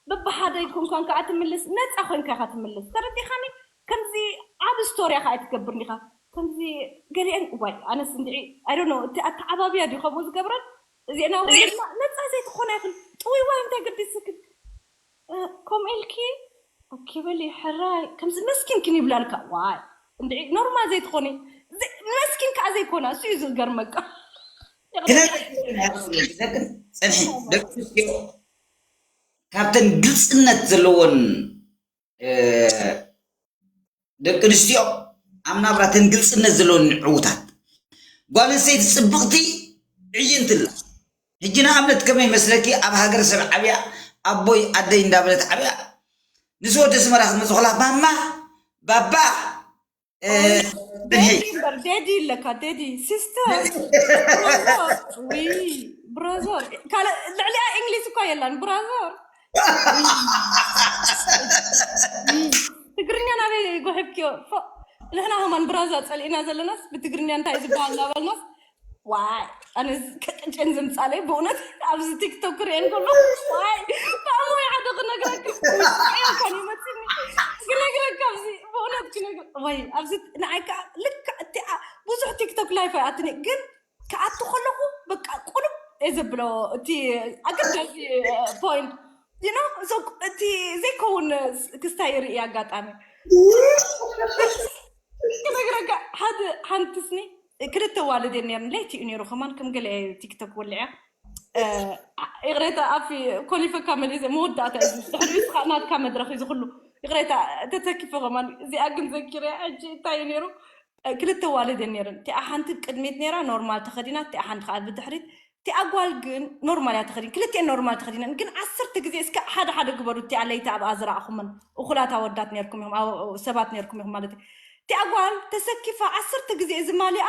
በብሓደ ይኮንኳን ከዓ ትምልስ ነፃ ኮይንካ ኢኻ ትምልስ ተረዲኻኒ ከምዚ ዓብ ስቶሪ ኢኻ ኣይትገብርኒኻ ከምዚ ገሊአን ዋይ ኣነስ እንድዒ I don't know እቲ ኣተዓባብያ ድዩ ከምኡ ዝገብረን እዚአን ኣወ ነፃ ዘይትኾና ይኽን ጥውይዋይ እንታይ ግዲ ስክን ከምኡ ኢልኪ ኦኬ በሊ ሕራይ ከምዚ መስኪን ክን ይብላልካ ዋይ እንድዒ ኖርማል ዘይትኾኒ መስኪን ከዓ ዘይኮና እሱ እዩ ዝገርመካ ክነግር ፅንሒ ደቂ ኣንስትዮ ካብተን ግልፅነት ዘለዎን ደቂ ኣንስትዮ ኣብ ናብራተን ግልፅነት ዘለወን ዕውታት ጓል ኣንስተይቲ ፅብቕቲ ዕይንትላ ሕጂ ንኣብነት ከመይ መስለኪ ኣብ ሃገረሰብ ዓብያ ኣቦይ ኣደይ እንዳበለት ዓብያ ምስ ወዲ ኣስመራ ክትመፅእ ከላ ማማ ባባ ዴዲ ኣለካ ዴዲ ሲስተር ብራዘር ካልእ ልዕሊኣ እንግሊዝ እኳ የላን ብራዘር ትግርኛ ናበይ ጎሕብክዮ ንሕና ከማን ብራዛ ፀሊእና ዘለናስ ብትግርኛ እንታይ ዝበሃል እናበልናስ ዋይ ኣነ ቅጭን ዝምፃለይ ብእውነት ኣብዚ ቲክቶክ ክሪኤን ከሎ ዋይ ብኣሞይ ሓደ ክነግረካ ይመፅኒ ክነግረካ ኣብዚ ብእውነት ክነግር ወይ ኣብዚ ንዓይ ከዓ ልክዕ እቲኣ ብዙሕ ቲክቶክ ላይፍ ኣይኣትኒ ግን ክኣቱ ከለኹ በቃ ቁልብ እየ ዘብሎ እቲ ኣገዳሲ ፖይንት you know እቲ ዘይከውን ክስታይ ርኢ ኣጋጣሚ ክነግረካ ሓደ ሓንቲ ስኒ ክልተ ዋልድ እየን ነርኒ ለይቲ እዩ ነይሩ ከማን ከም ገለ ቲክቶክ ወልዕያ ይቕሬታ ኣፊ ኮሊፈካ መሊሰ መወዳእታ እዩ ድሕሪ ስኻ ናትካ መድረኽ እዩ ዝኽሉ ይቕሬታ ተተኪፈ ከማን እዚኣ ግን ዘኪረ ሕጂ እንታይ እዩ ነይሩ ክልተ ዋልድ እየን ነይረን እቲኣ ሓንቲ ቅድሚት ነይራ ኖርማል ተኸዲና እቲኣ ሓንቲ ከዓ ብድሕሪት እቲኣ ጓል ግን ኖርማል እያ ተኸዲን ክልቲኤን ኖርማል ተኸዲነን ግን ዓሰርተ ግዜ እስከ ሓደ ሓደ ግበሩ እቲኣ ለይቲ ኣብኣ ዝረኣኹመን እኹላት ኣወዳት ነርኩም ኢኹም ሰባት ነርኩም ኢኹም ማለት እዩ እቲኣ ጓል ተሰኪፋ ዓሰርተ ግዜ እዚ ማሊኣ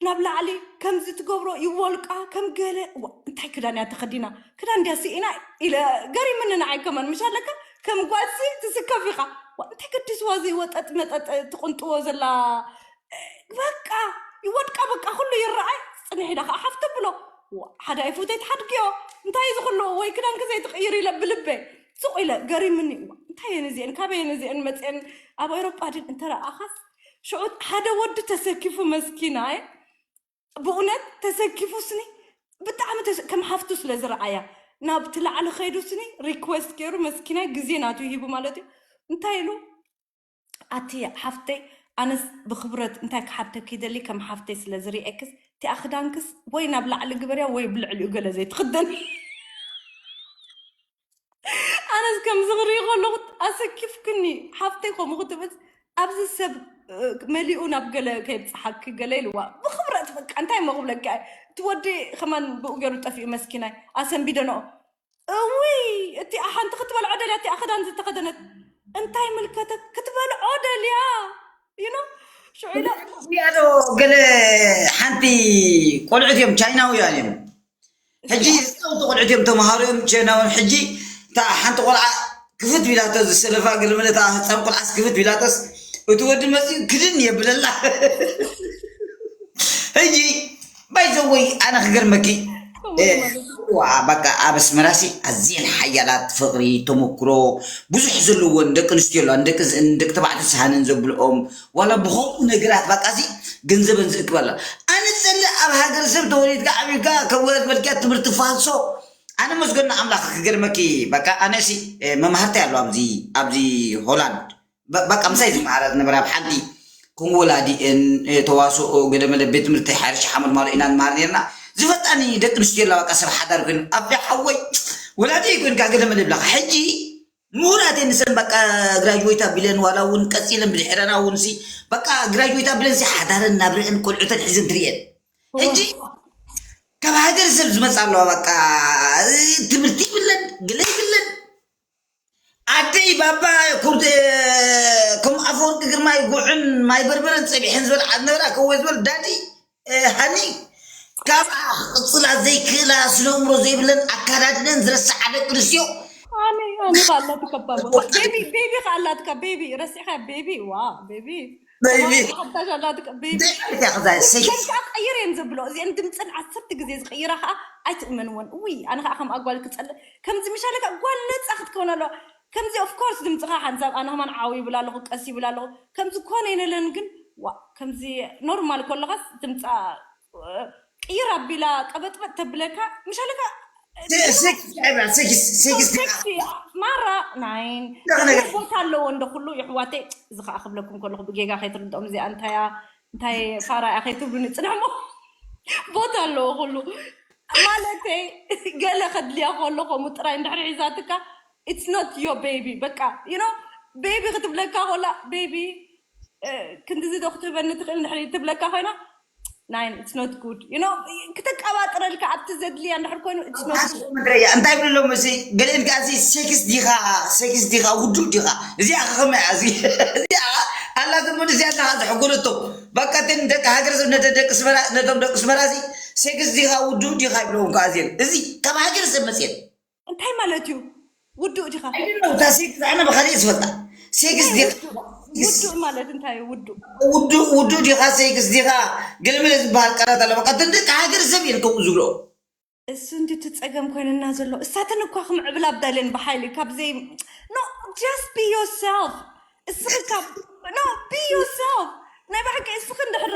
ናብ ላዕሊ ከምዚ ትገብሮ ይወልቃ ከም ገለ እንታይ ክዳን እያ ተኸዲና ክዳን ድያ ስኢና ኢለ ገሪምኒ ንዓይ ከማን ምሽ ኣለካ ከም ጓልሲ ትስከፍ ኢኻ እንታይ ገዲስዋ እዚ ወጠጥ መጠጥ ትቕንጥዎ ዘላ በቃ ይወድቃ በቃ ኩሉ ይረኣይ ፅንሕ ኢለ ከዓ ሓፍ ተብሎ ሓደ ኣይፉተይ ትሓድግዮ እንታይ ዝኽሉ ወይ ክዳንኪ ዘይትቕይር ኢለ ብልበይ ሱቕ ኢለ ገሪምኒ እንታይ እየን እዚአን ካበየን እዚአን መፅአን ኣብ ኤሮጳ ድን እንተረኣኻስ ሽዑ ሓደ ወዲ ተሰኪፉ መስኪናይ ብእውነት ተሰኪፉ ስኒ ብጣዕሚ ከም ሓፍቱ ስለ ዝረኣያ ናብቲ ላዕሊ ከይዱ ስኒ ሪኩዌስት ገይሩ መስኪናይ ግዜ ናቱ ሂቡ ማለት እዩ እንታይ ኢሉ ኣቲ ሓፍተይ ኣነስ ብክብረት እንታይ ክሓተኪ ይደሊ ከም ሓፍተይ ስለ ዝሪኤክስ እቲኣ ክዳንክስ ወይ ናብ ላዕሊ ግበርያ ወይ ብልዕሊኡ ገለ ዘይትኽደን ኣነ ከምዚ ክርኢ ከለኹ ኣሰኪፍክኒ ሓፍተይ። ከምኡ ክትብል ኣብዚ ሰብ መሊኡ ናብ ገለ ከይብፅሓኪ ገለ ኢልዋ ብክብረት። በቃ እንታይ እሞ ክብለኪ? እቲ ወዲ ከማን ብኡ ገይሩ ጠፊኡ መስኪናይ ኣሰንቢደንኦ። እውይ እቲኣ ሓንቲ ክትበልዖ ደልያ እቲኣ ክዳን ዝተኸደነት እንታይ ምልከተክ ክትበልዖ ደልያ you know ሽዑ ኢለ ያዶ ገለ ሓንቲ ቆልዑት እዮም ቻይናውያን እዮም ሕጂ ዝፃውቱ ቆልዑት እዮም ተምሃሮ እዮም ቻይናውያን ሕጂ እታ ሓንቲ ቆልዓ ክፍት ቢላቶ ዝሰለፋ ገለመለ እታ ህፃን ቆልዓስ ክፍት ቢላቶስ እቲ ወዲ መፂኡ ክድን የብለላ ሕጂ ባይዘወይ ኣነ ክገርመኪ በቃ ኣብ ኣስመራሲ ኣዝየን ሓያላት ፍቅሪ ተመክሮ ብዙሕ ዘለዎን ደቂ ኣንስትዮ ኣለዋ ደቂ ተባዕትዮ ሰሃንን ዘብልኦም ዋላ ብኸምኡ ነገራት በቃ ሲ ገንዘበን ዝእክበላ ኣነ ፀልእ ኣብ ሃገር ሰብ ተወሊድካ ዓብካ ከም ወለት መልክያ ትምህርቲ ፋልሶ ኣነ መስገና ኣምላኽ ክገርመኪ በቃ ኣነ ሲ መማህርታይ ኣለዋ ኣብዚ ሆላንድ በቃ ምሳይ ዝመሃራ ዝነበራ ኣብ ሓንቲ ከም ወላዲአን ተዋስኦ ገደመለ ቤት ትምህርቲ ሓርሽ ሓመድ ማሎ ኢና ንመሃር ነርና ዝፈጣኒ ደቂ ኣንስትዮ ኣለዋ በቃ ሰብ ሓዳር ኮይኑ ኣብ ሓወይ ወላዲ ኮይንካ ገደመለ ይብላካ ሕጂ ምሁራት ንሰን በቃ ግራጅዌት ኣቢለን ዋላ እውን ቀፂለን ብድሕረና እውን ሲ በቃ ግራጅዌት ኣቢለን ሲ ሓዳረን ናብረአን ቆልዑተን ሒዘን ትርእየን ሕጂ ካብ ሃገር ሰብ ዝመፃ ኣለዋ በቃ ትምህርቲ ይብለን ግለ ይብለን ኣደይ ባባ ኩርደ ከም ኣፈወርቂ ግርማይ ጉዕን ማይ በርበረን ፀቢሐን ዝበልዓ ዝነበራ ከወ ዝበል ዳዲ ሃኒ ካብኣ ክቕፅላ ዘይክእላ ስነ እምሮ ዘይብለን ኣካዳድነን ዝረስዓ ደቂ ኣንስትዮ ኣነ ኣነ ካላትካ ባባ ቤቢ ቤቢ ካላትካ ቤቢ ረሲዕካ ቤቢ ዋ ቤቢ ቤቢ ሓዳሽ ኣላትካ ቤቢ ዘይብልካ ክዛ ሰይ ከይካ ቀይር እየን ዘብሎ እዚአን ድምፅን ዓሰርተ ግዜ ዝቀይራ ከዓ ኣይትእመንዎን ውይ ኣነ ከዓ ከም ኣጓል ክፀልእ ከምዚ ምሻለ ከዓ ጓል ነፃ ክትከውን ኣለዋ ከምዚ of course ድምፅኻ ሓንሳብ ኣነ ከማን ዓው ይብል ኣለኹ ቀስ ይብል ኣለኹ ከምዚ ኮነ ይነለን ግን ዋ ከምዚ ኖርማል ከለኻስ ድምፃ ቅይር ኣቢላ ቀበጥበጥ ተብለካ ምሻለካ ሴክስ ሴክስ ማራ ናይን ቦታ ኣለዎ እንደ ኩሉ ይሕዋተይ እዚ ከዓ ክብለኩም ከለኩ ብጌጋ ከይትርድኦም እዚኣ እንታያ እንታይ ፋራ እያ ከይትብሉኒ ፅንሕሞ ቦታ ኣለዎ ኩሉ ማለተይ ገለ ከድልያ ከሎ ከምኡ ጥራይ እንድሕር ሒዛትካ it's not your baby በቃ you know baby ክትብለካ ከላ baby ክንድዚ ዶ ክትህበኒ ትኽእል እንድሕር ትብለካ ኮይና nine it's not good you know ክተቀባጥረልካ ኣብቲ ዘድልያ እንድሕር ኮይኑ it's not good መድረያ እንታይ ብልሎም እዚ ገሊአን ከዓ እዚ ሴክስ ዲኻ ሴክስ ዲኻ ውዱእ ዲኻ እዚኣ ከኸመ እያ እዚ እዚኣ ኣላ ዘመን እዚኣ ከዓ ዝሕጎለቶ በቃ እተን ደቂ ሃገር ሰብ ነተ ደቂ ስመራ ነቶም ደቂ ስመራ እዚ ሴክስ ዲኻ ውዱእ ዲኻ ይብለዎም ከዓ እዚአን እዚ ካብ ሃገር ሰብ መፅየን እንታይ ማለት እዩ ውዱእ ዲኻ እታ ሴክስ ኣነ ብካሊእ ዝፈልጣ ሴክስ ዲኻ ውዱእ ማለት እንታይ እዩ ውዱእ ውዱእ ውዱእ ዲኻ ሴክስ ዲኻ ገለመለ ዝበሃል ቃላት ኣለዎ ቀጥታ ደቂ ሃገር ሰብ እየን ከምኡ ዝብልኦ እሱ እንዲ እቲ ፀገም ኮይንና ዘሎ እሳተን እኳ ክምዕብል ኣብዳለን ብሓይሊ ካብ ዘይ no just be yourself እስኺ ካብ no be yourself ናይ ብሓቂ እስኺ እንድሕር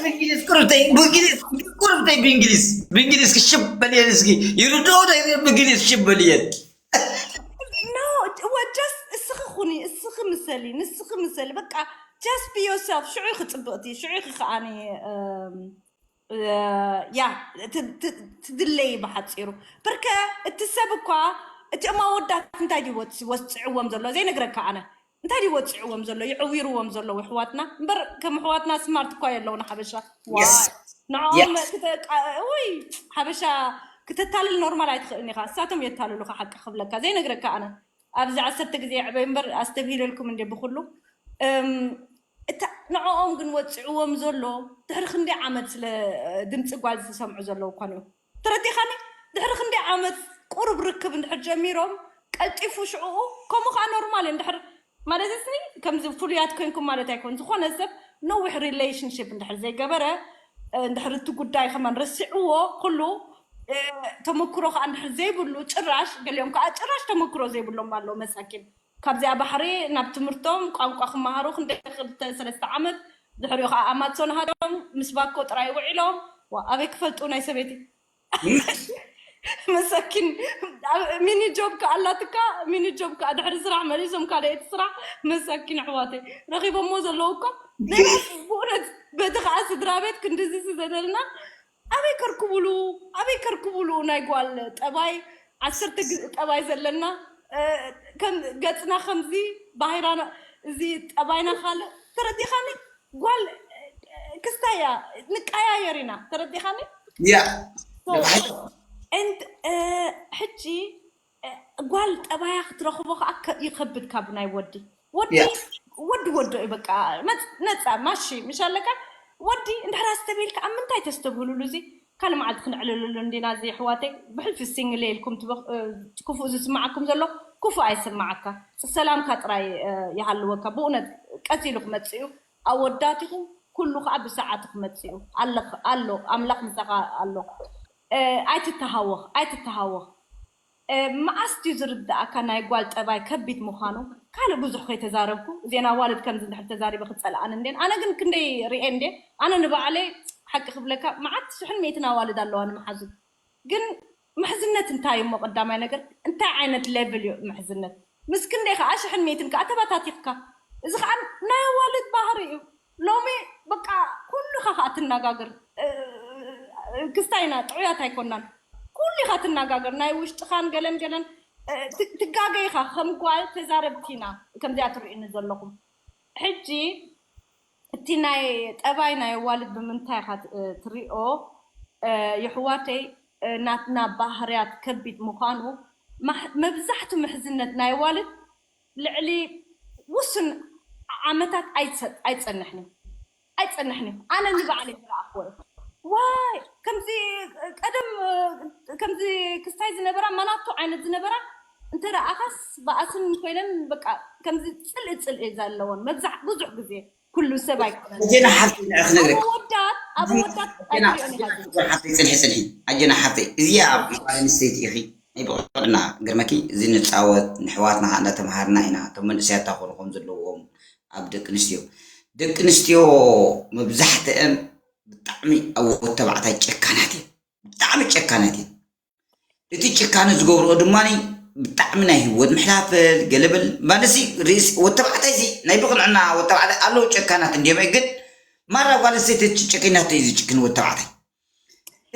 ብእንግሊዝ ቁርብተይ ብእንግሊዝ ቁርብተይ ብእንግሊዝ ብእንግሊዝ ክሽብ በልየን እስኪ ይርድኦ ዶ ብእንግሊዝ ክሽብ በልየን no just እስኺ ኩኒ እስኺ ምሰሊ ንስኺ ምሰሊ በቃ just be yourself ሽዑ ክፅብቕቲ ሽዑ ክኸኣኒ ያ ትድለይ ብሓፂሩ ብርከ እቲ ሰብ እኳ እቲኦም ኣወዳት እንታይ ድዩ ወፅዕዎም ዘሎ ዘይነግረካ ኣነ እንታይ ድዩ ወፅዕዎም ዘሎ ይዕዊርዎም ዘለዉ ኣሕዋትና እምበር ከም ኣሕዋትና ስማርት እኳ የለውን ሓበሻ ንዕኦም ውይ ሓበሻ ክተታልል ኖርማል ኣይትኽእልን ኢኻ እሳቶም የታልሉካ ሓቂ ክብለካ ዘይነግረካ ኣነ ኣብዚ ዓሰርተ ግዜ የዕበይ እምበር ኣስተብሂለልኩም እንደ ብኩሉ እታ ንዕኦም ግን ወፅዕዎም ዘሎ ድሕሪ ክንደይ ዓመት ስለ ድምፂ ጓል ዝሰምዑ ዘለዉ እኳ እዮም ተረዲኻኒ ድሕሪ ክንደይ ዓመት ቁሩብ ርክብ እንድሕር ጀሚሮም ቀልጢፉ ሽዕኡ ከምኡ ከዓ ኖርማል እዩ እንድሕር ማለት ስኒ ከምዚ ፍሉያት ኮይንኩም ማለት ኣይኮን ዝኾነ ሰብ ነዊሕ relationship እንድሕር ዘይገበረ እንድሕር እቲ ጉዳይ ከማን ረስዕዎ ኩሉ ተመክሮ ከዓ እንድሕር ዘይብሉ ጭራሽ ገሊኦም ከዓ ጭራሽ ተመክሮ ዘይብሎም ኣለዉ መሳኪን ካብዚኣ ባሕሪ ናብ ትምህርቶም ቋንቋ ክመሃሩ ክንደ ክልተ ሰለስተ ዓመት ድሕሪኡ ከዓ ኣማሶን ሃዶም ምስ ባኮ ጥራይ ውዒሎም ኣበይ ክፈልጡ ናይ ሰበይቲ መሳኪን ሚኒ ጆብ ከዓ ኣላትካ ሚኒ ጆብ ከዓ ድሕሪ ስራሕ መሊሶም ካልአይቲ ስራሕ መሳኪን ኣሕዋተይ ረኪቦሞ ዘለዉ እኮ ብእውነት በቲ ከዓ ስድራ ቤት ክንድዚ ዘደልና ኣበይ ከርክቡሉ ኣበይ ከርክቡሉ ናይ ጓል ጠባይ ዓሰርተ ግ- ጠባይ ዘለና እ፣ ከም ገፅና ከምዚ ባህራና እዚ ጠባይና ካልእ ተረዲኻኒ። ጓል እ፣ ክስታያ ንቀያየር ኢና ተረዲኻኒ። ያ So, and እ፣ ሕጂ እ፣ ጓል ጠባያ ክትረኽቦ ከዓ ከ- ይኸብድ ካብ ናይ ወዲ ወዲ ያ ወዲ ወዶ እዩ በቃ መፅ- ነፃ ማሺ ምሽ ኣለካ። ወዲ እንድሕር ኣስተብሂልካ ኣብ ምንታይ ተስተብህሉሉ እዚ ካልእ መዓልቲ ክንዕልልሉ እንዲና እዚ ኣሕዋተይ። ብሕልፊ ሲንግል ኢልኩም ትበኽ- እ፣ ክፉእ ዝስማዓኩም ዘሎ ክፉእ ኣይስማዓካ። ሰላምካ ጥራይ እ፣ ይሃልወካ። ብእውነት ቀስ ኢሉ ክመፅእ እዩ። ኣወዳት ኢኹም ኩሉ ከዓ ብሰዓቱ ክመፅእ እዩ። ኣለኽ ኣሎ ኣምላኽ ምሳኻ ኣሎ። እ፣ ኣይትተሃወኽ ኣይትተሃወኽ። እ፣ መዓስ ድዩ ዝርዳእካ ናይ ጓል ጠባይ ከቢድ ምዃኑ? ካልእ ብዙሕ ከይተዛረብኩ እዚአን ኣዋልድ ከምዚ እንድሕር ተዛሪበ ክፀልኣን እንዴን ኣነ ግን ክንደይ ርኤ እንዴ ኣነ ንባዕለይ ሓቂ ክብለካ መዓት ሽሕን ሚእትን ኣዋልድ ኣለዋ ንምሓዙት ግን ምሕዝነት እንታይ እሞ ቀዳማይ ነገር እንታይ ዓይነት ሌቭል እዩ ምሕዝነት ምስ ክንደይ ከዓ ሽሕን ሚእትን ከዓ ተባታቲኽካ እዚ ከዓ ናይ ኣዋልድ ባህሪ እዩ ሎሚ በቃ ኩልኻ ከዓ ትነጋገር እ፣ ክስታይና ጥዑያት ኣይኮናን ኩሉ ኢኻ ትነጋገር ናይ ውሽጥኻን ገለን ገለን እ፣ ት- ትጋገ ኢኻ ከም ጓል ተዛረብቲና ከምዚኣ ትርእኒ ዘለኹም ሕጂ እቲ ናይ ጠባይ ናይ ኣዋልድ ብምንታይ ኢኻ ት- እ፣ ትሪኦ እ፣ የሕዋተይ እ፣ ናትና ባህርያት ከቢድ ምዃኑ ማሕ- መብዛሕቱ ምሕዝነት ናይ ኣዋልድ ልዕሊ ውሱን ዓመታት ኣይጸ- ኣይጸንሕን እዩ ኣይጸንሕን እዩ ኣነ ንባዕለይ ዝረኣኽዎ እዩ ዋይ ከምዚ ቀደም ከምዚ ክስታይ ዝነበራ ማናቶ ዓይነት ዝነበራ እንተ ረኣኻስ በኣስን ኮይነን በቃ ከምዚ ጽልኢ ጽልኢ ዘለዎን መብዛሕ ብዙሕ ግዜ ኩሉ ሰብ ኣይኮነን ኣጀና ሓፍተይ ንዕ ክነግረካ ኣወዳት ኣወዳት ኣጀና ኣይትሪኦን ኢኻ ሓፍተይ ጽንሒ ጽንሒ ኣጀና ሓፍተይ እዚኣ ጓል ኣንስተይቲ ኢኺ ናይ ብቑዕና ግርመኪ እዚ ንፃወት ንሕዋትና ከዓ እንዳተምሃርና ኢና እቶም መንእሰያት ኮኑ ከም ዘለዎም ኣብ ደቂ ኣንስትዮ ደቂ ኣንስትዮ መብዛሕትአን ብጣዕሚ ኣብ ወድ ተባዕታይ ጨካናት እየን ብጣዕሚ ጨካናት እየን እቲ ጭካነ ዝገብርኦ ድማ ብጣዕሚ ናይ ህይወት ምሕላፈል ገለበል ማለሲ ርእሲ ወድ ተባዕታይ ሲ ናይ ብቕንዕና ወድ ተባዕታይ ኣለዉ ጨካናት እንዲዮም ግን ማራ ጓል ኣንስተይቲ ጨኪናቶ እዩ ዝጭክን ወድ ተባዕታይ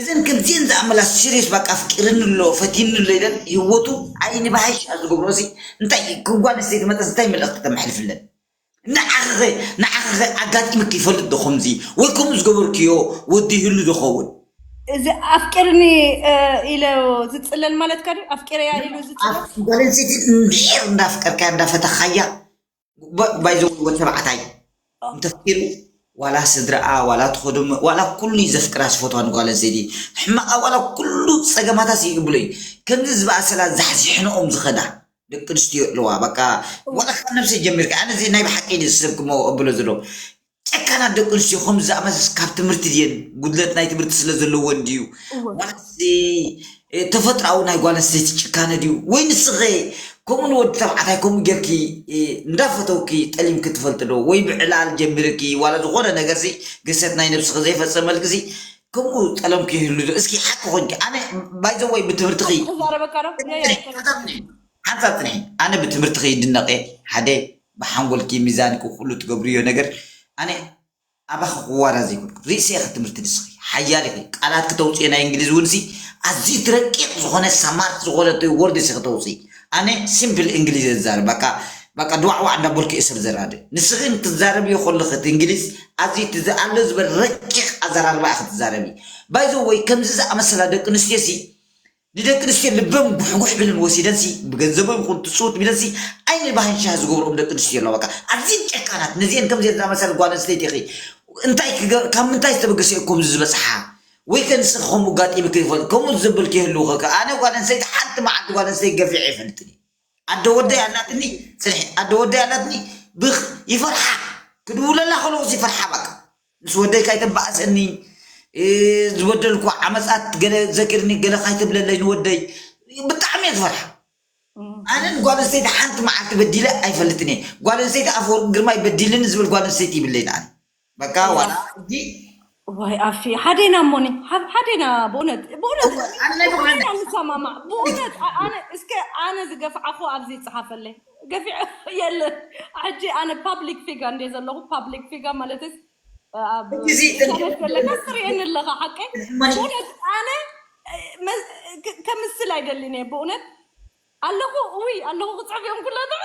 እዘን ከምዚአን ዝኣመላ ሲሪየስ በቃ ኣፍቂርኒ ኣሎ ፈቲኒ ኣሎ ኢለን ህይወቱ ዓይኒ ባሃይሽ ዝገብርኦ ሲ እንታይ ክጓል ኣንስተይቲ መጠስ እንታይ መልእኽቲ ተመሕልፍለን ንዓኸኸ ንዓኸኸ ኣጋጢምኪ ይፈልጥ ዶ ከምዚ ወይ ከምኡ ዝገበርክዮ ወዲ ይህሉ ዝኸውን እዚ ኣፍቂርኒ እ፣ ኢለ ዝፅለል ማለትካ ድዩ ኣፍቂረያ ኢሉ ዝፅለል ጓል ኣንስተይቲ እንድሕር እንዳፍቀርካያ እንዳፈተኻያ ባይዘ ወተባዕታይ እንተፍቂሩ ዋላ ስድራኣ ዋላ ትኸዶ ዋላ ኩሉ እዩ ዘፍቅራ ዝፈትዋ ንጓል ኣንስተይቲ ሕማቓ ዋላ ኩሉ ፀገማታስ ይቅብሎ እዩ ከምዚ ዝበኣሰላ ዛሕዚሕንኦም ዝኸዳ ደቂ ኣንስትዮ ኣለዋ በቃ ዋላ ካብ ነብሰይ ጀሚርካ ኣነ እዚ ናይ ብሓቂ እዩ ሰብ ክመ ብሎ ዘሎ ጨካናት ደቂ ኣንስትዮ ከም ዝኣመሰስ ካብ ትምህርቲ ድየን ጉድለት ናይ ትምህርቲ ስለ ዘለወን ድዩ ዋላስ ተፈጥራዊ ናይ ጓል ኣንስተይቲ ጭካነ ድዩ ወይ ንስኸ ከምኡ ንወዲ ተባዕታይ ከምኡ ጌርኪ እንዳፈተውኪ ጠሊምኪ ትፈልጢ ዶ ወይ ብዕላል ጀሚርኪ ዋላ ዝኾነ ነገር ሲ ግሰት ናይ ነብስኺ ዘይፈፀመልኪ ሲ ከምኡ ጠለምኪ ይህሉ ዶ እስኪ ሓቂ ኮንኪ ኣነ ባይዘወይ ብትምህርትኺ ተዛረበካ ዶ ሓንሳብ ፅንሒ ኣነ ብትምህርትኺ ይድነቐ ሓደ ብሓንጎልኪ ሚዛንኪ ኩሉ ትገብርዮ ነገር ኣነ ኣባኺ ክዋራ ዘይኮንኩ ርእሲ ኢኺ ትምህርቲ ንስኺ ሓያል ኢኺ ቃላት ክተውፅኢ ናይ እንግሊዝ እውን ሲ ኣዝዩ ትረቂቕ ዝኾነ ሰማርት ዝኾነ ወርድ ሲ ክተውፅኢ ኣነ ሲምፕል እንግሊዝ ዝዛረብ በቃ በቃ ድዋዕዋዕ እንዳበልኩ እየ ሰብ ዘራድእ ንስኺ እንትዛረብዮ ከለኺ እቲ እንግሊዝ ኣዝዩ እቲ ዝኣሎ ዝበል ረቂቕ ኣዘራርባ ኢኺ ትዛረቢ ባይዘወይ ከምዚ ዝኣመሰላ ደቂ ኣንስትዮ ሲ ንደቂ ኣንስትዮ ልበን ጉሕጉሕ ብልን ወሲደንሲ ብገንዘቦም ይኹን ትፅውት ቢለንሲ ዓይኒ ባህን ሻህ ዝገብርኦም ደቂ ኣንስትዮ ኣለዋ በቃ ኣዝየን ጨካናት ነዚአን ከምዚአን ዝኣመሰለ ጓል ኣንስተይቲ ኢኺ እንታይ ክገ- ካብ ምንታይ ዝተበገሰ እዩ ከምዚ ዝበፅሓ ወይ ከ ንስኺ ከምኡ ጋጢምኪ ይፈልጥ ከምኡ ዘበልኪ ይህልው ከ ኣነ ጓል ኣንስተይቲ ሓንቲ መዓልቲ ጓል ኣንስተይቲ ገፊዐ ይፈልጥን እዩ ኣደ ወደይ ኣላትኒ ፅንሒ ኣደ ወደይ ኣላትኒ ብኽ ይፈርሓ ክድውለላ ከለኩስ ይፈርሓ በቃ ምስ ወደይ ካይተባእሰኒ እ፣ ዝበደልኩ ዓመፃት ገለ ዘኪርኒ ገለ ካይትብለለይ ንወደይ ብጣዕሚ እየ ዝፈርሓ ኣነ ንጓል ኣንስተይቲ ሓንቲ መዓልቲ በዲለ ኣይፈልጥን እየ ጓል ኣንስተይቲ ኣፈወርቂ ግርማይ በዲልኒ ዝብል ጓል ኣንስተይቲ ይብለይ ንኣነ በቃ ዋላ ሕጂ ዋይ ኣፊ ሓደና እሞኒ ሓ- ሓደና ብእውነት ብእውነት ኣነ ናይ ብቕዓና ኢና ንሰማማዕ ብእውነት ኣ- ኣነ እስከ ኣነ ዝገፍዓኹ ኣብዚ ይፅሓፈለይ ገፊዕ የለ ሕጂ ኣነ ፓብሊክ ፊጋ እንደ ዘለኹ ፓብሊክ ፊጋ ማለትስ ኣብ እዚ ኢንተርኔት ዘለካ ትርእየኒ ኣለኻ ሓቀይ ማኒ- ብእውነት ኣነ መ- ክ- ከምስል ኣይደልን እየ ብእውነት። ኣለኹ፣ ውይ፣ ኣለኹ ክጽሕፍ እዮም ኩላቶም።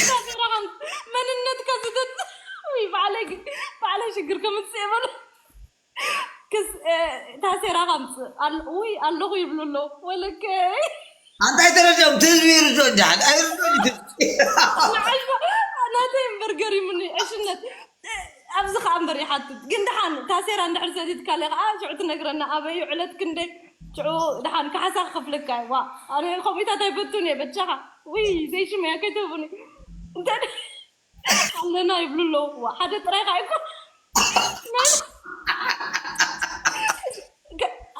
ታሴራ ከም መንነትካ ዝተት-፣ ውይ፣ ባዕለይ ግ-፣ ባዕለይ ሽግር ከምጽእ እየ በሉ። ክስ-፣ እ፣ ታሴራ ከምጽእ። ኣል-፣ ውይ፣ ኣለኹ ይብሉ ኣለዉ። ወለከይ። ኣንታ ኣይተረድኦም፣ እቲ ህዝቢ ይርድኦ እንጂ፣ ኣይርድኦን እዩ። ንዓይ እኮ ናተይ እምበር ገሪሙኒ፣ ዕሽነት። ኣብዚ ከኣ እምበር ይሓትት። ግን ደሓን ታሴራ እንድሕር ሰቲትካለ ከኣ ሽዑ ትነግረና፣ ኣበዩ ዕለት ክንደይ፣ ሽዑ ደሓን ካሕሳ ክኸፍለካ እየ። ዋ፣ ኣነ ከምኡታት ኣይፈቱን እየ፣ በጃኻ። ውይ፣ ዘይሽመያ ከይትህቡኒ። እንተ ኣለና ይብሉ ኣለዉ። ዋ፣ ሓደ ጥራይ ከኣ ይኮን።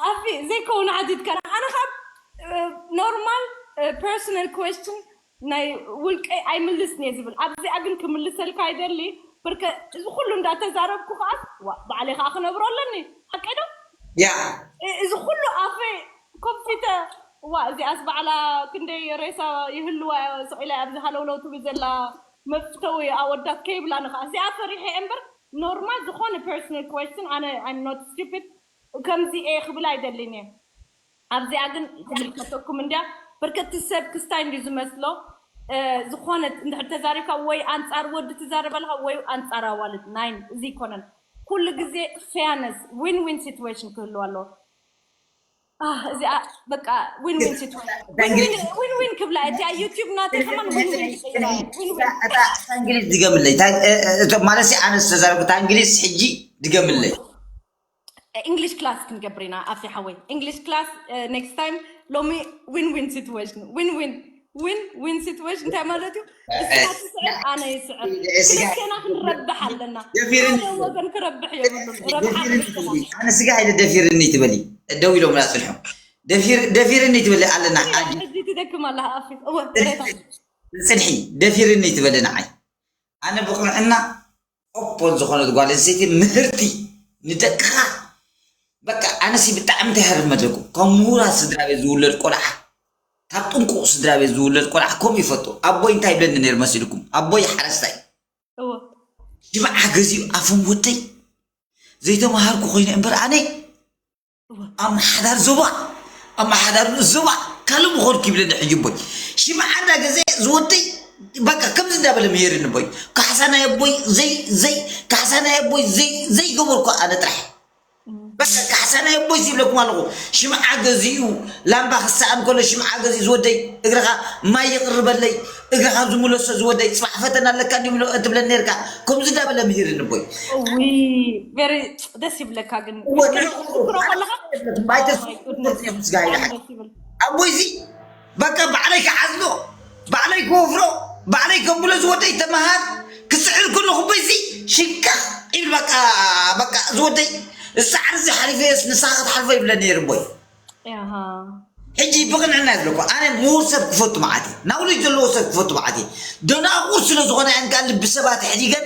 ኣፊ ዘይከውን ሓቲትካ። ኣነ ካብ፣ እ፣ ኖርማል፣ እ፣ ፐርሰናል ኩዌስችን ናይ ውልቀይ ኣይምልስን እየ ዝብል። ኣብዚኣ ግን ክምልሰልካ ይደሊ። ብርከ-፣ እዚ ኩሉ እንዳተዛረብኩ ከኣ፣ ዋ፣ ባዕለይ ከኣ ክነብሮ ኣለኒ። ሓቀይ ዶ? ያ እ-፣ እዚ ኩሉ ኣፈይ ኮፊተ፣ ዋ፣ እዚኣስ ባዕላ ክንደይ ሬሳ ይህልዋ ስቕ ኢላ ኣብዚ ሃለውለው ትብል ዘላ መፍተዊ ኣወዳት ከይብላኒ ከኣ። እዚኣ ፈሪሐ እየ እምበር፣ ኖርማል ዝኾነ ፐርሰናል ኩዌስችን፣ ኣነ I'm not stupid፣ ከምዚ እየ ክብል ኣይደልን እየ። ኣብዚኣ ግን ትምልከተኩም እንድያ። ብርከቲ ሰብ ክስታይ እንድዩ ዝመስሎ። እ፣ ዝኾነ እንድሕር ተዛሪብካ ወይ ኣንጻር ወዲ ትዛረብ ኣለኻ ወይ ኣንጻር ኣዋልድ። ናይ እዚ ይኮነን። ኩሉ ግዜ ፌርነስ፣ ዊን ዊን ሲትዌሽን ክህልው ኣለዎ። ኣህ፣ እዚኣ በቃ ዊን ዊን ሲትዌሽን። ዊን ዊን፣ ዊን ዊን ክብላ እያ። እቲኣ ዩቲዩብ ናተይ ከማን ዊን ዊን ትቕይራ እያ። ዊን ዊን። እታ፣ እታ እንግሊዝ ድገምለይ። እታ፣ እ፣ እ፣ እቶም ማለት ኣነ ዝተዛረብኩ እታ እንግሊዝ ሕጂ ድገምለይ። ኢንግሊሽ ክላስ ክንገብር ኢና ኣፊ ሓወይ። ኢንግሊሽ ክላስ ኔክስት ታይም። ሎሚ ዊን ዊን ሲትዌሽን፣ ዊን ዊን፣ ዊን ዊን ሲትዌሽን እንታይ ማለት እዩ? እስኻ ትስዕር፣ ኣነ ይስዕር፣ እስኻ ክልቴና ክንረብሕ ኣለና። ደፊርኒ ሓደ ወገን ክረብሕ የብሉን። ረብሓ ደፊርኒ ክልቴና። ትበሊ። ኣነ ስጋ ኢለ ደፊርኒ ትበሊ። ደው ኢሎም ላፅንሑ። ደፊር-፣ ደፊርኒ ትበሊ ኣለና። ኣጂ ሕጂ ትደክም ኣላ ኣፊ። እወ፣ ቅሬታ። ፅንሒ፣ ደፊርኒ ትበሊ ንዓይ። ኣነ ብቕንዕና ኦፖን ዝኾነት ጓል ኣንስተይቲ ምህርቲ ንደቅኻ። በቃ ኣነሲ ብጣዕሚ እንታይ ይሃርም መድረኩ። ካብ ምሁራት ስድራ ቤት ዝውለድ ቆልዓ፣ ካብ ጥንቁቕ ስድራ ቤት ዝውለድ ቆልዓ ከምኡ ይፈቱ። ኣቦይ እንታይ ይብለኒ ነይሩ መሲልኩም? ኣቦይ ሓረስታይ። እወ። ሽምዓ ገዚኡ ኣፎም ወደይ ዘይተምሃርኩ ኮይነ እምበር ኣነ ኣመሓዳር ዞባ፣ ኣመሓዳር ንኡስ ዞባ ካልእ ምኾንኩ ይብለኒ ሕጂ ኣቦይ። ሽምዓ እንዳገዘ ዝወደይ በቃ ከምዚ እንዳበለ ምሄርኒ ኣቦይ። ካሕሳ ናይ ኣቦይ ዘይ-፣ ዘይ-፣ ካሕሳ ናይ ኣቦይ ዘይ-፣ ዘይገበርኩ ኣነ ጥራሕ። በቃ ካሕሳ ናይ ኣቦይ ይብለኩም ኣለኹ። ሽምዓ ገዚኡ፣ ላምባ ክሰኣን ከሎ ሽምዓ ገዚኡ ዝወደይ፣ እግርኻ ማይ ይቕርበለይ፣ እግርኻ ዝምለሶ ዝወደይ፣ ጽባሕ ፈተና ኣለካ እንዲዩ ምሎ-፣ ትብለኒ ነርካ። ከምዚ እንዳበለ ምሂርኒ ኣቦይ። ውይ፣ ቨሪ ደስ ይብለካ ግን። እወ፣ ንዕኡ ትዝክሮ ከለኻ? ባይተ Oh my goodness። ምስጋና ብጣዕሚ ደስ ይብል። ኣቦይዚ በቃ ባዕለይ ክዓዝሎ፣ ባዕለይ ክወፍሮ፣ ባዕለይ ከብሎ ዝወደይ ተመሃር ክስዕር ከለኹ ኣቦይዚ ሽንካቕ ይብል። በቃ፣ በቃ ዝወደይ፣ እዚ ሳዕሪ እዚ ሓሊፈዮስ ንስኻ ክትሓልፎ ይብለኒ ነይሩ ኣቦይ። ያሃ። ሕጂ ብቕንዕና ይብለኩ፣ ኣነ ምሁር ሰብ ክፈቱ መዓት እየ፣ ናውሌጅ ዘለዎ ሰብ ክፈቱ መዓት እየ። ደናቑር ስለ ዝኾና እየን ከኣ ልቢ ሰብ ኣሕዲገን፣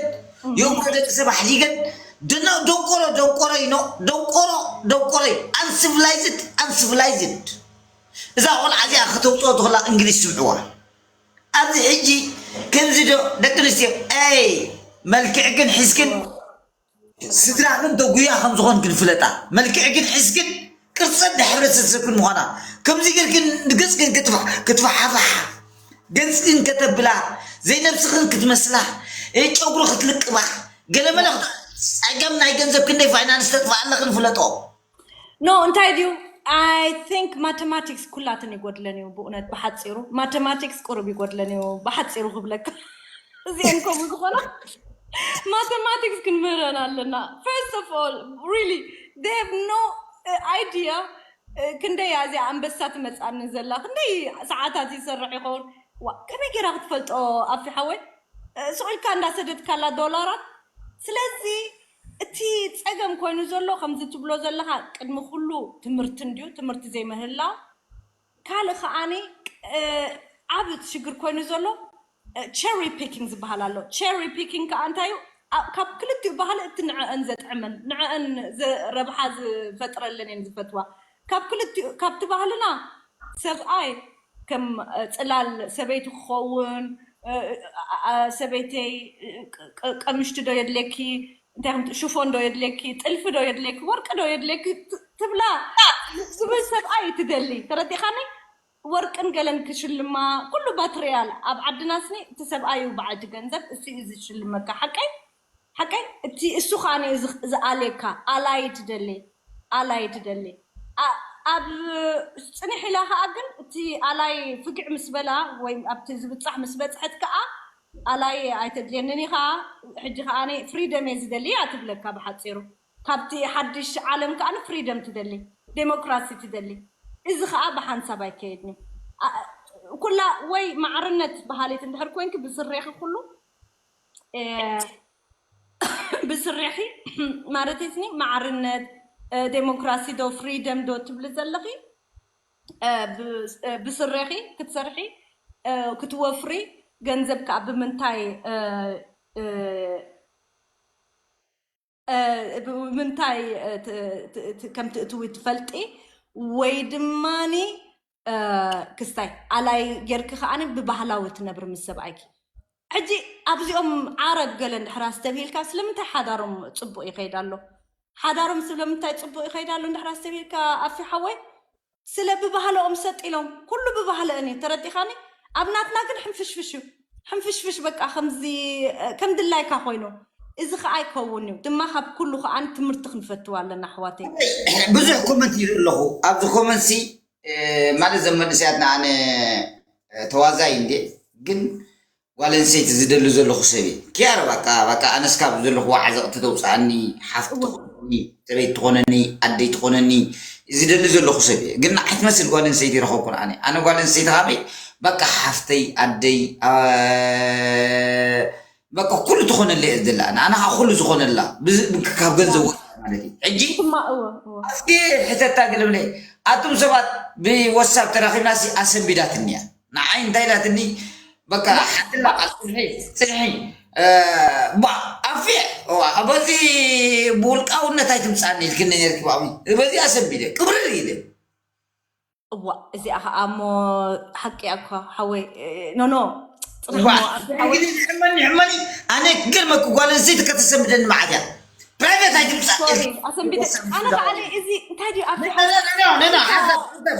የእምሮ ደቂ ሰብ ኣሕዲገን። ደና-፣ ደንቆሮ፣ ደንቆሮ እዩ፣ ኖ፣ ደንቆሮ፣ ደንቆሮ እዩ። ኣንስቭላይዝድ፣ ኣንስቭላይዝድ። እዛ ቆልዓ እዚኣ ከተውፅኦ ትኽእላ እንግሊዝ ስምዕዋ። ኣብዚ ሕጂ ከምዚ ዶ ደቂ ኣንስትዮ፣ ኣይ፣ መልክዕክን ሒዝክን ስድራኽን ተጉያ ከም ዝኾንክን ፍለጣ። መልክዕክን ሒዝክን ቅርጸን ናይ ሕብረተሰብክን ምዃና። ከምዚ ጌርክን ንገጽክን ክትፋ-፣ ክትፋሓፋሓ፣ ገጽክን ከተብላ፣ ዘይነብስኽን ክትመስላ፣ እ፣ ጨጉሪ ክትልቅባ፣ ገለመለ ክት-፣ ጸገም ናይ ገንዘብ ክንደይ ፋይናንስ ተጥፍኣ ኣለኽን ፍለጦ። ኖ፣ እንታይ ድዩ? I think ማተማቲክስ ኩላትን ይጎድለን እዩ ብእውነት ብሓፂሩ። ማተማቲክስ ቁሩብ ይጎድለን እዩ ብሓፂሩ ክብለካ። እዚአን ከምኡ ዝኾና ማተማቲክስ ክንምህረን ኣለና። First of all, really, they have no, uh, idea, uh, ክንደይ እያ እዚኣ ኣንበሳ ትመፅኣኒ ዘላ፣ ክንደይ ሰዓታት ይሰርሕ ይኸውን። ዋ፣ ከመይ ገይራ ክትፈልጦ ኣፊ ሓወይ? እ፣ ስቕ ኢልካ እንዳሰደድካላ ዶላራት። ስለዚ እቲ ጸገም ኮይኑ ዘሎ ከምዚ ትብሎ ዘለኻ ቅድሚ ኩሉ ትምህርቲ እንድዩ፣ ትምህርቲ ዘይምህላው። ካልእ ከኣኒ፣ እ፣ ዓቢ እቲ ሽግር ኮይኑ ዘሎ፣ እ፣ cherry picking ዝበሃል ኣሎ። Cherry picking ከኣ እንታይ እዩ? ኣ-፣ ካብ ክልቲኡ ባህሊ እቲ ንዕአን ዘጥዕመን፣ ንዕአን ዘ-፣ ረብሓ ዝፈጥረለን እየን ዝፈትዋ። ካብ ክልቲኡ፣ ካብቲ ባህልና ሰብኣይ ከም፣ እ፣ ጽላል ሰበይቲ ክኸውን፣ እ፣ ኣ-፣ ኣ-፣ ሰበይተይ፣ እ፣ ቅ-፣ ቅ-፣ ቀምሽቲ ዶ የድልየኪ? እንታይ ከም ሽፎን ዶ የድልየኪ? ጥልፊ ዶ የድልየኪ? ወርቂ ዶ የድልየኪ? ት-፣ ትብላ። ዝብል ሰብኣይ እዩ ትደሊ። ተረዲኻኒ? ወርቅን ገለን ክሽልማ ኩሉ ባትርያል ኣብ ዓድና ስኒ እቲ ሰብኣይ እዩ በዓል እቲ ገንዘብ እሱ እዩ ዝሽልመካ። ሓቀይ ሓቀይ እቲ እሱ ከዓ እዩ ዝኣልየካ። ኣላይ ትደሊ ኣላይ ትደሊ ኣብ ፅንሕ ኢላ ከዓ ግን እቲ ኣላይ ፍግዕ ምስ በላ ወይ ኣብቲ ዝብፃሕ ምስ በፅሐት ከዓ ኣላይ ኣይተድልየንን ኢኻ። ሕጂ ከዓ ፍሪደም እየ ዝደሊ እያ ትብለካ ብሓፂሩ። ካብቲ ሓድሽ ዓለም ከዓ ፍሪደም ትደሊ፣ ዴሞክራሲ ትደሊ። እዚ ከዓ ብሓንሳብ ኣይከየድን። ኩላ ወይ ማዕርነት በሃሊት እንድሕር ኮይንኪ ብስሬኺ ኩሉ ብስሬኺ ማለት ስኒ ማዕርነት ዴሞክራሲ ዶ ፍሪደም ዶ ትብሊ ዘለኺ ብስሬኺ ክትሰርሒ ክትወፍሪ ገንዘብ ከዓ ብምንታይ ምንታይ ከም ትእትዊ ትፈልጢ ወይ ድማኒ ክስታይ ኣላይ ጌርኪ ከዓኒ ብባህላዊ ትነብሪ ምስ ሰብኣይኪ። ሕጂ ኣብዚኦም ዓረብ ገለ እንድሕር ኣስተብሂልካ ስለምንታይ ሓዳሮም ፅቡቕ ይኸይድ ኣሎ? ሓዳሮም ስለምንታይ ፅቡቕ ይኸይድ ኣሎ እንድሕር ኣስተብሂልካ ኣፊ ሓወይ ስለ ብባህለኦም ሰጥ ኢሎም ኩሉ ብባህለእን እዩ ተረዲኻኒ። ኣብ ናትና ግን ሕንፍሽፍሽ እዩ ሕንፍሽፍሽ በቃ ከምዚ ከም ድላይካ ኮይኑ እዚ ከዓ ኣይከውን እዩ ድማ ካብ ኩሉ ከዓ ትምህርቲ ክንፈትዋ ኣለና ኣሕዋተይ። ብዙሕ ኮመንት ይርኢ ኣለኹ ኣብዚ ኮመንት ሲ ማለት ዘመንስያትና ኣነ ተዋዛይ እንዴ ግን ጓል ኣንስተይቲ ዝደሊ ዘለኹ ሰብ እየ። ኪያር በቃ በቃ ኣነስ ካብ ዘለኹዎ ዓዘቕቲ ተውፅኣኒ፣ ሓፍቲ ትኾነኒ፣ ሰበይቲ ትኾነኒ፣ ኣደይ ትኾነኒ ዝደሊ ዘለኹ ሰብ እየ። ግን ንዓይ ትመስል ጓል ኣንስተይቲ ይረኸብኩን ኣነ። ኣነ ጓል ኣንስተይቲ ካበይ በቃ ሓፍተይ፣ ኣደይ፣ በቃ ኩሉ ትኾነለይ እየ ዝደሊ ኣነ። ኣነ ከዓ ኩሉ ዝኾነላ ካብ ገንዘብ ወፃኢ ማለት እዩ። ሕጂ ኣፍኪ ሕተታ ግለብለይ ኣቱም ሰባት ብወሳብ ተራኺብና ሲ ኣሰንቢዳትኒ እያ። ንዓይ እንታይ ኢላትኒ በቃ ሓትላ ቃል ፅንሒ ፅንሒ ኣፊዕ በዚ ብውልቃውነት ኣይትምፃኒ ኢልክኒ ነርኪ ባቢ በዚ ኣሰንቢደ ቅብርር ኢለ። እዋ እዚኣ ከዓ እሞ ሓቂ እኮ ሓወይ ኖኖ ሕመኒ ሕመኒ ኣነ ክገርመኪ ጓል ኣንስተይቲ ከተሰንብደኒ መዓት እያ። ፕራይቬት ኣይትምፃእ። ኣሰንቢደ ኣነ ከዓ እዚ እንታይ ድዩ ኣብ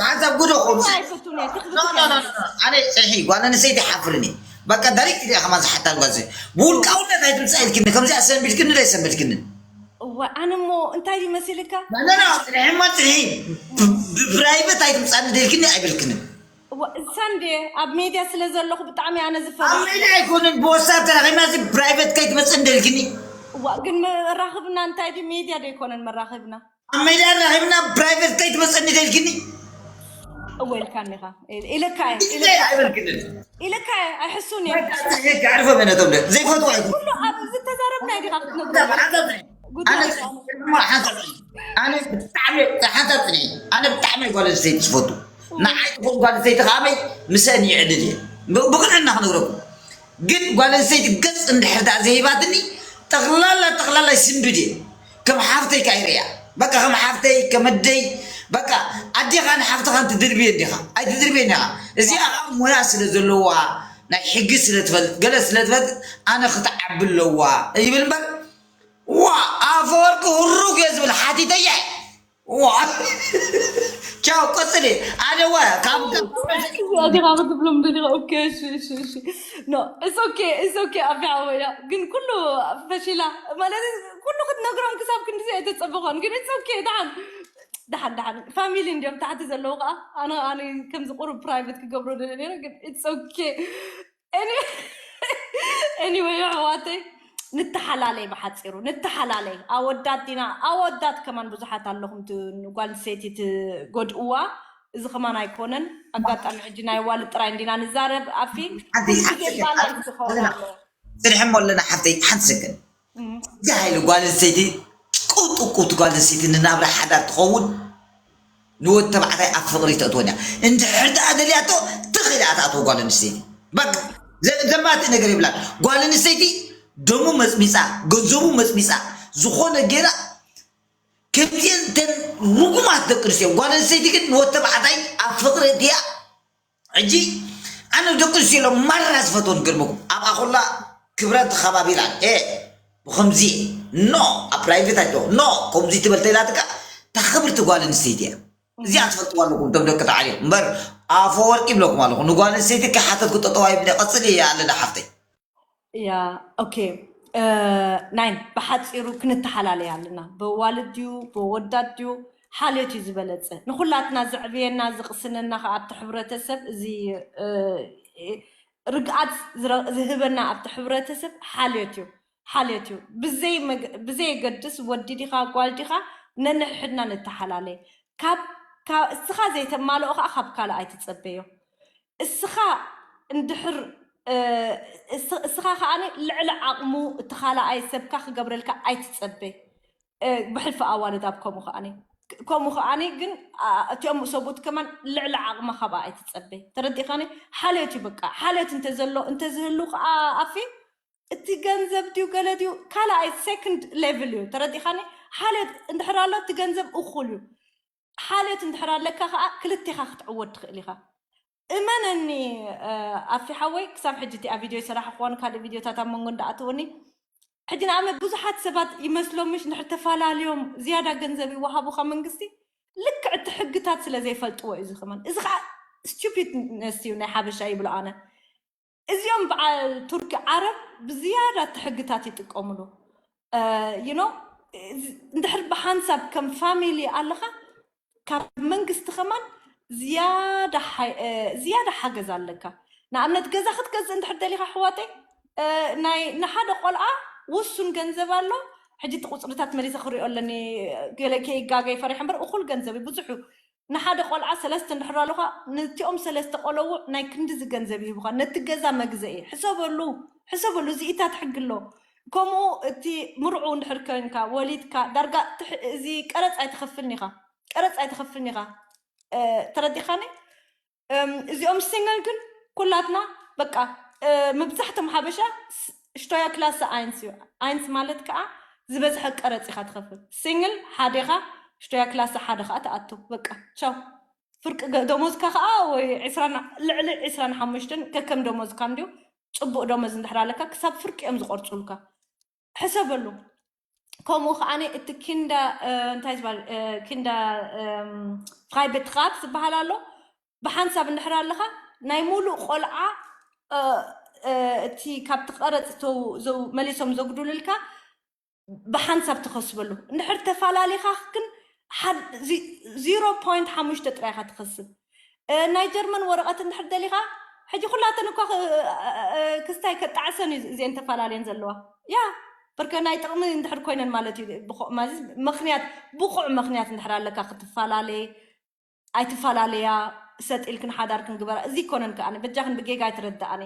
ሓንሳብ ጉዶ ከምዚ ኣነ ፅንሒ ጓል ኣንስተይቲ ሓፍርኒ በቃ ዳሪክት እያ ከማን ዝሓታን ጓል ብውልቃውነት ኣይትምፃእ ኢልክኒ ከምዚ ኣሰንቢድክኒ ዶ ኣይሰንበድክንን? እዋ ኣነ እሞ እንታይ ድዩ መሲልካ? ኖ ኖ ፅንሒማ ፅንሒ ብፕራይቬት ኣይትምፃኒ ደልክኒ ኣይብልክንን። እዋ እሳን ድየ ኣብ ሜድያ ስለ ዘለኹ ብጣዕሚ ኣነ ዝፈርሕ። ኣብ ሜድያ ኣይኮነን ብወሳብ ተራኺብና እዚ ፕራይቬት ከይትመፅእ እንደልክኒ። እዋ ግን መራኽብና እንታይ ድዩ ሜድያ ዶ ኣይኮነን መራኽብና? ኣብ ሜድያ ራኺብና ፕራይቬት ከይትመፅእ እንደልክኒ። እወ ኢልካኒ ኢኻ ኢለካ እየ ኢለካ እየ ኣይበልክንን። ኢለካ እየ ኣይሕሱን እየ። ሕጂ ኣዕርፎ በነቶም ዘይፈትዋ ይኹን ኩሉ ኣብ ዝተዛረብና ዲኻ ክትነግረና ሓንሳብ ፅንሒ ጉዳይ ኣነ ሓንሳብ ፅንሒ ኣነ ብጣዕሚ ሓንሳብ ፅንሒ ኣነ ብጣዕሚ ጓል ኣንስተይቲ ዝፈቱ ንዓይ ትኹን ጓል ኣንስተይቲ ከዓበይ ምሰን ይዕድል እየ ብቕንዕና ክነግረኩም ግን ጓል ኣንስተይቲ ገፅ እንድሕር ደኣ ዘይባትኒ ጠቕላላ ጠቕላላ ይስንብድ እየ ከም ሓፍተይ ከኣ ይርእያ በቃ ከም ሓፍተይ ከም ኣደይ በቃ ኣዴኻን ሓፍትኻን ትድርብየን ዲኻ ኣይትድርብየን ኢኻ እዚኣ ከዓ ሞያ ስለ ዘለዋ ናይ ሕጊ ስለ ትፈልጥ ገለ ስለ ትፈልጥ ኣነ ክትዓቢ ኣለዋ ይብል እምበር ዋ ኣፈወርቂ ህሩግ እየ ዝብል ሓቲተየ ዋ ቻው ቀፅሊ ኣነ ዋ ካብ ዲኻ ክትብሎም ደሊኻ ኦኬ እሺ እሺ እሺ ኖ it's okay it's okay ኣቢ ሓወያ ግን ኩሉ ፈሺላ ማለት ኩሉ ክትነግሮም ክሳብ ክንድዚ ኣይተፀበኾን ግን it's okay ደሓን ደሓን ደሓን ፋሚሊ እንዲዮም ታሕቲ ዘለዉ ከዓ ኣነ ኣነ ከምዚ ቁሩብ ፕራይቬት ክገብሮ ደለ ነረ ግን it's okay anyway ኣሕዋተይ ንተሓላለይ ብሓፂሩ ንተሓላለይ ኣወዳት ዲና ኣወዳት ከማን ብዙሓት ኣለኹም ጓል ሰይቲ ትጎድእዋ እዚ ከማን ኣይኮነን ኣጋጣሚ ሕጂ ናይ ዋል ጥራይ እንዲና ንዛረብ ኣፊ ፅንሕሞ ኣለና ሓፍተይ ሓንቲ ሰከን እዚ ሓይሊ ጓል ኣንስተይቲ ቁጥቁት ጓል ኣንስተይቲ ንናብራ ሓዳር ትኸውን ንወድ ተባዕታይ ኣብ ፍቕሪ ተእትወን እያ እንድሕር ደኣ ደልያቶ ትኽእል እያ ትኣትዎ ጓል ኣንስተይቲ በቃ ዘማትእ ነገር የብላን ጓል ኣንስተይቲ ደሙ መፅሚፃ ገንዘቡ መፅሚፃ ዝኾነ ገይራ ከምዚአን ተን ርጉማት ደቂ ኣንስትዮ ጓል ኣንስተይቲ ግን ንወድ ተባዕታይ ኣብ ፍቕሪ እትያ ሕጂ ኣነ ደቂ ኣንስትዮ ኢሎም ማራ ዝፈትወን ገርመኩም ኣብኣ ኮላ ክብረት ተኸባቢራ እ ብከምዚ ኖ ኣብ ፕራይቬት ኣይቶ ኖ ከምዚ ትበል ተኢላትካ እታ ክብርቲ ጓል ኣንስተይቲ እያ እዚኣ ትፈልጥዋ ኣለኩም እቶም ደቂ ተባዕትዮ እምበር ኣፈወርቂ ይብለኩም ኣለኹ። ንጓል ኣንስተይቲ ከይሓተትኩ ጠጠው ኣይብለ። ቀፅሊ ኣለና ሓፍተይ። ያ ኦኬ። ናይን ብሓፂሩ ክንተሓላለይ ኣለና። በዋልድ ድዩ በወዳት ድዩ ሓልዮት እዩ ዝበለፀ። ንኩላትና ዘዕብየና ዝቕስነና ከዓ ኣብቲ ሕብረተሰብ እዚ ርግኣት ዝህበና ኣብቲ ሕብረተሰብ ሓልዮት እዩ። ሓልዮት እዩ። ብዘየገድስ ወዲ ዲኻ ጓል ዲኻ ነንሕድና ንተሓላለይ። ካብ እስኻ ዘይተማልኦ ከዓ ካብ ካልእ ኣይትፀበዮ። እስኻ እንድሕር እስኻ ከዓ ልዕሊ ዓቕሙ እቲ ካልኣይ ሰብካ ክገብረልካ ኣይትፀበይ። ብሕልፊ ኣዋልድ ኣብ ከምኡ ከዓኒ ከምኡ ከዓኒ ግን እቲኦም ሰብኡት ከማን ልዕሊ ዓቕማ ካብኣ ኣይትፀበይ። ተረዲእካኒ? ሓልዮት እዩ በቃ። ሓልዮት እንተዘሎ እንተዝህሉ ከዓ ኣፊ እቲ ገንዘብ ድዩ ገለ ድዩ ካልኣይ ሴኮንድ ሌቭል እዩ። ተረዲእካኒ? ሓልዮት እንድሕር ኣሎ እቲ ገንዘብ እኩል እዩ። ሓልዮት እንድሕር ኣለካ ከዓ ክልቴኻ ክትዕወት ትኽእል ኢኻ። እመነኒ ኣፊ ሓወይ፣ ክሳብ ሕጂ እቲኣ ቪድዮ ይሰራሕኽዋን ካልእ ቪድዮታት ኣብ መንጎ እንዳኣተወኒ ሕጂ ንኣብነት ብዙሓት ሰባት ይመስሎም ምሽ ንድሕር ተፈላለዮም ዝያዳ ገንዘብ ይወሃቡኻ መንግስቲ ልክዕ እቲ ሕግታት ስለ ዘይፈልጥዎ እዩ። እዚ ከማን እዚ ከዓ ስቱፒድነስ እዩ ናይ ሓበሻ ይብሎ ኣነ። እዚኦም በዓል ቱርኪ ዓረብ ብዝያዳ እቲ ሕግታት ይጥቀምሉ። ዩኖ እንድሕር ብሓንሳብ ከም ፋሚሊ ኣለኻ ካብ መንግስቲ ከማን ዝያዳ ሓይ- እ፣ ዝያዳ ሓገዝ ኣለካ። ንኣብነት ገዛ ክትገዝእ እንድሕር ደሊኻ ኣሕዋተይ እ፣ ናይ ንሓደ ቆልዓ ውሱን ገንዘብ ኣሎ። ሕጂ እቲ ቁፅርታት መሊሰ ክሪኦ ኣለኒ ገለ ከይጋገ ፈሪሐ እምበር እኩል ገንዘብ እዩ ብዙሕ እዩ። ንሓደ ቆልዓ ሰለስተ እንድሕር ኣለኳ ነቲኦም ሰለስተ ቆለውዕ ናይ ክንድዚ ገንዘብ ይህቡካ ነቲ ገዛ መግዘኢ። ሕሰበሉ ሕሰበሉ እዚኢታት ሕጊ ኣሎ። ከምኡ እቲ ምርዑ እንድሕር ኮንካ ወሊድካ ዳርጋ ትሕ- እዚ ቀረፅ ኣይትኸፍልን ኢኻ። ቀረፅ ኣይትኸፍልን ኢኻ። ተረዲኻኒ? እዚኦም ሲንግል ግን ኩላትና በቃ መብዛሕቶም ሓበሻ ሽቶያ ክላሰ ኣይንስ እዩ። ኣይንስ ማለት ከዓ ዝበዝሐ ቀረፅ ኢኻ ትኸፍል። ሲንግል ሓዴኻ ሽቶያ ክላሰ ሓደ ከዓ ትኣቱ በቃ ቻው። ፍርቂ ደሞዝካ ከዓ ወይ ልዕሊ ዕስራን ሓሙሽተን ከከም ደሞዝካ እንዲሁ ፅቡቅ ደሞዝ እንድሕር ኣለካ ክሳብ ፍርቂ እዮም ዝቆርፁልካ። ሕሰበሉ። ከምኡ ከዓ እቲ ኪንዳ እንታይ ዝበሃል ኪንዳ ፍራይ ቤትራክ ዝበሃል ኣሎ። ብሓንሳብ እንድሕር ኣለካ ናይ ሙሉእ ቆልዓ እቲ ካብቲ ቀረፅ መሊሶም ዘጉዱልልካ ብሓንሳብ ትኸስበሉ። እንድሕር ተፋላሊኻ ግን ዚሮ ፖይንት ሓሙሽተ ጥራይ ኢኻ ትኸስብ። ናይ ጀርመን ወረቐት እንድሕር ደሊኻ ሕጂ ኩላተን እኳ ክስታይ ከጣዕሰን እዩ እዚአን ተፈላለየን ዘለዋ ያ በርከ ናይ ጥቕሚ እንድሕር ኮይነን ማለት እዩ። ምክንያት ብቑዕ ምክንያት እንድሕር ኣለካ ክትፈላለየ ኣይትፈላለያ ሰጥ ኢልክን ሓዳር ክንግበራ እዚ ይኮነን ከኣ በጃኽን ብጌጋ ኣይትረዳኣኒ።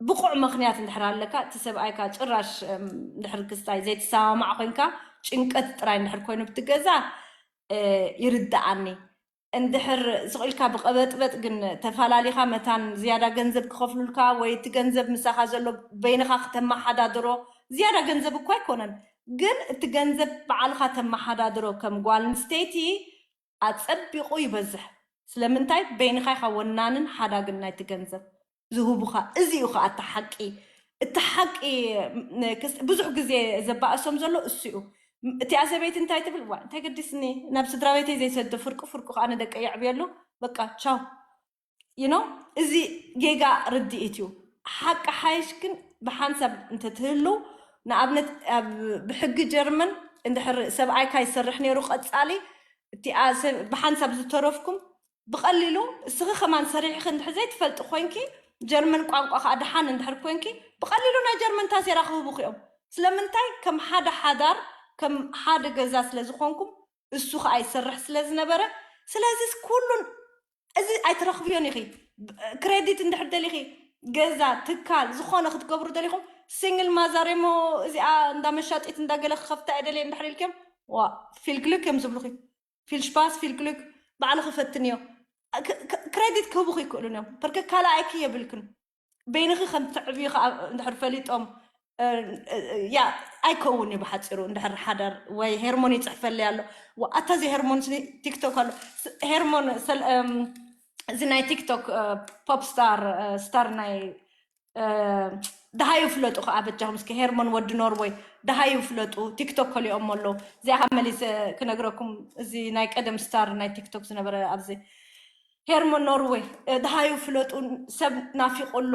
ብቑዕ ምክንያት እንድሕር ኣለካ እቲ ሰብኣይካ ጭራሽ እንድሕር ክስታይ ዘይትሰማማዕ ኮይንካ ጭንቀት ጥራይ እንድሕር ኮይኑ ብትገዛ ይርዳኣኒ። እንድሕር ስቕ ኢልካ ብቐበጥበጥ ግን ተፋላሊኻ መታን ዝያዳ ገንዘብ ክኸፍሉልካ ወይ እቲ ገንዘብ ምሳኻ ዘሎ በይንኻ ክተመሓዳድሮ ዝያዳ ገንዘብ እኳ ኣይኮነን ግን እቲ ገንዘብ በዓልኻ ተመሓዳድሮ ከም ጓል ኣንስተይቲ ኣጸቢቑ ይበዝሕ። ስለምንታይ በይንኻ ኢኻ ወናንን ሓዳግን ናይቲ ገንዘብ ዝህቡኻ። እዚ እዩ ኸዓ እቲ ሓቂ። እቲ ሓቂ ብዙሕ ግዜ ዘባእሶም ዘሎ እሱ እዩ። እቲኣ ሰበይቲ እንታይ ትብል ዋ እንታይ ገዲስኒ ናብ ስድራ ቤተይ ዘይሰዶ ፍርቁ ፍርቁ ከዓ ንደቀ የዕብየሉ በቃ ቻው። ዩ ኖ እዚ ጌጋ ርድኢት እዩ። ሓቂ ሓይሽ ግን ብሓንሳብ እንተትህልው ንኣብነት ብሕጊ ጀርመን እንድሕር ሰብኣይካ ይሰርሕ ነይሩ ቀፃሊ እቲኣ ብሓንሳብ ዝተረፍኩም ብቐሊሉ እስኺ ከማን ሰሪሕኺ እንድሕር ዘይትፈልጢ ኮይንኪ ጀርመን ቋንቋ ከዓ ደሓን እንድሕር ኮይንኪ ብቐሊሉ ናይ ጀርመን ታሴራ ክህቡኺ እዮም። ስለምንታይ ከም ሓደ ሓዳር ከም ሓደ ገዛ ስለ ዝኾንኩም እሱ ከዓ ይሰርሕ ስለ ዝነበረ ስለዚ ኩሉን እዚ ኣይትረኽብዮን ኢኺ። ክሬዲት እንድሕር ደሊኺ ገዛ ትካል ዝኾነ ክትገብሩ ደሊኹም ሲንግል ማዛር እሞ እዚኣ እንዳ መሻጢት እንዳገለ ክኸፍታ እየ ደልየ እንድሕር ኢልክዮም ፊልግልክ እዮም ዝብሉኺ። ፊልሽፓስ ፊልግልክ ባዕልኺ ፈትንዮ። ክሬዲት ክህቡኺ ይክእሉን እዮም ፐርከ ካልኣይኪ የብልክን። በይንኺ ከም ትዕብዩ ከዓ እንድሕር ፈሊጦም ያ ኣይከውን እዩ ብሓፂሩ እንድሕር ሓዳር ወይ ሄርሞን ይፅሕፈለይ ኣሎ ኣታ እዚ ሄርሞን ቲክቶክ ኣሎ ሄርሞን እዚ ናይ ቲክቶክ ፖፕ ስታር ስታር ናይ ደሃዩ ፍለጡ ከዓ በጃኹም። እስከ ሄርሞን ወዲ ኖርወይ ደሃዩ ፍለጡ። ቲክቶክ ከሊኦም ኣለዉ። እዚኣ ከዓ መሊሰ ክነግረኩም፣ እዚ ናይ ቀደም ስታር ናይ ቲክቶክ ዝነበረ ኣብዚ ሄርሞን ኖርወይ፣ እ፣ ደሃዩ ፍለጡ። ሰብ ናፊቑ ኣሎ።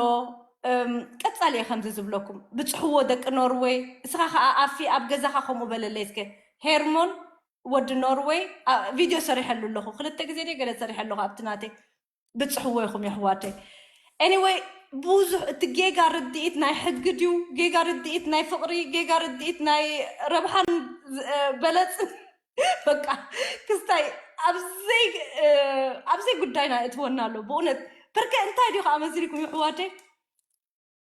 እም፣ ቀጻሊ እየ ከምዚ ዝብለኩም። ብጽሕዎ ደቂ ኖርወይ። እስኻ ከዓ ኣፊ ኣብ ገዛኻ ከምኡ በለለይ እስከ። ሄርሞን ወዲ ኖርወይ፣ ኣ፣ ቪድዮ ሰሪሐሉ ኣለኹ። ክልተ ግዜ ድየ ገለ ሰሪሐ ኣለኹ ኣብቲ ናተይ። ብጽሕዎ ኢኹም የሕዋተይ። ኤኒወይ፣ ብዙሕ እቲ ጌጋ ርድኢት ናይ ሕጊ ድዩ፣ ጌጋ ርድኢት ናይ ፍቕሪ፣ ጌጋ ርድኢት ናይ ረብሓን ዝ-፣ እ፣ በለጽን፣ በቃ ክስታይ ኣብዘይ፣ እ፣ ኣብዘይ ጉዳይና እትወና ኣሎ ብእውነት። በርከ እንታይ ድዩ ከዓ መሲልኩም የሕዋተይ?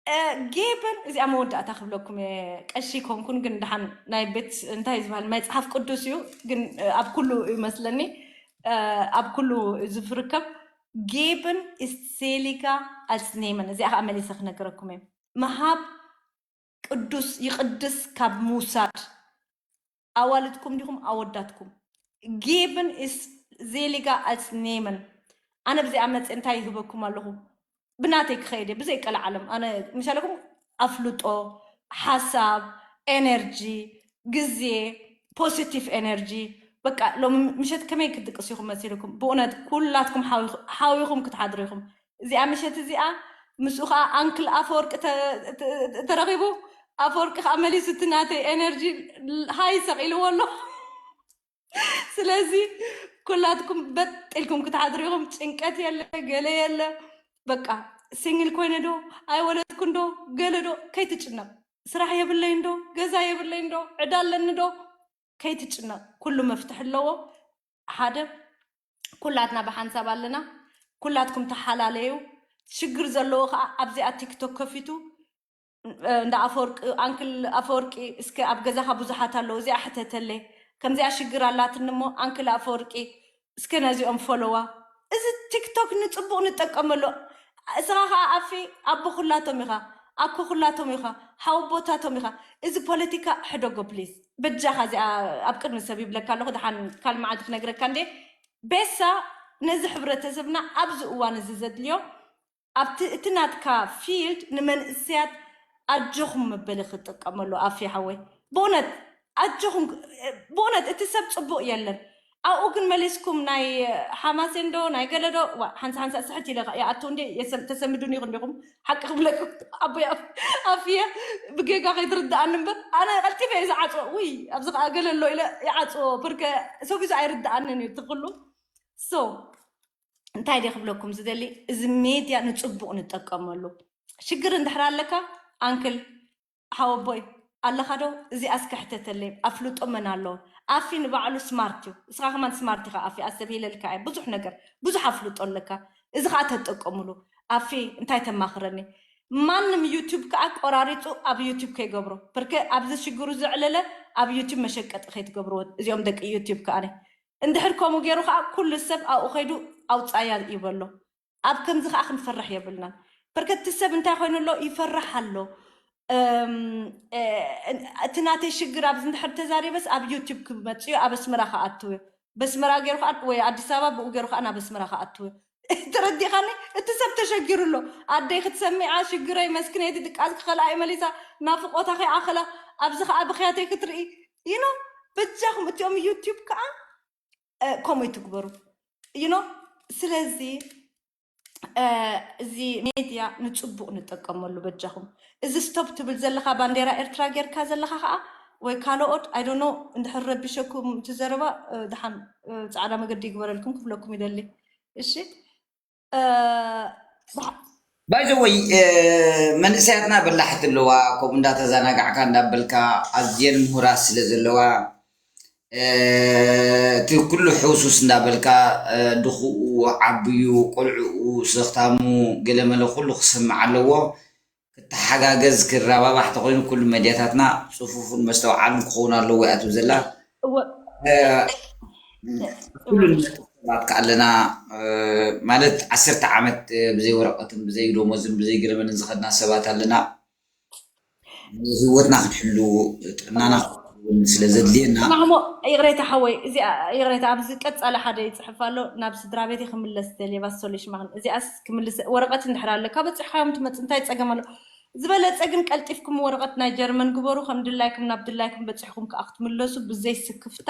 እ፣ ጌብን እዚኣ መወዳእታ ክብለኩም እየ። ቀሺ ኮንኩን ግን ደሓን ናይ ቤት እንታይ ዝበሃል መጽሓፍ ቅዱስ እዩ፣ ግን፣ እ፣ ኣብ ኩሉ እዩ መስለኒ፣ እ፣ ኣብ ኩሉ እዩ ዝፍርከብ። Geben ist seliger als nehmen። እዚኣ ከዓ መሊሰ ክነገረኩም እየ። ምሃብ ቅዱስ ይቕድስ ካብ ምውሳድ። ኣዋልድኩም ዲኹም ኣወዳትኩም? Geben ist seliger als nehmen። ኣነ ብዚኣ መፅእ እንታይ ይህበኩም ኣለኹ? ብናተይ ክኸይድ እየ፣ ብዘይ ቀልዓለም። ኣነ ምሻለኩም ኣፍልጦ፣ ሓሳብ፣ ኤነርጂ፣ ግዜ፣ ፖዚቲቭ ኤነርጂ። በቃ ሎሚ ምሸት ከመይ ክትድቅሱ ኢኹም መሲልኩም? ብእውነት ኩላትኩም ሓዊኹ-፣ ሓዊኹም ክትሓድሩ ኢኹም። እዚኣ ምሸት እዚኣ ምስኡ ከዓ ኣንክል ኣፈወርቂ ተ-፣ ተ-፣ ተረኺቡ፣ ኣፈወርቂ ከዓ መሊሱ እቲ ናተይ ኤነርጂ ሃይ ሰቒልዎ ኣሎ። ስለዚ ኩላትኩም በጥ ኢልኩም ክትሓድሩ ኢኹም። ጭንቀት የለ፣ ገለ የለ። በቃ ሲንግል ኮይነ ዶ ኣይወለድኩን ዶ ገለ ዶ ከይትጭነቕ። ስራሕ የብለይን ዶ፣ ገዛ የብለይን ዶ፣ ዕዳ ኣለኒ ዶ ከይትጭነቕ። ኩሉ መፍትሒ ኣለዎ። ሓደ፣ ኩላትና ብሓንሳብ ኣለና። ኩላትኩም ተሓላለዩ። ሽግር ዘለዎ ከዓ ኣብዚኣ ቲክቶክ ከፊቱ እንዳ ኣፈወርቂ፣ ኣንክል ኣፈወርቂ፣ እስከ ኣብ ገዛኻ ብዙሓት ኣለዉ፣ እዚኣ ሕተተለይ። ከምዚኣ ሽግር ኣላትኒ እሞ ኣንክል ኣፈወርቂ እስከ ነዚኦም ፎሎዋ። እዚ ቲክቶክ ንጽቡቕ ንጠቀመሉ። እስኻ ኸዓ ኣፊ ኣቦ ኩላቶም ኢኻ፣ ኣኮ ኩላቶም ኢኻ፣ ሓወቦታቶም ኢኻ። እዚ ፖለቲካ ሕደጎ ፕሊዝ። በጃኻ እዚኣ ኣብ ቅድሚ ሰብ ይብለካ ኣለኹ፣ ደሓን ካልእ መዓልቲ ክነግረካ እንዴ። ቤሳ ነዚ ሕብረተሰብና ኣብዚ እዋን እዚ ዘድልዮ ኣብቲ፣ እቲ ናትካ ፊልድ ንመንእሰያት ኣጆኹም መበሊ ክትጥቀመሉ ኣፊ ሓወይ። ብእውነት ኣጆኹም፣ ብእውነት እቲ ሰብ ጽቡቕ የለን። ኣብኡ ግን መሊስኩም ናይ ሓማሴን ዶ ናይ ገለ ዶ፣ ዋ፣ ሓንሳ ሓንሳ ስሕት ኢለ ይኣቱ እንዴ፣ የሰም-፣ ተሰምዱኒ ይኹን ዲኹም? ሓቂ ክብለኩም ኣቦይ ኣፍ-፣ ኣፍየ ብጌጋ ከይትርድኣኒ እምበር፣ ኣነ ቀልጢፈ እየ ዝዓጽዎ። ውይ፣ ኣብዚ ኸኣ ገለ ኣሎ ኢለ ይዓጽዎ። ብርከ ሰጉዙ ኣይርድኣንን እዩ እቲ ኩሉ። So፣ እንታይ ድየ ክብለኩም ዝደሊ፣ እዚ ሜድያ ንጽቡቕ ንጠቀመሉ። ሽግር እንድሕር ኣለካ፣ ኣንክል ሓወቦይ ኣለኻ ዶ? እዚኣ እስከ ሕተተለይ፣ ኣፍልጦ መን ኣለዎ? ኣፊ ንባዕሉ ስማርት እዩ። እስኻ ከማን ስማርት ኢኻ ኣፊ፣ ኣስተብሂለልካ እየ። ብዙሕ ነገር፣ ብዙሕ ኣፍልጦ ኣለካ። እዚ ኸኣ ተጠቀሙሉ። ኣፊ እንታይ ተማኽረኒ? ማንም ዩቱብ ከኣ ቆራሪጹ ኣብ ዩቱብ ከይገብሮ። ብርከ ኣብዚ ሽግሩ ዘዕለለ ኣብ ዩቱብ መሸቀጢ ከይትገብርዎ። እዚኦም ደቂ ዩቱብ ከኣ እንድሕር ከምኡ ገይሩ ኸዓ ኩሉ ሰብ ኣብኡ ኸይዱ ኣውጻያ ይበሎ። ኣብ ከምዚ ኸዓ ክንፈርሕ የብልናን። በርከቲ ሰብ እንታይ ኮይኑ ኣሎ? ይፈርሕ ኣሎ። እም፣ እ፣ እቲ ናተይ ሽግር ኣብዚ እንድሕር ተዛሪበስ ኣብ ዩቱብ ክመጽእ እዩ፣ ኣብ ኣስመራ ክኣትው እዩ። በስመራ ገይሩ ኸዓ ወይ ኣዲስ ኣበባ ብኡ ገይሩ ኸዓ ናብ ኣስመራ ክኣትው እዩ። ተረዲኻኒ? እቲ ሰብ ተሸጊሩ ኣሎ። ኣደይ ክትሰሚዓ ሽግረይ መስክነይቲ ድቃስ ክኸልኣ እዩ መሊሳ ናፍቆታ ከይኣኸላ ኣብዚ ኸዓ ብኽያተይ ክትርኢ ኢኖ በጃኹም እቲኦም ዩቲዩብ ከኣ እ፣ ከምኡ ይትግበሩ ኢኖ። ስለዚ እ፣ እዚ ሜድያ ንጽቡቕ ንጠቀመሉ በጃኹም። እዚ ስቶፕ ትብል ዘለኻ ባንዴራ ኤርትራ ጌርካ ዘለኻ ኸኣ ወይ ካልኦት ኣይ ዶንት ኖ እንድሕር ረቢሸኩም እቲ ዘረባ እ፣ ደሓን እ፣ ጻዕዳ መገዲ ይግበረልኩም ክብለኩም ይደሊ። እሺ እ፣ ብሓ- ባይዘወይ መንእሰያትና በላሕቲ ኣለዋ፣ ከምኡ እንዳተዘናጋዕካ እንዳበልካ ኣዝየን ምሁራት ስለ ዘለዋ እ፣ እቲ ኩሉ ሕውሱስ እንዳበልካ እ፣ ድኹኡ ዓብዩ ቆልዕኡ ሰኽታሙ ገለመለ ኩሉ ክሰምዕ ኣለዎ። ክተሓጋገዝ ክረባባሕ ተኮይኑ ኩሉ መድያታትና ጽፉፉን መስተውዓልን ክኸውን ኣለዎ እያ ትብል ዘላ። እወ እ፣ ኩሉ ሰባት ከኣለና እ፣ ማለት ዓሰርተ ዓመት እ፣ ብዘይ ወረቀትን ብዘይ ደሞዝን ብዘይ ገለመልን ዝኸድና ሰባት ኣለና። ህይወትና ክንሕሉ ጥዕናና እውን ስለ ዘድልየና ማሕሞ ይቕሬታ ሓወይ፣ እዚኣ ይቕሬታ፣ ኣብዚ ቀጻሊ ሓደ ይጽሕፍ ኣሎ፣ ናብ ስድራ ቤተይ ክምለስ ደልየ ባሶሊ ሽማኽን። እዚኣስ ክምልስ ወረቐት እንድሕር ኣለካ በጺሕካዮም ትመጽእ፣ እንታይ ጸገም ኣሎ? ዝበለፀ ግን ቀልጢፍኩም ወረቐት ናይ ጀርመን ግበሩ። ከም ድላይኩም ናብ ድላይኩም በፂሕኩም ከዓ ክትምለሱ ብዘይ ስክፍታ።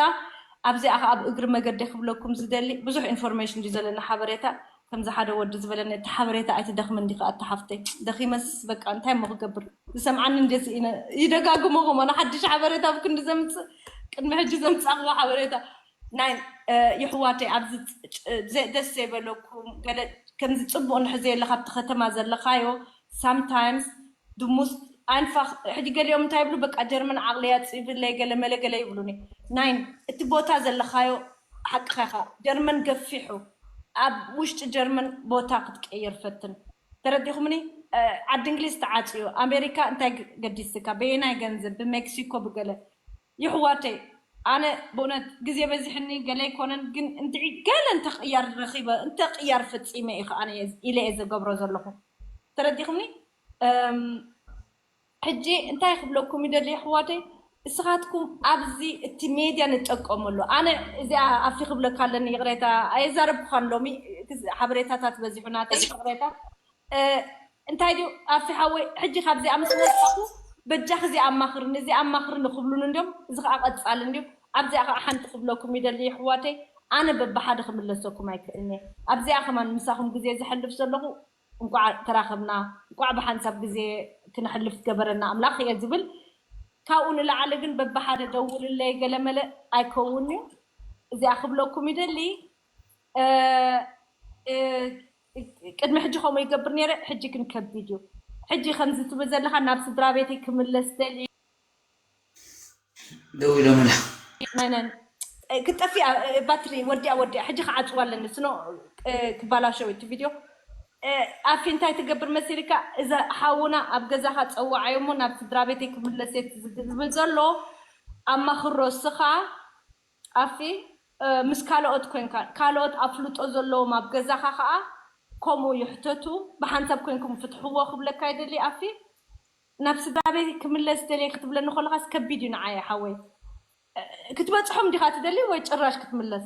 ኣብዚኣ ከዓ ኣብ እግሪ መገዲ ክብለኩም ዝደሊ ብዙሕ ኢንፎርሜሽን ድዩ ዘለና ሓበሬታ። ከምዚ ሓደ ወዲ ዝበለኒ እቲ ሓበሬታ ኣይትደኽምን ዲኻ ኣታ ሓፍተይ? ደኺመስ በቃ እንታይ እሞ ክገብር? ዝሰምዓኒ እንደ ስኢነ ይደጋግሞ ከማን ሓድሽ ሓበሬታ ኣብ ክንዲ ዘምፅእ ቅድሚ ሕጂ ዘምፃእዎ ሓበሬታ ናይ ይሕዋተይ ኣብዚ ደስ ዘይበለኩም ገለ ከምዚ ፅቡቅ እንድሕር ዘየለ ካብቲ ከተማ ዘለኻዮ ሳምታይምስ ድሙስ ኣይንፋኽ ሕጂ ገሊኦም እንታይ ይብሉ በቃ ጀርመን ዓቕሊ ያፅብለይ ገለ መለ ገለ ይብሉኒ ናይን እቲ ቦታ ዘለኻዮ ሓቅኻ ኢኻ ጀርመን ገፊሑ ኣብ ውሽጢ ጀርመን ቦታ ክትቀየር ፈትን ተረዲኹምኒ ዓዲ እንግሊዝ ተዓፅዩ ኣሜሪካ እንታይ ገዲስካ በየናይ ገንዘብ ብሜክሲኮ ብገለ ይሕዋተይ ኣነ ብእውነት ግዜ በዚሕኒ ገለ ኣይኮነን ግን እንድዒ ገለ እንተ ቅያር ረኺበ እንተ ቅያር ፈፂመ እዩ ከዓ ኢለ እየ ዘገብሮ ዘለኹ ተረዲኹምኒ ሕጂ እንታይ ክብለኩም ይደሊ ኣሕዋተይ እስኻትኩም ኣብዚ እቲ ሜድያ ንጠቀመሉ ኣነ እዚኣ ኣፊ ክብለካ ኣለኒ ይቕሬታ ኣየዛረብኩኻን ሎሚ ሓበሬታታት በዚሑ ናተይ ይቕሬታ እንታይ ድዩ ኣፊ ሓወይ ሕጂ ካብዚኣ ምስ ወፃኹ በጃኺ እዚ ኣማኽርኒ እዚ ኣማኽርኒ ክብሉን እንዲዮም እዚ ከዓ ቀፃሊ እንዲዩ ኣብዚኣ ከዓ ሓንቲ ክብለኩም ይደሊ ኣሕዋተይ ኣነ በብሓደ ክምለሰኩም ኣይክእልኒ ኣብዚኣ ከማን ምሳኹም ግዜ ዘሕልፍ ዘለኹ እንቋዕ ተራኸብና እንቋዕ ብሓንሳብ ግዜ ክነሕልፍ ገበረና ኣምላኽ እየ ዝብል ካብኡ ንላዕሊ ግን በብሓደ ደውልለይ ገለመለ ኣይከውን እዩ እዚኣ ክብለኩም ይደሊ ቅድሚ ሕጂ ከምኡ ይገብር ነይረ ሕጂ ግን ከቢድ እዩ ሕጂ ከምዚ ትብል ዘለካ ናብ ስድራ ቤተይ ክምለስ ደል ደው ኢሎምና ክጠፊ ባትሪ ወዲያ ወዲያ ሕጂ ክዓፅዋ ኣለኒ ስኖ ክባላሸው እቲ ቪድዮ ኣፊ እንታይ ትገብር መሲልካ እዛ ሓውና ኣብ ገዛኻ ፀዋዓዮ እሞ ናብ ስድራ ቤተይ ክምለስ ዝብል ዘሎ ኣማኽሮ እስኻ ኣፊ ምስ ካልኦት ኮንካ ካልኦት ኣፍልጦ ዘለዎም ኣብ ገዛኻ ከዓ ከምኡ ይሕተቱ ብሓንሳብ ኮንኩም ፍትሕዎ ክብለካ ይደሊ ኣፊ ናብ ስድራ ቤት ክምለስ ደልየ ክትብለኒ ከለኻስ ከቢድ እዩ ንዓየ ሓወይ ክትበፅሖም ዲኻ ትደሊ ወይ ጭራሽ ክትምለስ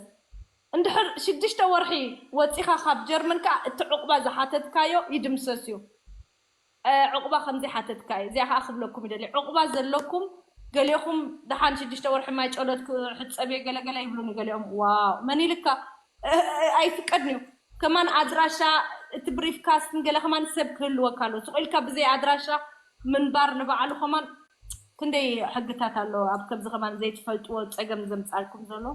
እንድሕር ሽዱሽተ ወርሒ ወፂኻ ካብ ጀርመን ከዓ እቲ ዕቁባ ዝሓተትካዮ ይድምሰስ እዩ ዕቁባ ከምዚ ሓተትካ እዩ እዚኣ ከዓ ክብለኩም ይደሊ ዕቁባ ዘለኩም ገሊኹም ደሓን ሽዱሽተ ወርሒ ማይ ጨሎት ክሕፀብ እየ ገለገለ ይብሉኒ ገሊኦም ዋው መን ኢልካ ኣይፍቀድን እዩ ከማን ኣድራሻ እቲ ብሪፍ ካስትን ገለ ከማን ሰብ ክህልወካ ኣሎ ስቕ ኢልካ ብዘይ ኣድራሻ ምንባር ንባዕሉ ከማን ክንደይ ሕግታት ኣሎ ኣብ ከምዚ ከማን ዘይትፈልጥዎ ፀገም ዘምፃልኩም ዘሎ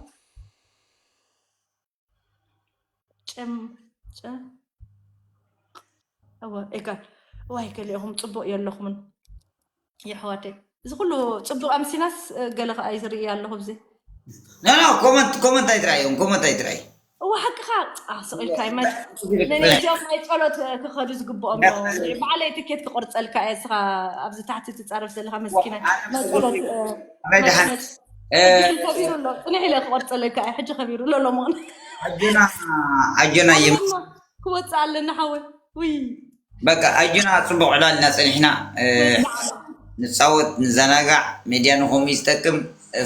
ጭም ጭ እወ እጋ ዋይ ገሊኦም ፅቡቅ የለኹምን የሕዋተይ እዚ ኩሉ ፅቡቅ ኣምሲናስ ገለ ከዓ ይዝርኢ ኣለኹ ብዚ ኖ ኖ ኮመንት ኮመንት ኣይትራዮም ኮመንት ኣይትራይ እወ ሓቅኻ ስቕ ኢልካ ነዚኦም ናይ ፀሎት ክኸዱ ዝግብኦም ባዕለይ ትኬት ክቆርፀልካ እየ ስኻ ኣብዚ ታሕቲ ትፃረፍ ዘለካ መስኪና ናይ ፀሎት ከቢሩ ኣሎ ፅንሕ ኢለ ክቆርፀለካ እየ ሕጂ ከቢሩ ኣሎ ሎሞን ኣጆና ኣጆና ይም ክወፅእ ኣለና ሓወይ ውይ በቃ ኣጆና ፅቡቅ ዕላልና ፀኒሕና ንፃወት ንዘናጋዕ ሜድያ ንከምኡ ዝጠቅም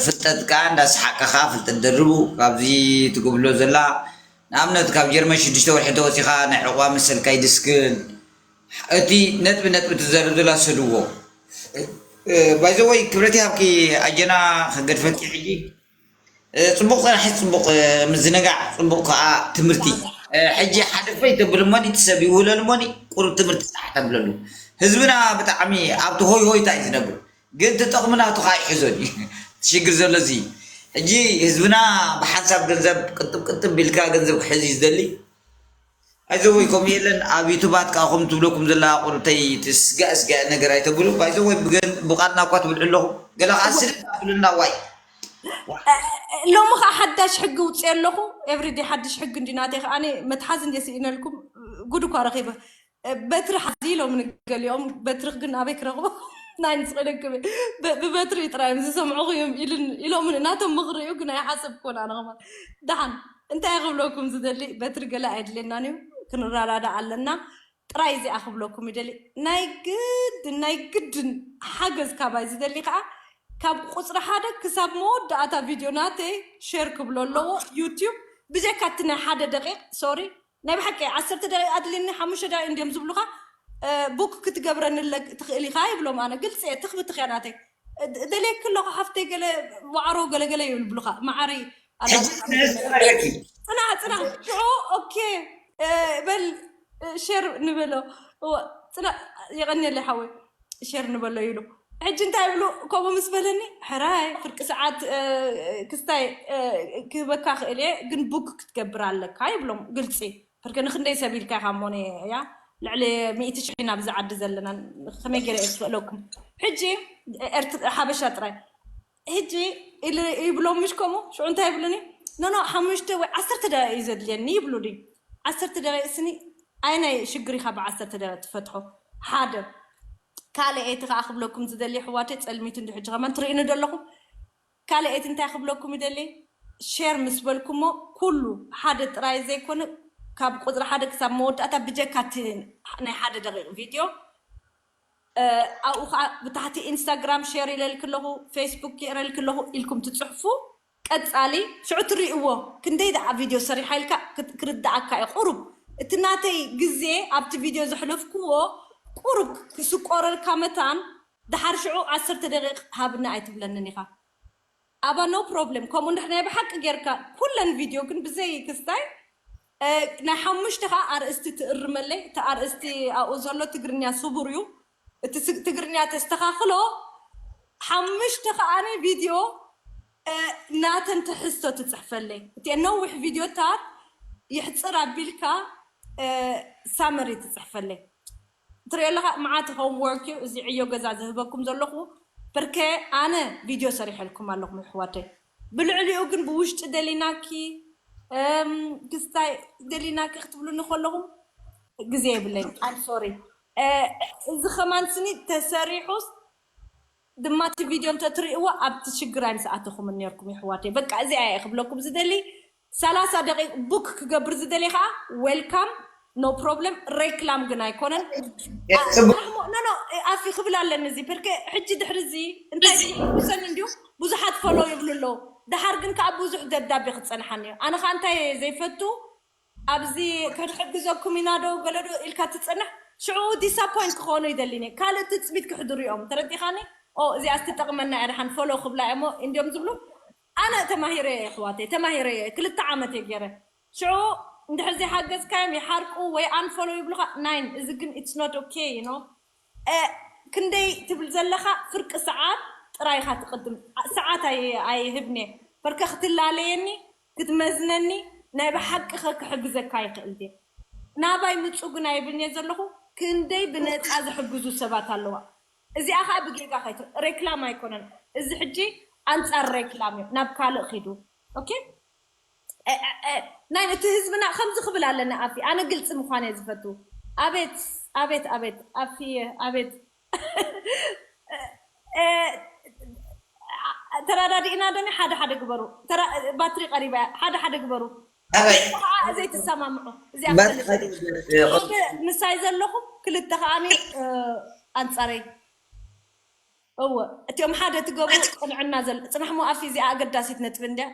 ፍልጠት ከዓ እንዳሰሓቅካ ፍልጠት ደርቡ ካብዚ ትጉብሎ ዘላ ንኣብነት ካብ ጀርመን ሽዱሽተ ወርሒ ተወፂኻ ናይ ዕቑባ መሰልካ ይድስክል እቲ ነጥቢ ነጥቢ ትዘርብ ዘላ ሰድዎ ባይዘወይ ክብረት ይሃብኪ ኣጀና ከገድፈኪ ሕጂ ፅቡቅ ፅናሒ ፅቡቅ ምዝንጋዕ ፅቡቅ ከዓ ትምህርቲ ሕጂ ሓደ ፈይ ተብል እሞኒ እቲ ሰብ ይውለል እሞኒ ቁሩብ ትምህርቲ ስራሕ ተብለሉ ህዝብና ብጣዕሚ ኣብቲ ሆይ ሆይታ እዩ ዝነብር ግን ትጠቕሚ ናቱ ከዓ ይሕዞን እዩ ሽግር ዘሎ እዚ ሕጂ ህዝብና ብሓንሳብ ገንዘብ ቅጥብ ቅጥብ ቢልካ ገንዘብ ክሕዝ እዩ ዝደሊ ኣይዘወይ ከምኡ የለን ኣብ ዩቱባት ከዓ ከም ትብለኩም ዘላ ቁርተይ ስጋእ ስጋእ ነገር ኣይተብሉ ባይዘወይ ብቃልና እኳ ትብልዑ ኣለኹም ገለ ከዓ ስድድ ኣብሉና ዋይ ሎሚ ከዓ ሓዳሽ ሕጊ ውፅእ ኣለኹ ኤቭሪዴ ሓድሽ ሕጊ እንዲ ናተይ ከዓ መትሓዚ እንደ ስኢነልኩም ጉድ እኳ ረኺበ በትሪ ሓዚ ኢሎም ንገሊኦም በትሪ ግን ኣበይ ክረኽቦ ናይ ንስቕልክብ ብበትሪ ጥራዮም ዝሰምዑኹ እዮም ኢሎም ናቶም ምኽሪ እዩ ግን ኣይሓሰብኩን ኣነ ከማ ደሓን እንታይ ክብለኩም ዝደሊ በትሪ ገለ ኣይድልየናን እዩ ክንረዳዳ ኣለና ጥራይ እዚኣ ክብለኩም ይደሊ ናይ ግድን ናይ ግድን ሓገዝ ካባይ ዝደሊ ከዓ ካብ ቁፅሪ ሓደ ክሳብ መወዳእታ ቪድዮ ናተይ ሸር ክብሎ ኣለዎ ዩቲዩብ ብጀካ እቲ ናይ ሓደ ደቂቕ ሶሪ ናይ ብሓቂ ዓሰርተ ደቂቕ ኣድልኒ ሓሙሽተ ደቂቕ እንዲዮም ዝብሉካ ቡክ ክትገብረኒ ትኽእል ኢኻ ይብሎም። ኣነ ግልፂ እየ፣ ትኽብትኽ እያ ናተይ። ደልየኪ ኣለኹ ሓፍተይ፣ ገለ ዋዕሮ ገለገለ ይብልብሉኻ። ማዓረይ ፅናሕ ፅናሕ ሽዑ ኦኬ በል ሼር ንበሎ። ፅናሕ የቐንየለይ ሓወይ፣ ሼር ንበሎ ይብሉ። ሕጂ እንታይ ይብሉ? ከምኡ ምስ በለኒ፣ ሕራይ ፍርቂ ሰዓት ክስታይ ክህበካ ክእል እየ፣ ግን ቡክ ክትገብር ኣለካ ይብሎም። ግልፂ ፍርቂ ንክንደይ ሰብ ኢልካ ኢኻ እሞ፣ ያ ልዕሊ ሚእቲ ሽሕ ኢና ብዛ ዓዲ ዘለና፣ ከመይ ገይረ እየ ክኽእለኩም? ሕጂ ሓበሻ ጥራይ ሕጂ ይብሎም፣ ምሽ ከምኡ ሽዑ እንታይ ይብሉኒ? ኖኖ ሓሙሽተ ወይ ዓሰርተ ደቂቕ እዩ ዘድልየኒ ይብሉኒ። ዓሰርተ ደቂቕ ስኒ ኣይ ናይ ሽግር ኢኻ ብዓሰርተ ደቂቕ ትፈትሖ። ሓደ ካልኣይቲ ከዓ ክብለኩም ዝደሊ ኣሕዋተይ፣ ፀልሚቱ እንዲ ሕጂ ከማን ትርእዩኒ ዶ ኣለኹም? ካልኣይቲ እንታይ ክብለኩም ይደሊ? ሼር ምስ በልኩሞ ኩሉ ሓደ ጥራይ ዘይኮነ ካብ ቁፅሪ ሓደ ክሳብ መወዳእታ ብጀካ እቲ ናይ ሓደ ደቂቕ ቪድዮ ኣብኡ ከዓ ብታሕቲ ኢንስታግራም ሼር ኢለልክ ኣለኹ፣ ፌስቡክ ጌረልክ ኣለኹ ኢልኩም ትፅሕፉ። ቀፃሊ ሽዑ ትሪእዎ ክንደይ ደኣ ቪድዮ ሰሪሓ ኢልካ ክርዳኣካ እዩ። ቁሩብ እቲ ናተይ ግዜ ኣብቲ ቪድዮ ዘሕለፍክዎ ቁሩብ ክስቆረልካ መታን፣ ደሓር ሽዑ ዓሰርተ ደቂቕ ሃብና ኣይትብለንን ኢኻ። ኣባ ኖ ፕሮብለም። ከምኡ እንድሕር ናይ ብሓቂ ጌርካ ኩለን ቪድዮ ግን ብዘይ ክስታይ ናይ ሓሙሽተ ከዓ ኣርእስቲ ትእርመለይ። እቲ ኣርእስቲ ኣብኡ ዘሎ ትግርኛ ስቡር እዩ። እቲ ትግርኛ ተስተኻኽሎ። ሓሙሽተ ከዓኒ ቪድዮ ናተን ትሕዝቶ ትፅሕፈለይ። እቲ ነዊሕ ቪድዮታት ይሕፅር ኣቢልካ ሳመሪ ትፅሕፈለይ። ትሪኦ ኣለኻ፣ መዓት ሆምወርክ እዩ እዚ ዕዮ ገዛ ዝህበኩም ዘለኹ። በርከ ኣነ ቪድዮ ሰሪሐልኩም ኣለኹም ኣሕዋተይ። ብልዕሊኡ ግን ብውሽጢ ደሊናኪ ክስታይ ደሊናኪ ክትብሉኒ ከለኹም ግዜ የብለይ። ኣም ሶሪ። እዚ ከማን ስኒ ተሰሪሑስ ድማ እቲ ቪድዮ እንተትሪእዎ ኣብቲ ሽግር ኣይምስኣተኹምን ነርኩም ይሕዋተይ። በቃ እዚኣ እየ ክብለኩም ዝደሊ። ሰላሳ ደቂቕ ቡክ ክገብር ዝደሊ ከዓ ዌልካም፣ ኖ ፕሮብለም። ሬክላም ግን ኣይኮነን። ኖ ኖ ኣፊ ክብል ኣለኒ እዚ ፐርከ ሕጂ ድሕሪ እዚ እንታይ ውሰን እንዲዩ ብዙሓት ፎሎ ይብሉ ኣለዉ። ደሓር ግን ከዓ ብዙሕ ደብዳቤ ክፀንሓኒ እዩ። ኣነ ከዓ እንታይ ዘይፈቱ ኣብዚ ክንሕግዘኩም ኢና ዶ ገለ ዶ ኢልካ ትፅንሕ፣ ሽዑ ዲሳፖይንት ክኾኑ ይደሊኒ። ካልእ ትፅቢት ክሕድሩ እዮም። ተረዲኻኒ? ኦ እዚኣ ትጠቕመና እያ፣ ደሓን ፎሎ ክብላ እሞ እንዲዮም ዝብሉ። ኣነ ተማሂረ እየ ኣሕዋተይ፣ ተማሂረ እየ። ክልተ ዓመት እየ ገይረ። ሽዑ እንድሕር ዘይሓገዝካዮም ይሓርቁ ወይ ኣንፎሎ ይብሉኻ። ናይን እዚ ግን it's not okay you know። ክንደይ ትብል ዘለኻ? ፍርቂ ሰዓት ጥራይ ኢኻ ትቕድም። ሰዓት ኣይህብን እየ። በርከ ክትላለየኒ ክትመዝነኒ ናይ ብሓቂ ከ ክሕግዘካ ይኽእል ድየ? ናባይ ምፁ ግን ኣይብልን እየ ዘለኹ። ክንደይ ብነፃ ዝሕግዙ ሰባት ኣለዋ። እዚኣ ከዓ ብጌጋ ከይት ሬክላም ኣይኮነን። እዚ ሕጂ ኣንፃር ሬክላም እዩ። ናብ ካልእ ኪዱ። ኦኬ ናይ እቲ ህዝብና ከምዚ ክብል ኣለኒ ኣፊ ኣነ ግልፂ ምዃን እየ ዝፈቱ። ኣቤት ኣቤት ኣቤት ኣፊ ኣቤት ተራዳዲእና ደኒ ሓደ ሓደ ግበሩ። ባትሪ ቀሪባ እያ። ሓደ ሓደ ግበሩ። ከዓ ዘይትሰማምዑ እዚኣ ምሳይ ዘለኹም ክልተ ከዓኒ ኣንፃረይ። እወ እቲኦም ሓደ ትገብሩ ቅንዕና ዘለ ፅናሕ ሞ ኣፊ እዚኣ ኣገዳሲት ነጥቢ እንድያ።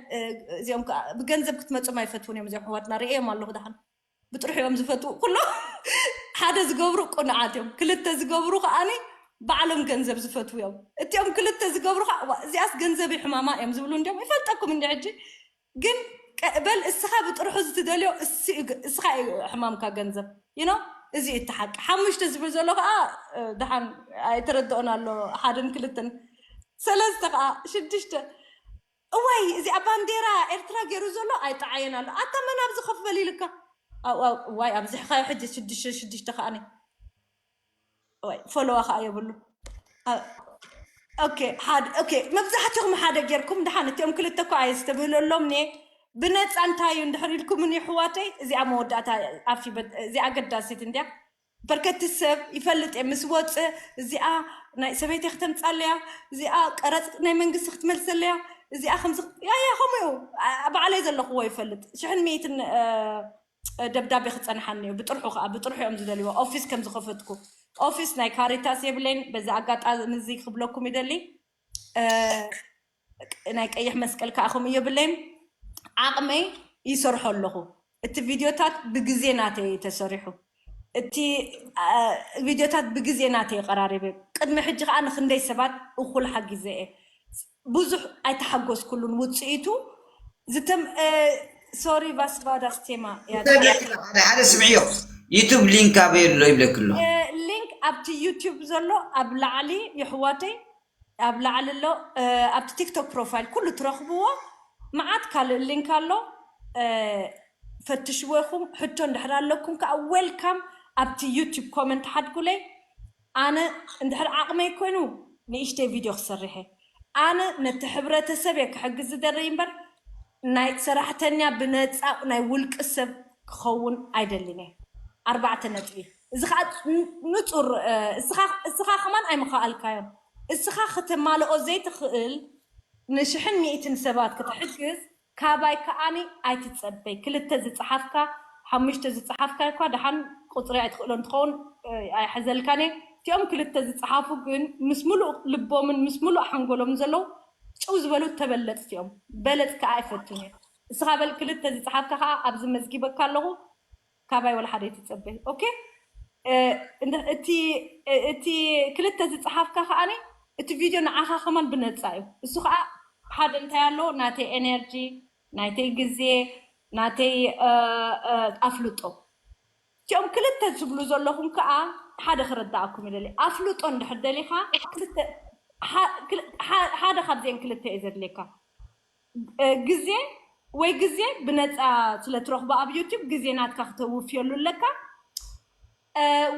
እዚኦም ከዓ ብገንዘብ ክትመፅም ኣይፈትውን እዮም። እዚኦም ኣሕዋትና ርእዮም ኣለኹ ደሓን ብጥርሑ እዮም ዝፈትዉ ኩሎም። ሓደ ዝገብሩ ቅኑዓት እዮም። ክልተ ዝገብሩ ከዓኒ ባዕሎም ገንዘብ ዝፈትዉ እዮም። እቲኦም ክልተ ዝገብሩ ከዓ እዚኣስ ገንዘብ ይሕማማ እዮም ዝብሉ እንዲዮም። ይፈልጠኩም እንዲ ሕጂ ግን በል እስኻ ብጥርሑ ዝትደልዮ እስኻ እዩ ሕማምካ ገንዘብ ይኖ። እዚ እዩ እቲ ሓቂ። ሓሙሽተ ዝብል ዘሎ ከዓ ደሓን ኣይተረድኦን ኣሎ። ሓደን ክልተን ሰለስተ ከዓ ሽዱሽተ እዋይ እዚኣ ባንዴራ ኤርትራ ገይሩ ዘሎ ኣይጠዓየን ኣሎ። ኣታ መን ኣብዚ ከፍ በል ኢልካ? እዋይ ኣብዚሕኻዮ ሕጂ ሽዱሽተ ሽዱሽተ ከዓኒ ፎሎዋ ከዓ የብሉ። ኦኬ ሓደ ኦኬ መብዛሕትኹም ሓደ ጌርኩም ደሓን እቲኦም ክልተ እኮ ኣየስተብህለሎም ኔ ብነፃ እንታይ እዩ እንድሕር ኢልኩምኒ ኣሕዋተይ እዚኣ መወዳእታ ኣፊ እዚኣ ኣገዳሲት እንድያ። በርከቲ ሰብ ይፈልጥ እየ ምስ ወፅእ እዚኣ ናይ ሰበይቲ ክተምፃለያ እዚኣ ቀረፅ ናይ መንግስቲ ክትመልሰለያ እዚኣ ከምዚ ያያ ከምኡ እዩ። ባዕለይ ዘለኽዎ ይፈልጥ ሽሕን ሚእትን ደብዳቤ ክፀንሓኒ እዩ። ብጥርሑ ከዓ ብጥርሑ እዮም ዝደልይዎ። ኦፊስ ከም ዝኸፈትኩ ኦፊስ ናይ ካሪታስ የብለይን። በዚ ኣጋጣሚ እዚ ክብለኩም ይደሊ ናይ ቀይሕ መስቀል ከዓ ከምኡ የብለይን። ዓቕመይ ይሰርሖ ኣለኹ። እቲ ቪድዮታት ብግዜ ናተይ ተሰሪሑ እቲ ቪድዮታት ብግዜ ናተይ ቀራሪበ ቅድሚ ሕጂ ከዓ ንክንደይ ሰባት እኩል ሓጊዘ እየ። ብዙሕ ኣይተሓጎስኩሉን ውፅኢቱ። ዝተም ሶሪ ቫስቫዳ ስቴማ። ሓደ ሓደ ስምዕዮ፣ ዩቱብ ሊንክ ኣበይ ኣሎ ይብለክ ኣሎ። ሊንክ ኣብቲ ዩቱብ ዘሎ ኣብ ላዕሊ የሕዋተይ፣ ኣብ ላዕሊ ኣሎ። ኣብቲ ቲክቶክ ፕሮፋይል ኩሉ ትረኽብዎ። መዓት ካልእ ሊንክ ኣሎ። ፈትሽዎ ኢኹም። ሕቶ እንድሕር ኣለኩም ከዓ ዌልካም። ኣብቲ ዩቱብ ኮመንት ሓድጉለይ። ኣነ እንድሕር ዓቕመይ ኮይኑ ንእሽተይ ቪድዮ ክሰርሐ፣ ኣነ ነቲ ሕብረተሰብ እየ ክሕግዝ ዝደረይ እምበር ናይ ሰራሕተኛ ብነፃ ናይ ውልቂ ሰብ ክኸውን ኣይደልን እየ። ኣርባዕተ ነጥቢ። እዚ ከዓ ንፁር። እስኻ ከማን ኣይምኸኣልካዮም። እስኻ ክተማልኦ ዘይትኽእል ንሽሕን ሚእትን ሰባት ክትሕግዝ ካባይ ከዓኒ ኣይትፀበይ። ክልተ ዝፀሓፍካ ሓሙሽተ ዝፀሓፍካ እኳ ደሓን ቁፅሪ ኣይትኽእሎ እንትኸውን ኣይሐዘልካን እየ። እቲኦም ክልተ ዝፀሓፉ ግን ምስ ሙሉእ ልቦምን ምስ ሙሉእ ሓንጎሎም ዘለዉ ጭው ዝበሉ ተበለፅቲ እዮም። በለፅ ከዓ ኣይፈቱን እየ። እስኻ በል ክልተ ዝፀሓፍካ ከዓ ኣብዚ መዝጊበካ ኣለኹ። ካባይ ወላ ሓደ ኣይትፀበይ። ኦኬ። እቲ ክልተ ዝፀሓፍካ ከዓኒ እቲ ቪድዮ ንዓኻ ከማን ብነፃ እዩ። እሱ ከዓ ሓደ እንታይ ኣሎ፣ ናተይ ኤነርጂ፣ ናተይ ግዜ፣ ናተይ ኣፍልጦ። እቲኦም ክልተ ትብሉ ዘለኹም ከዓ ሓደ ክረዳኣኩም ይደሊ። ኣፍልጦ እንድሕር ደሊኻ ሓደ ካብዚአን ክልተ እዩ ዘድልየካ። ግዜ ወይ ግዜ ብነፃ ስለ ትረኽቦ ኣብ ዩቲብ ግዜ ናትካ ክተውፍየሉ ኣለካ።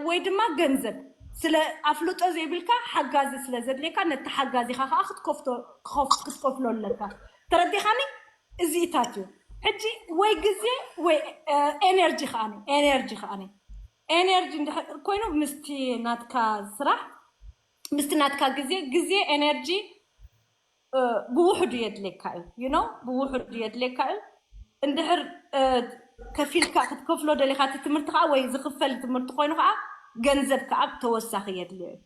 ወይ ድማ ገንዘብ ስለ ኣፍልጦ ዘይብልካ ሓጋዚ ስለ ዘድልየካ ነቲ ሓጋዚኻ ከዓ ክትከፍሎ ኣለካ። ተረዲኻኒ? እዚኢታት እዩ ሕጂ ወይ ግዜ ወይ ኤነርጂ ከዓኒ ኤነርጂ ከዓኒ ኤነርጂ እንድሕር ኮይኑ ምስቲ ናትካ ስራሕ ምስቲ ናትካ ግዜ ግዜ ኤነርጂ ብውሕዱ የድልየካ እዩ። You know ብውሕዱ የድልየካ እዩ። እንድሕር ከፊልካ ክትከፍሎ ደሊኻ እቲ ትምህርቲ ከዓ ወይ ዝኽፈል ትምህርቲ ኮይኑ ከዓ ገንዘብ ከዓ ተወሳኺ የድልዮ እዩ።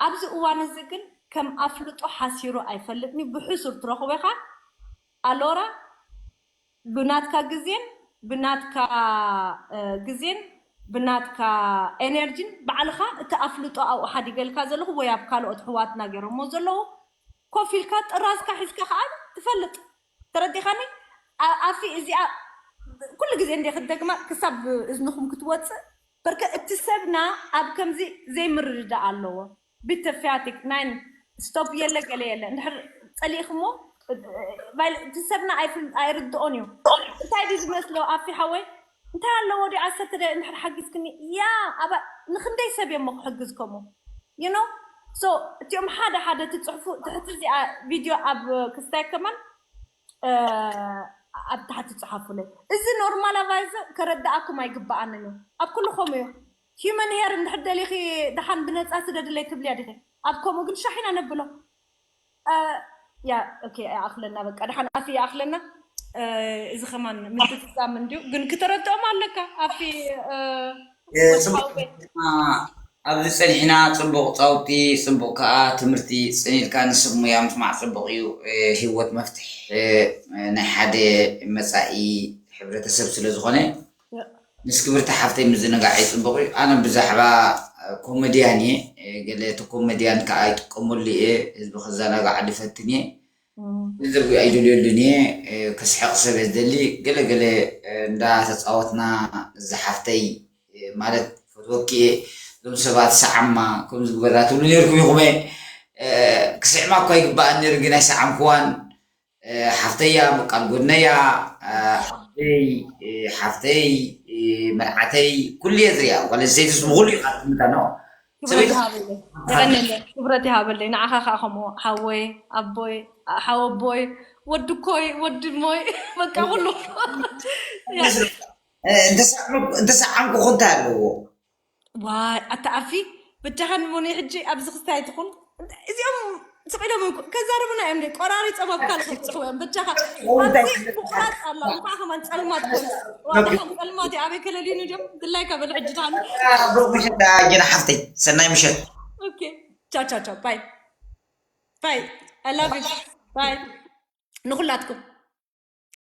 ኣብዚ እዋን እዚ ግን ከም ኣፍልጦ ሓሲሩ ኣይፈልጥን እዩ። ብሕሱር ትረኽቦ ኢኻ ኣሎራ ብናትካ ግዜን ብናትካ ግዜን ብናትካ ኤነርጂን ባዕልኻ እቲ ኣፍልጦ ኣብኡ ሓዲገልካ ዘለኹ ወይ ኣብ ካልኦት ኣሕዋትና ገይሮሞ ዘለዉ ኮፍ ኢልካ ጥራዝካ ሒዝካ ከዓ ትፈልጥ። ተረዲኻኒ? ኣፊ እዚኣ ኩሉ ግዜ እንደ ክደግማ ክሳብ እዝንኹም ክትወፅእ በርከ እቲ ሰብና ኣብ ከምዚ ዘይምርድዳእ ኣለዎ። ቢተፊያቲክ ናይን ስቶፕ የለ ገለ የለ እንድሕር ፀሊእክሞ እቲ ሰብና ኣይርድኦን እዩ። እንታይ ድዩ ዝመስሎ ኣፊ ሓወይ እንታይ ኣለዎ ድዩ ዓሰርተ ደቂቕ እንድሕር ሓጊዝክኒ ያ ኣባ ንክንደይ ሰብ እየሞ ክሕግዝ ከምኡ you know so እቲኦም ሓደ ሓደ ትፅሕፉ ትሕቲ እዚኣ ቪድዮ ኣብ ክስታይ ከማን ኣብ ታሕቲ ፅሓፉለይ። እዚ ኖርማላቫይዝ ከረድኣኩም ኣይግበኣንን እዩ ኣብ ኩሉ ከምኡ እዩ። ሂመን ሄር እንድሕር ደሊኺ ደሓን ብነፃ ስደድለይ ትብልያ ዲኺ? ኣብ ከምኡ ግን ሻሕ ኢና ነብሎ። ያ ኦኬ ይኣኽለና በቃ ደሓን ኣፊ ይኣኽለና። እዚ ከማን ምትፍፃም እንድዩ ግን ክተረድኦም ኣለካ ኣፊ ኣብዚ ፀኒሕና ፅቡቕ ፃውቲ ፅቡቕ ከዓ ትምህርቲ ፅን ኢልካ ንስብ ሙያ ምስማዕ ፅቡቕ እዩ። ህይወት መፍትሕ ናይ ሓደ መፃኢ ሕብረተሰብ ስለ ዝኾነ ምስ ክብርቲ ሓፍተይ ምዝንጋዕ ይፅቡቕ እዩ። ኣነ ብዛዕባ ኮመድያን እየ ገለ እቲ ኮመድያን ከዓ ይጥቀመሉ እየ ህዝቢ ክዘናጋዕ ዝፈትን እየ። ገንዘብ ኣይደልየሉን እየ። ክስሕቕ ሰብ እየ ዝደሊ። ገለ ገለ እንዳተፃወትና እዚ ሓፍተይ ማለት ፈትወኪ እየ። እዞም ሰባት ሰዓማ ከም ዝግበራ ትብሉ ነርኩም ኢኹም። ክስዕማ እኳ ይግበኣን ነይሩ ግን ኣይሰዓምክዋን። ሓፍተያ ምቃል ጎድነያ ሓፍተይ ሓፍተይ መርዓተይ ኩሉ እየ ዝሪኣ ጓል ኣንስተይትስ ብኩሉ እዩ ትምታ ነው። ክብረት ይሃበለይ የቐንየለይ ክብረት ይሃበለይ ንዓኻ ከዓ ከምኡ ሓወይ ኣቦይ ሓወቦይ ወድኮይ ወድሞይ በቃ ኩሉ እንተሰዓምኩ እንታይ ኣለዎ? ዋይ ኣታ ኣፊ በጃኻ ንሞኒ ሕጂ ኣብዚ ክስታይ ትኹን እዚኦም ስቕ ኢሎም ከዛረቡና እዮም ቆራሪፆም ኣብ ካልእ ክብፅሕዎ እዮም በጃኻ ኣፊ ምቁራፅ ኣሎ እንኳዕ ከማን ፀልማት ኮይኑ ደሓን ፀልማት እዩ ኣበይ ከለልዩኒ ድዮም ድላይካ በል ሕጂ ደሓን ብሩክ ምሸት ጅና ሓፍተይ ሰናይ ምሸት ቻ ቻ ቻ ባይ ባይ I love you ባይ ንኹላትኩም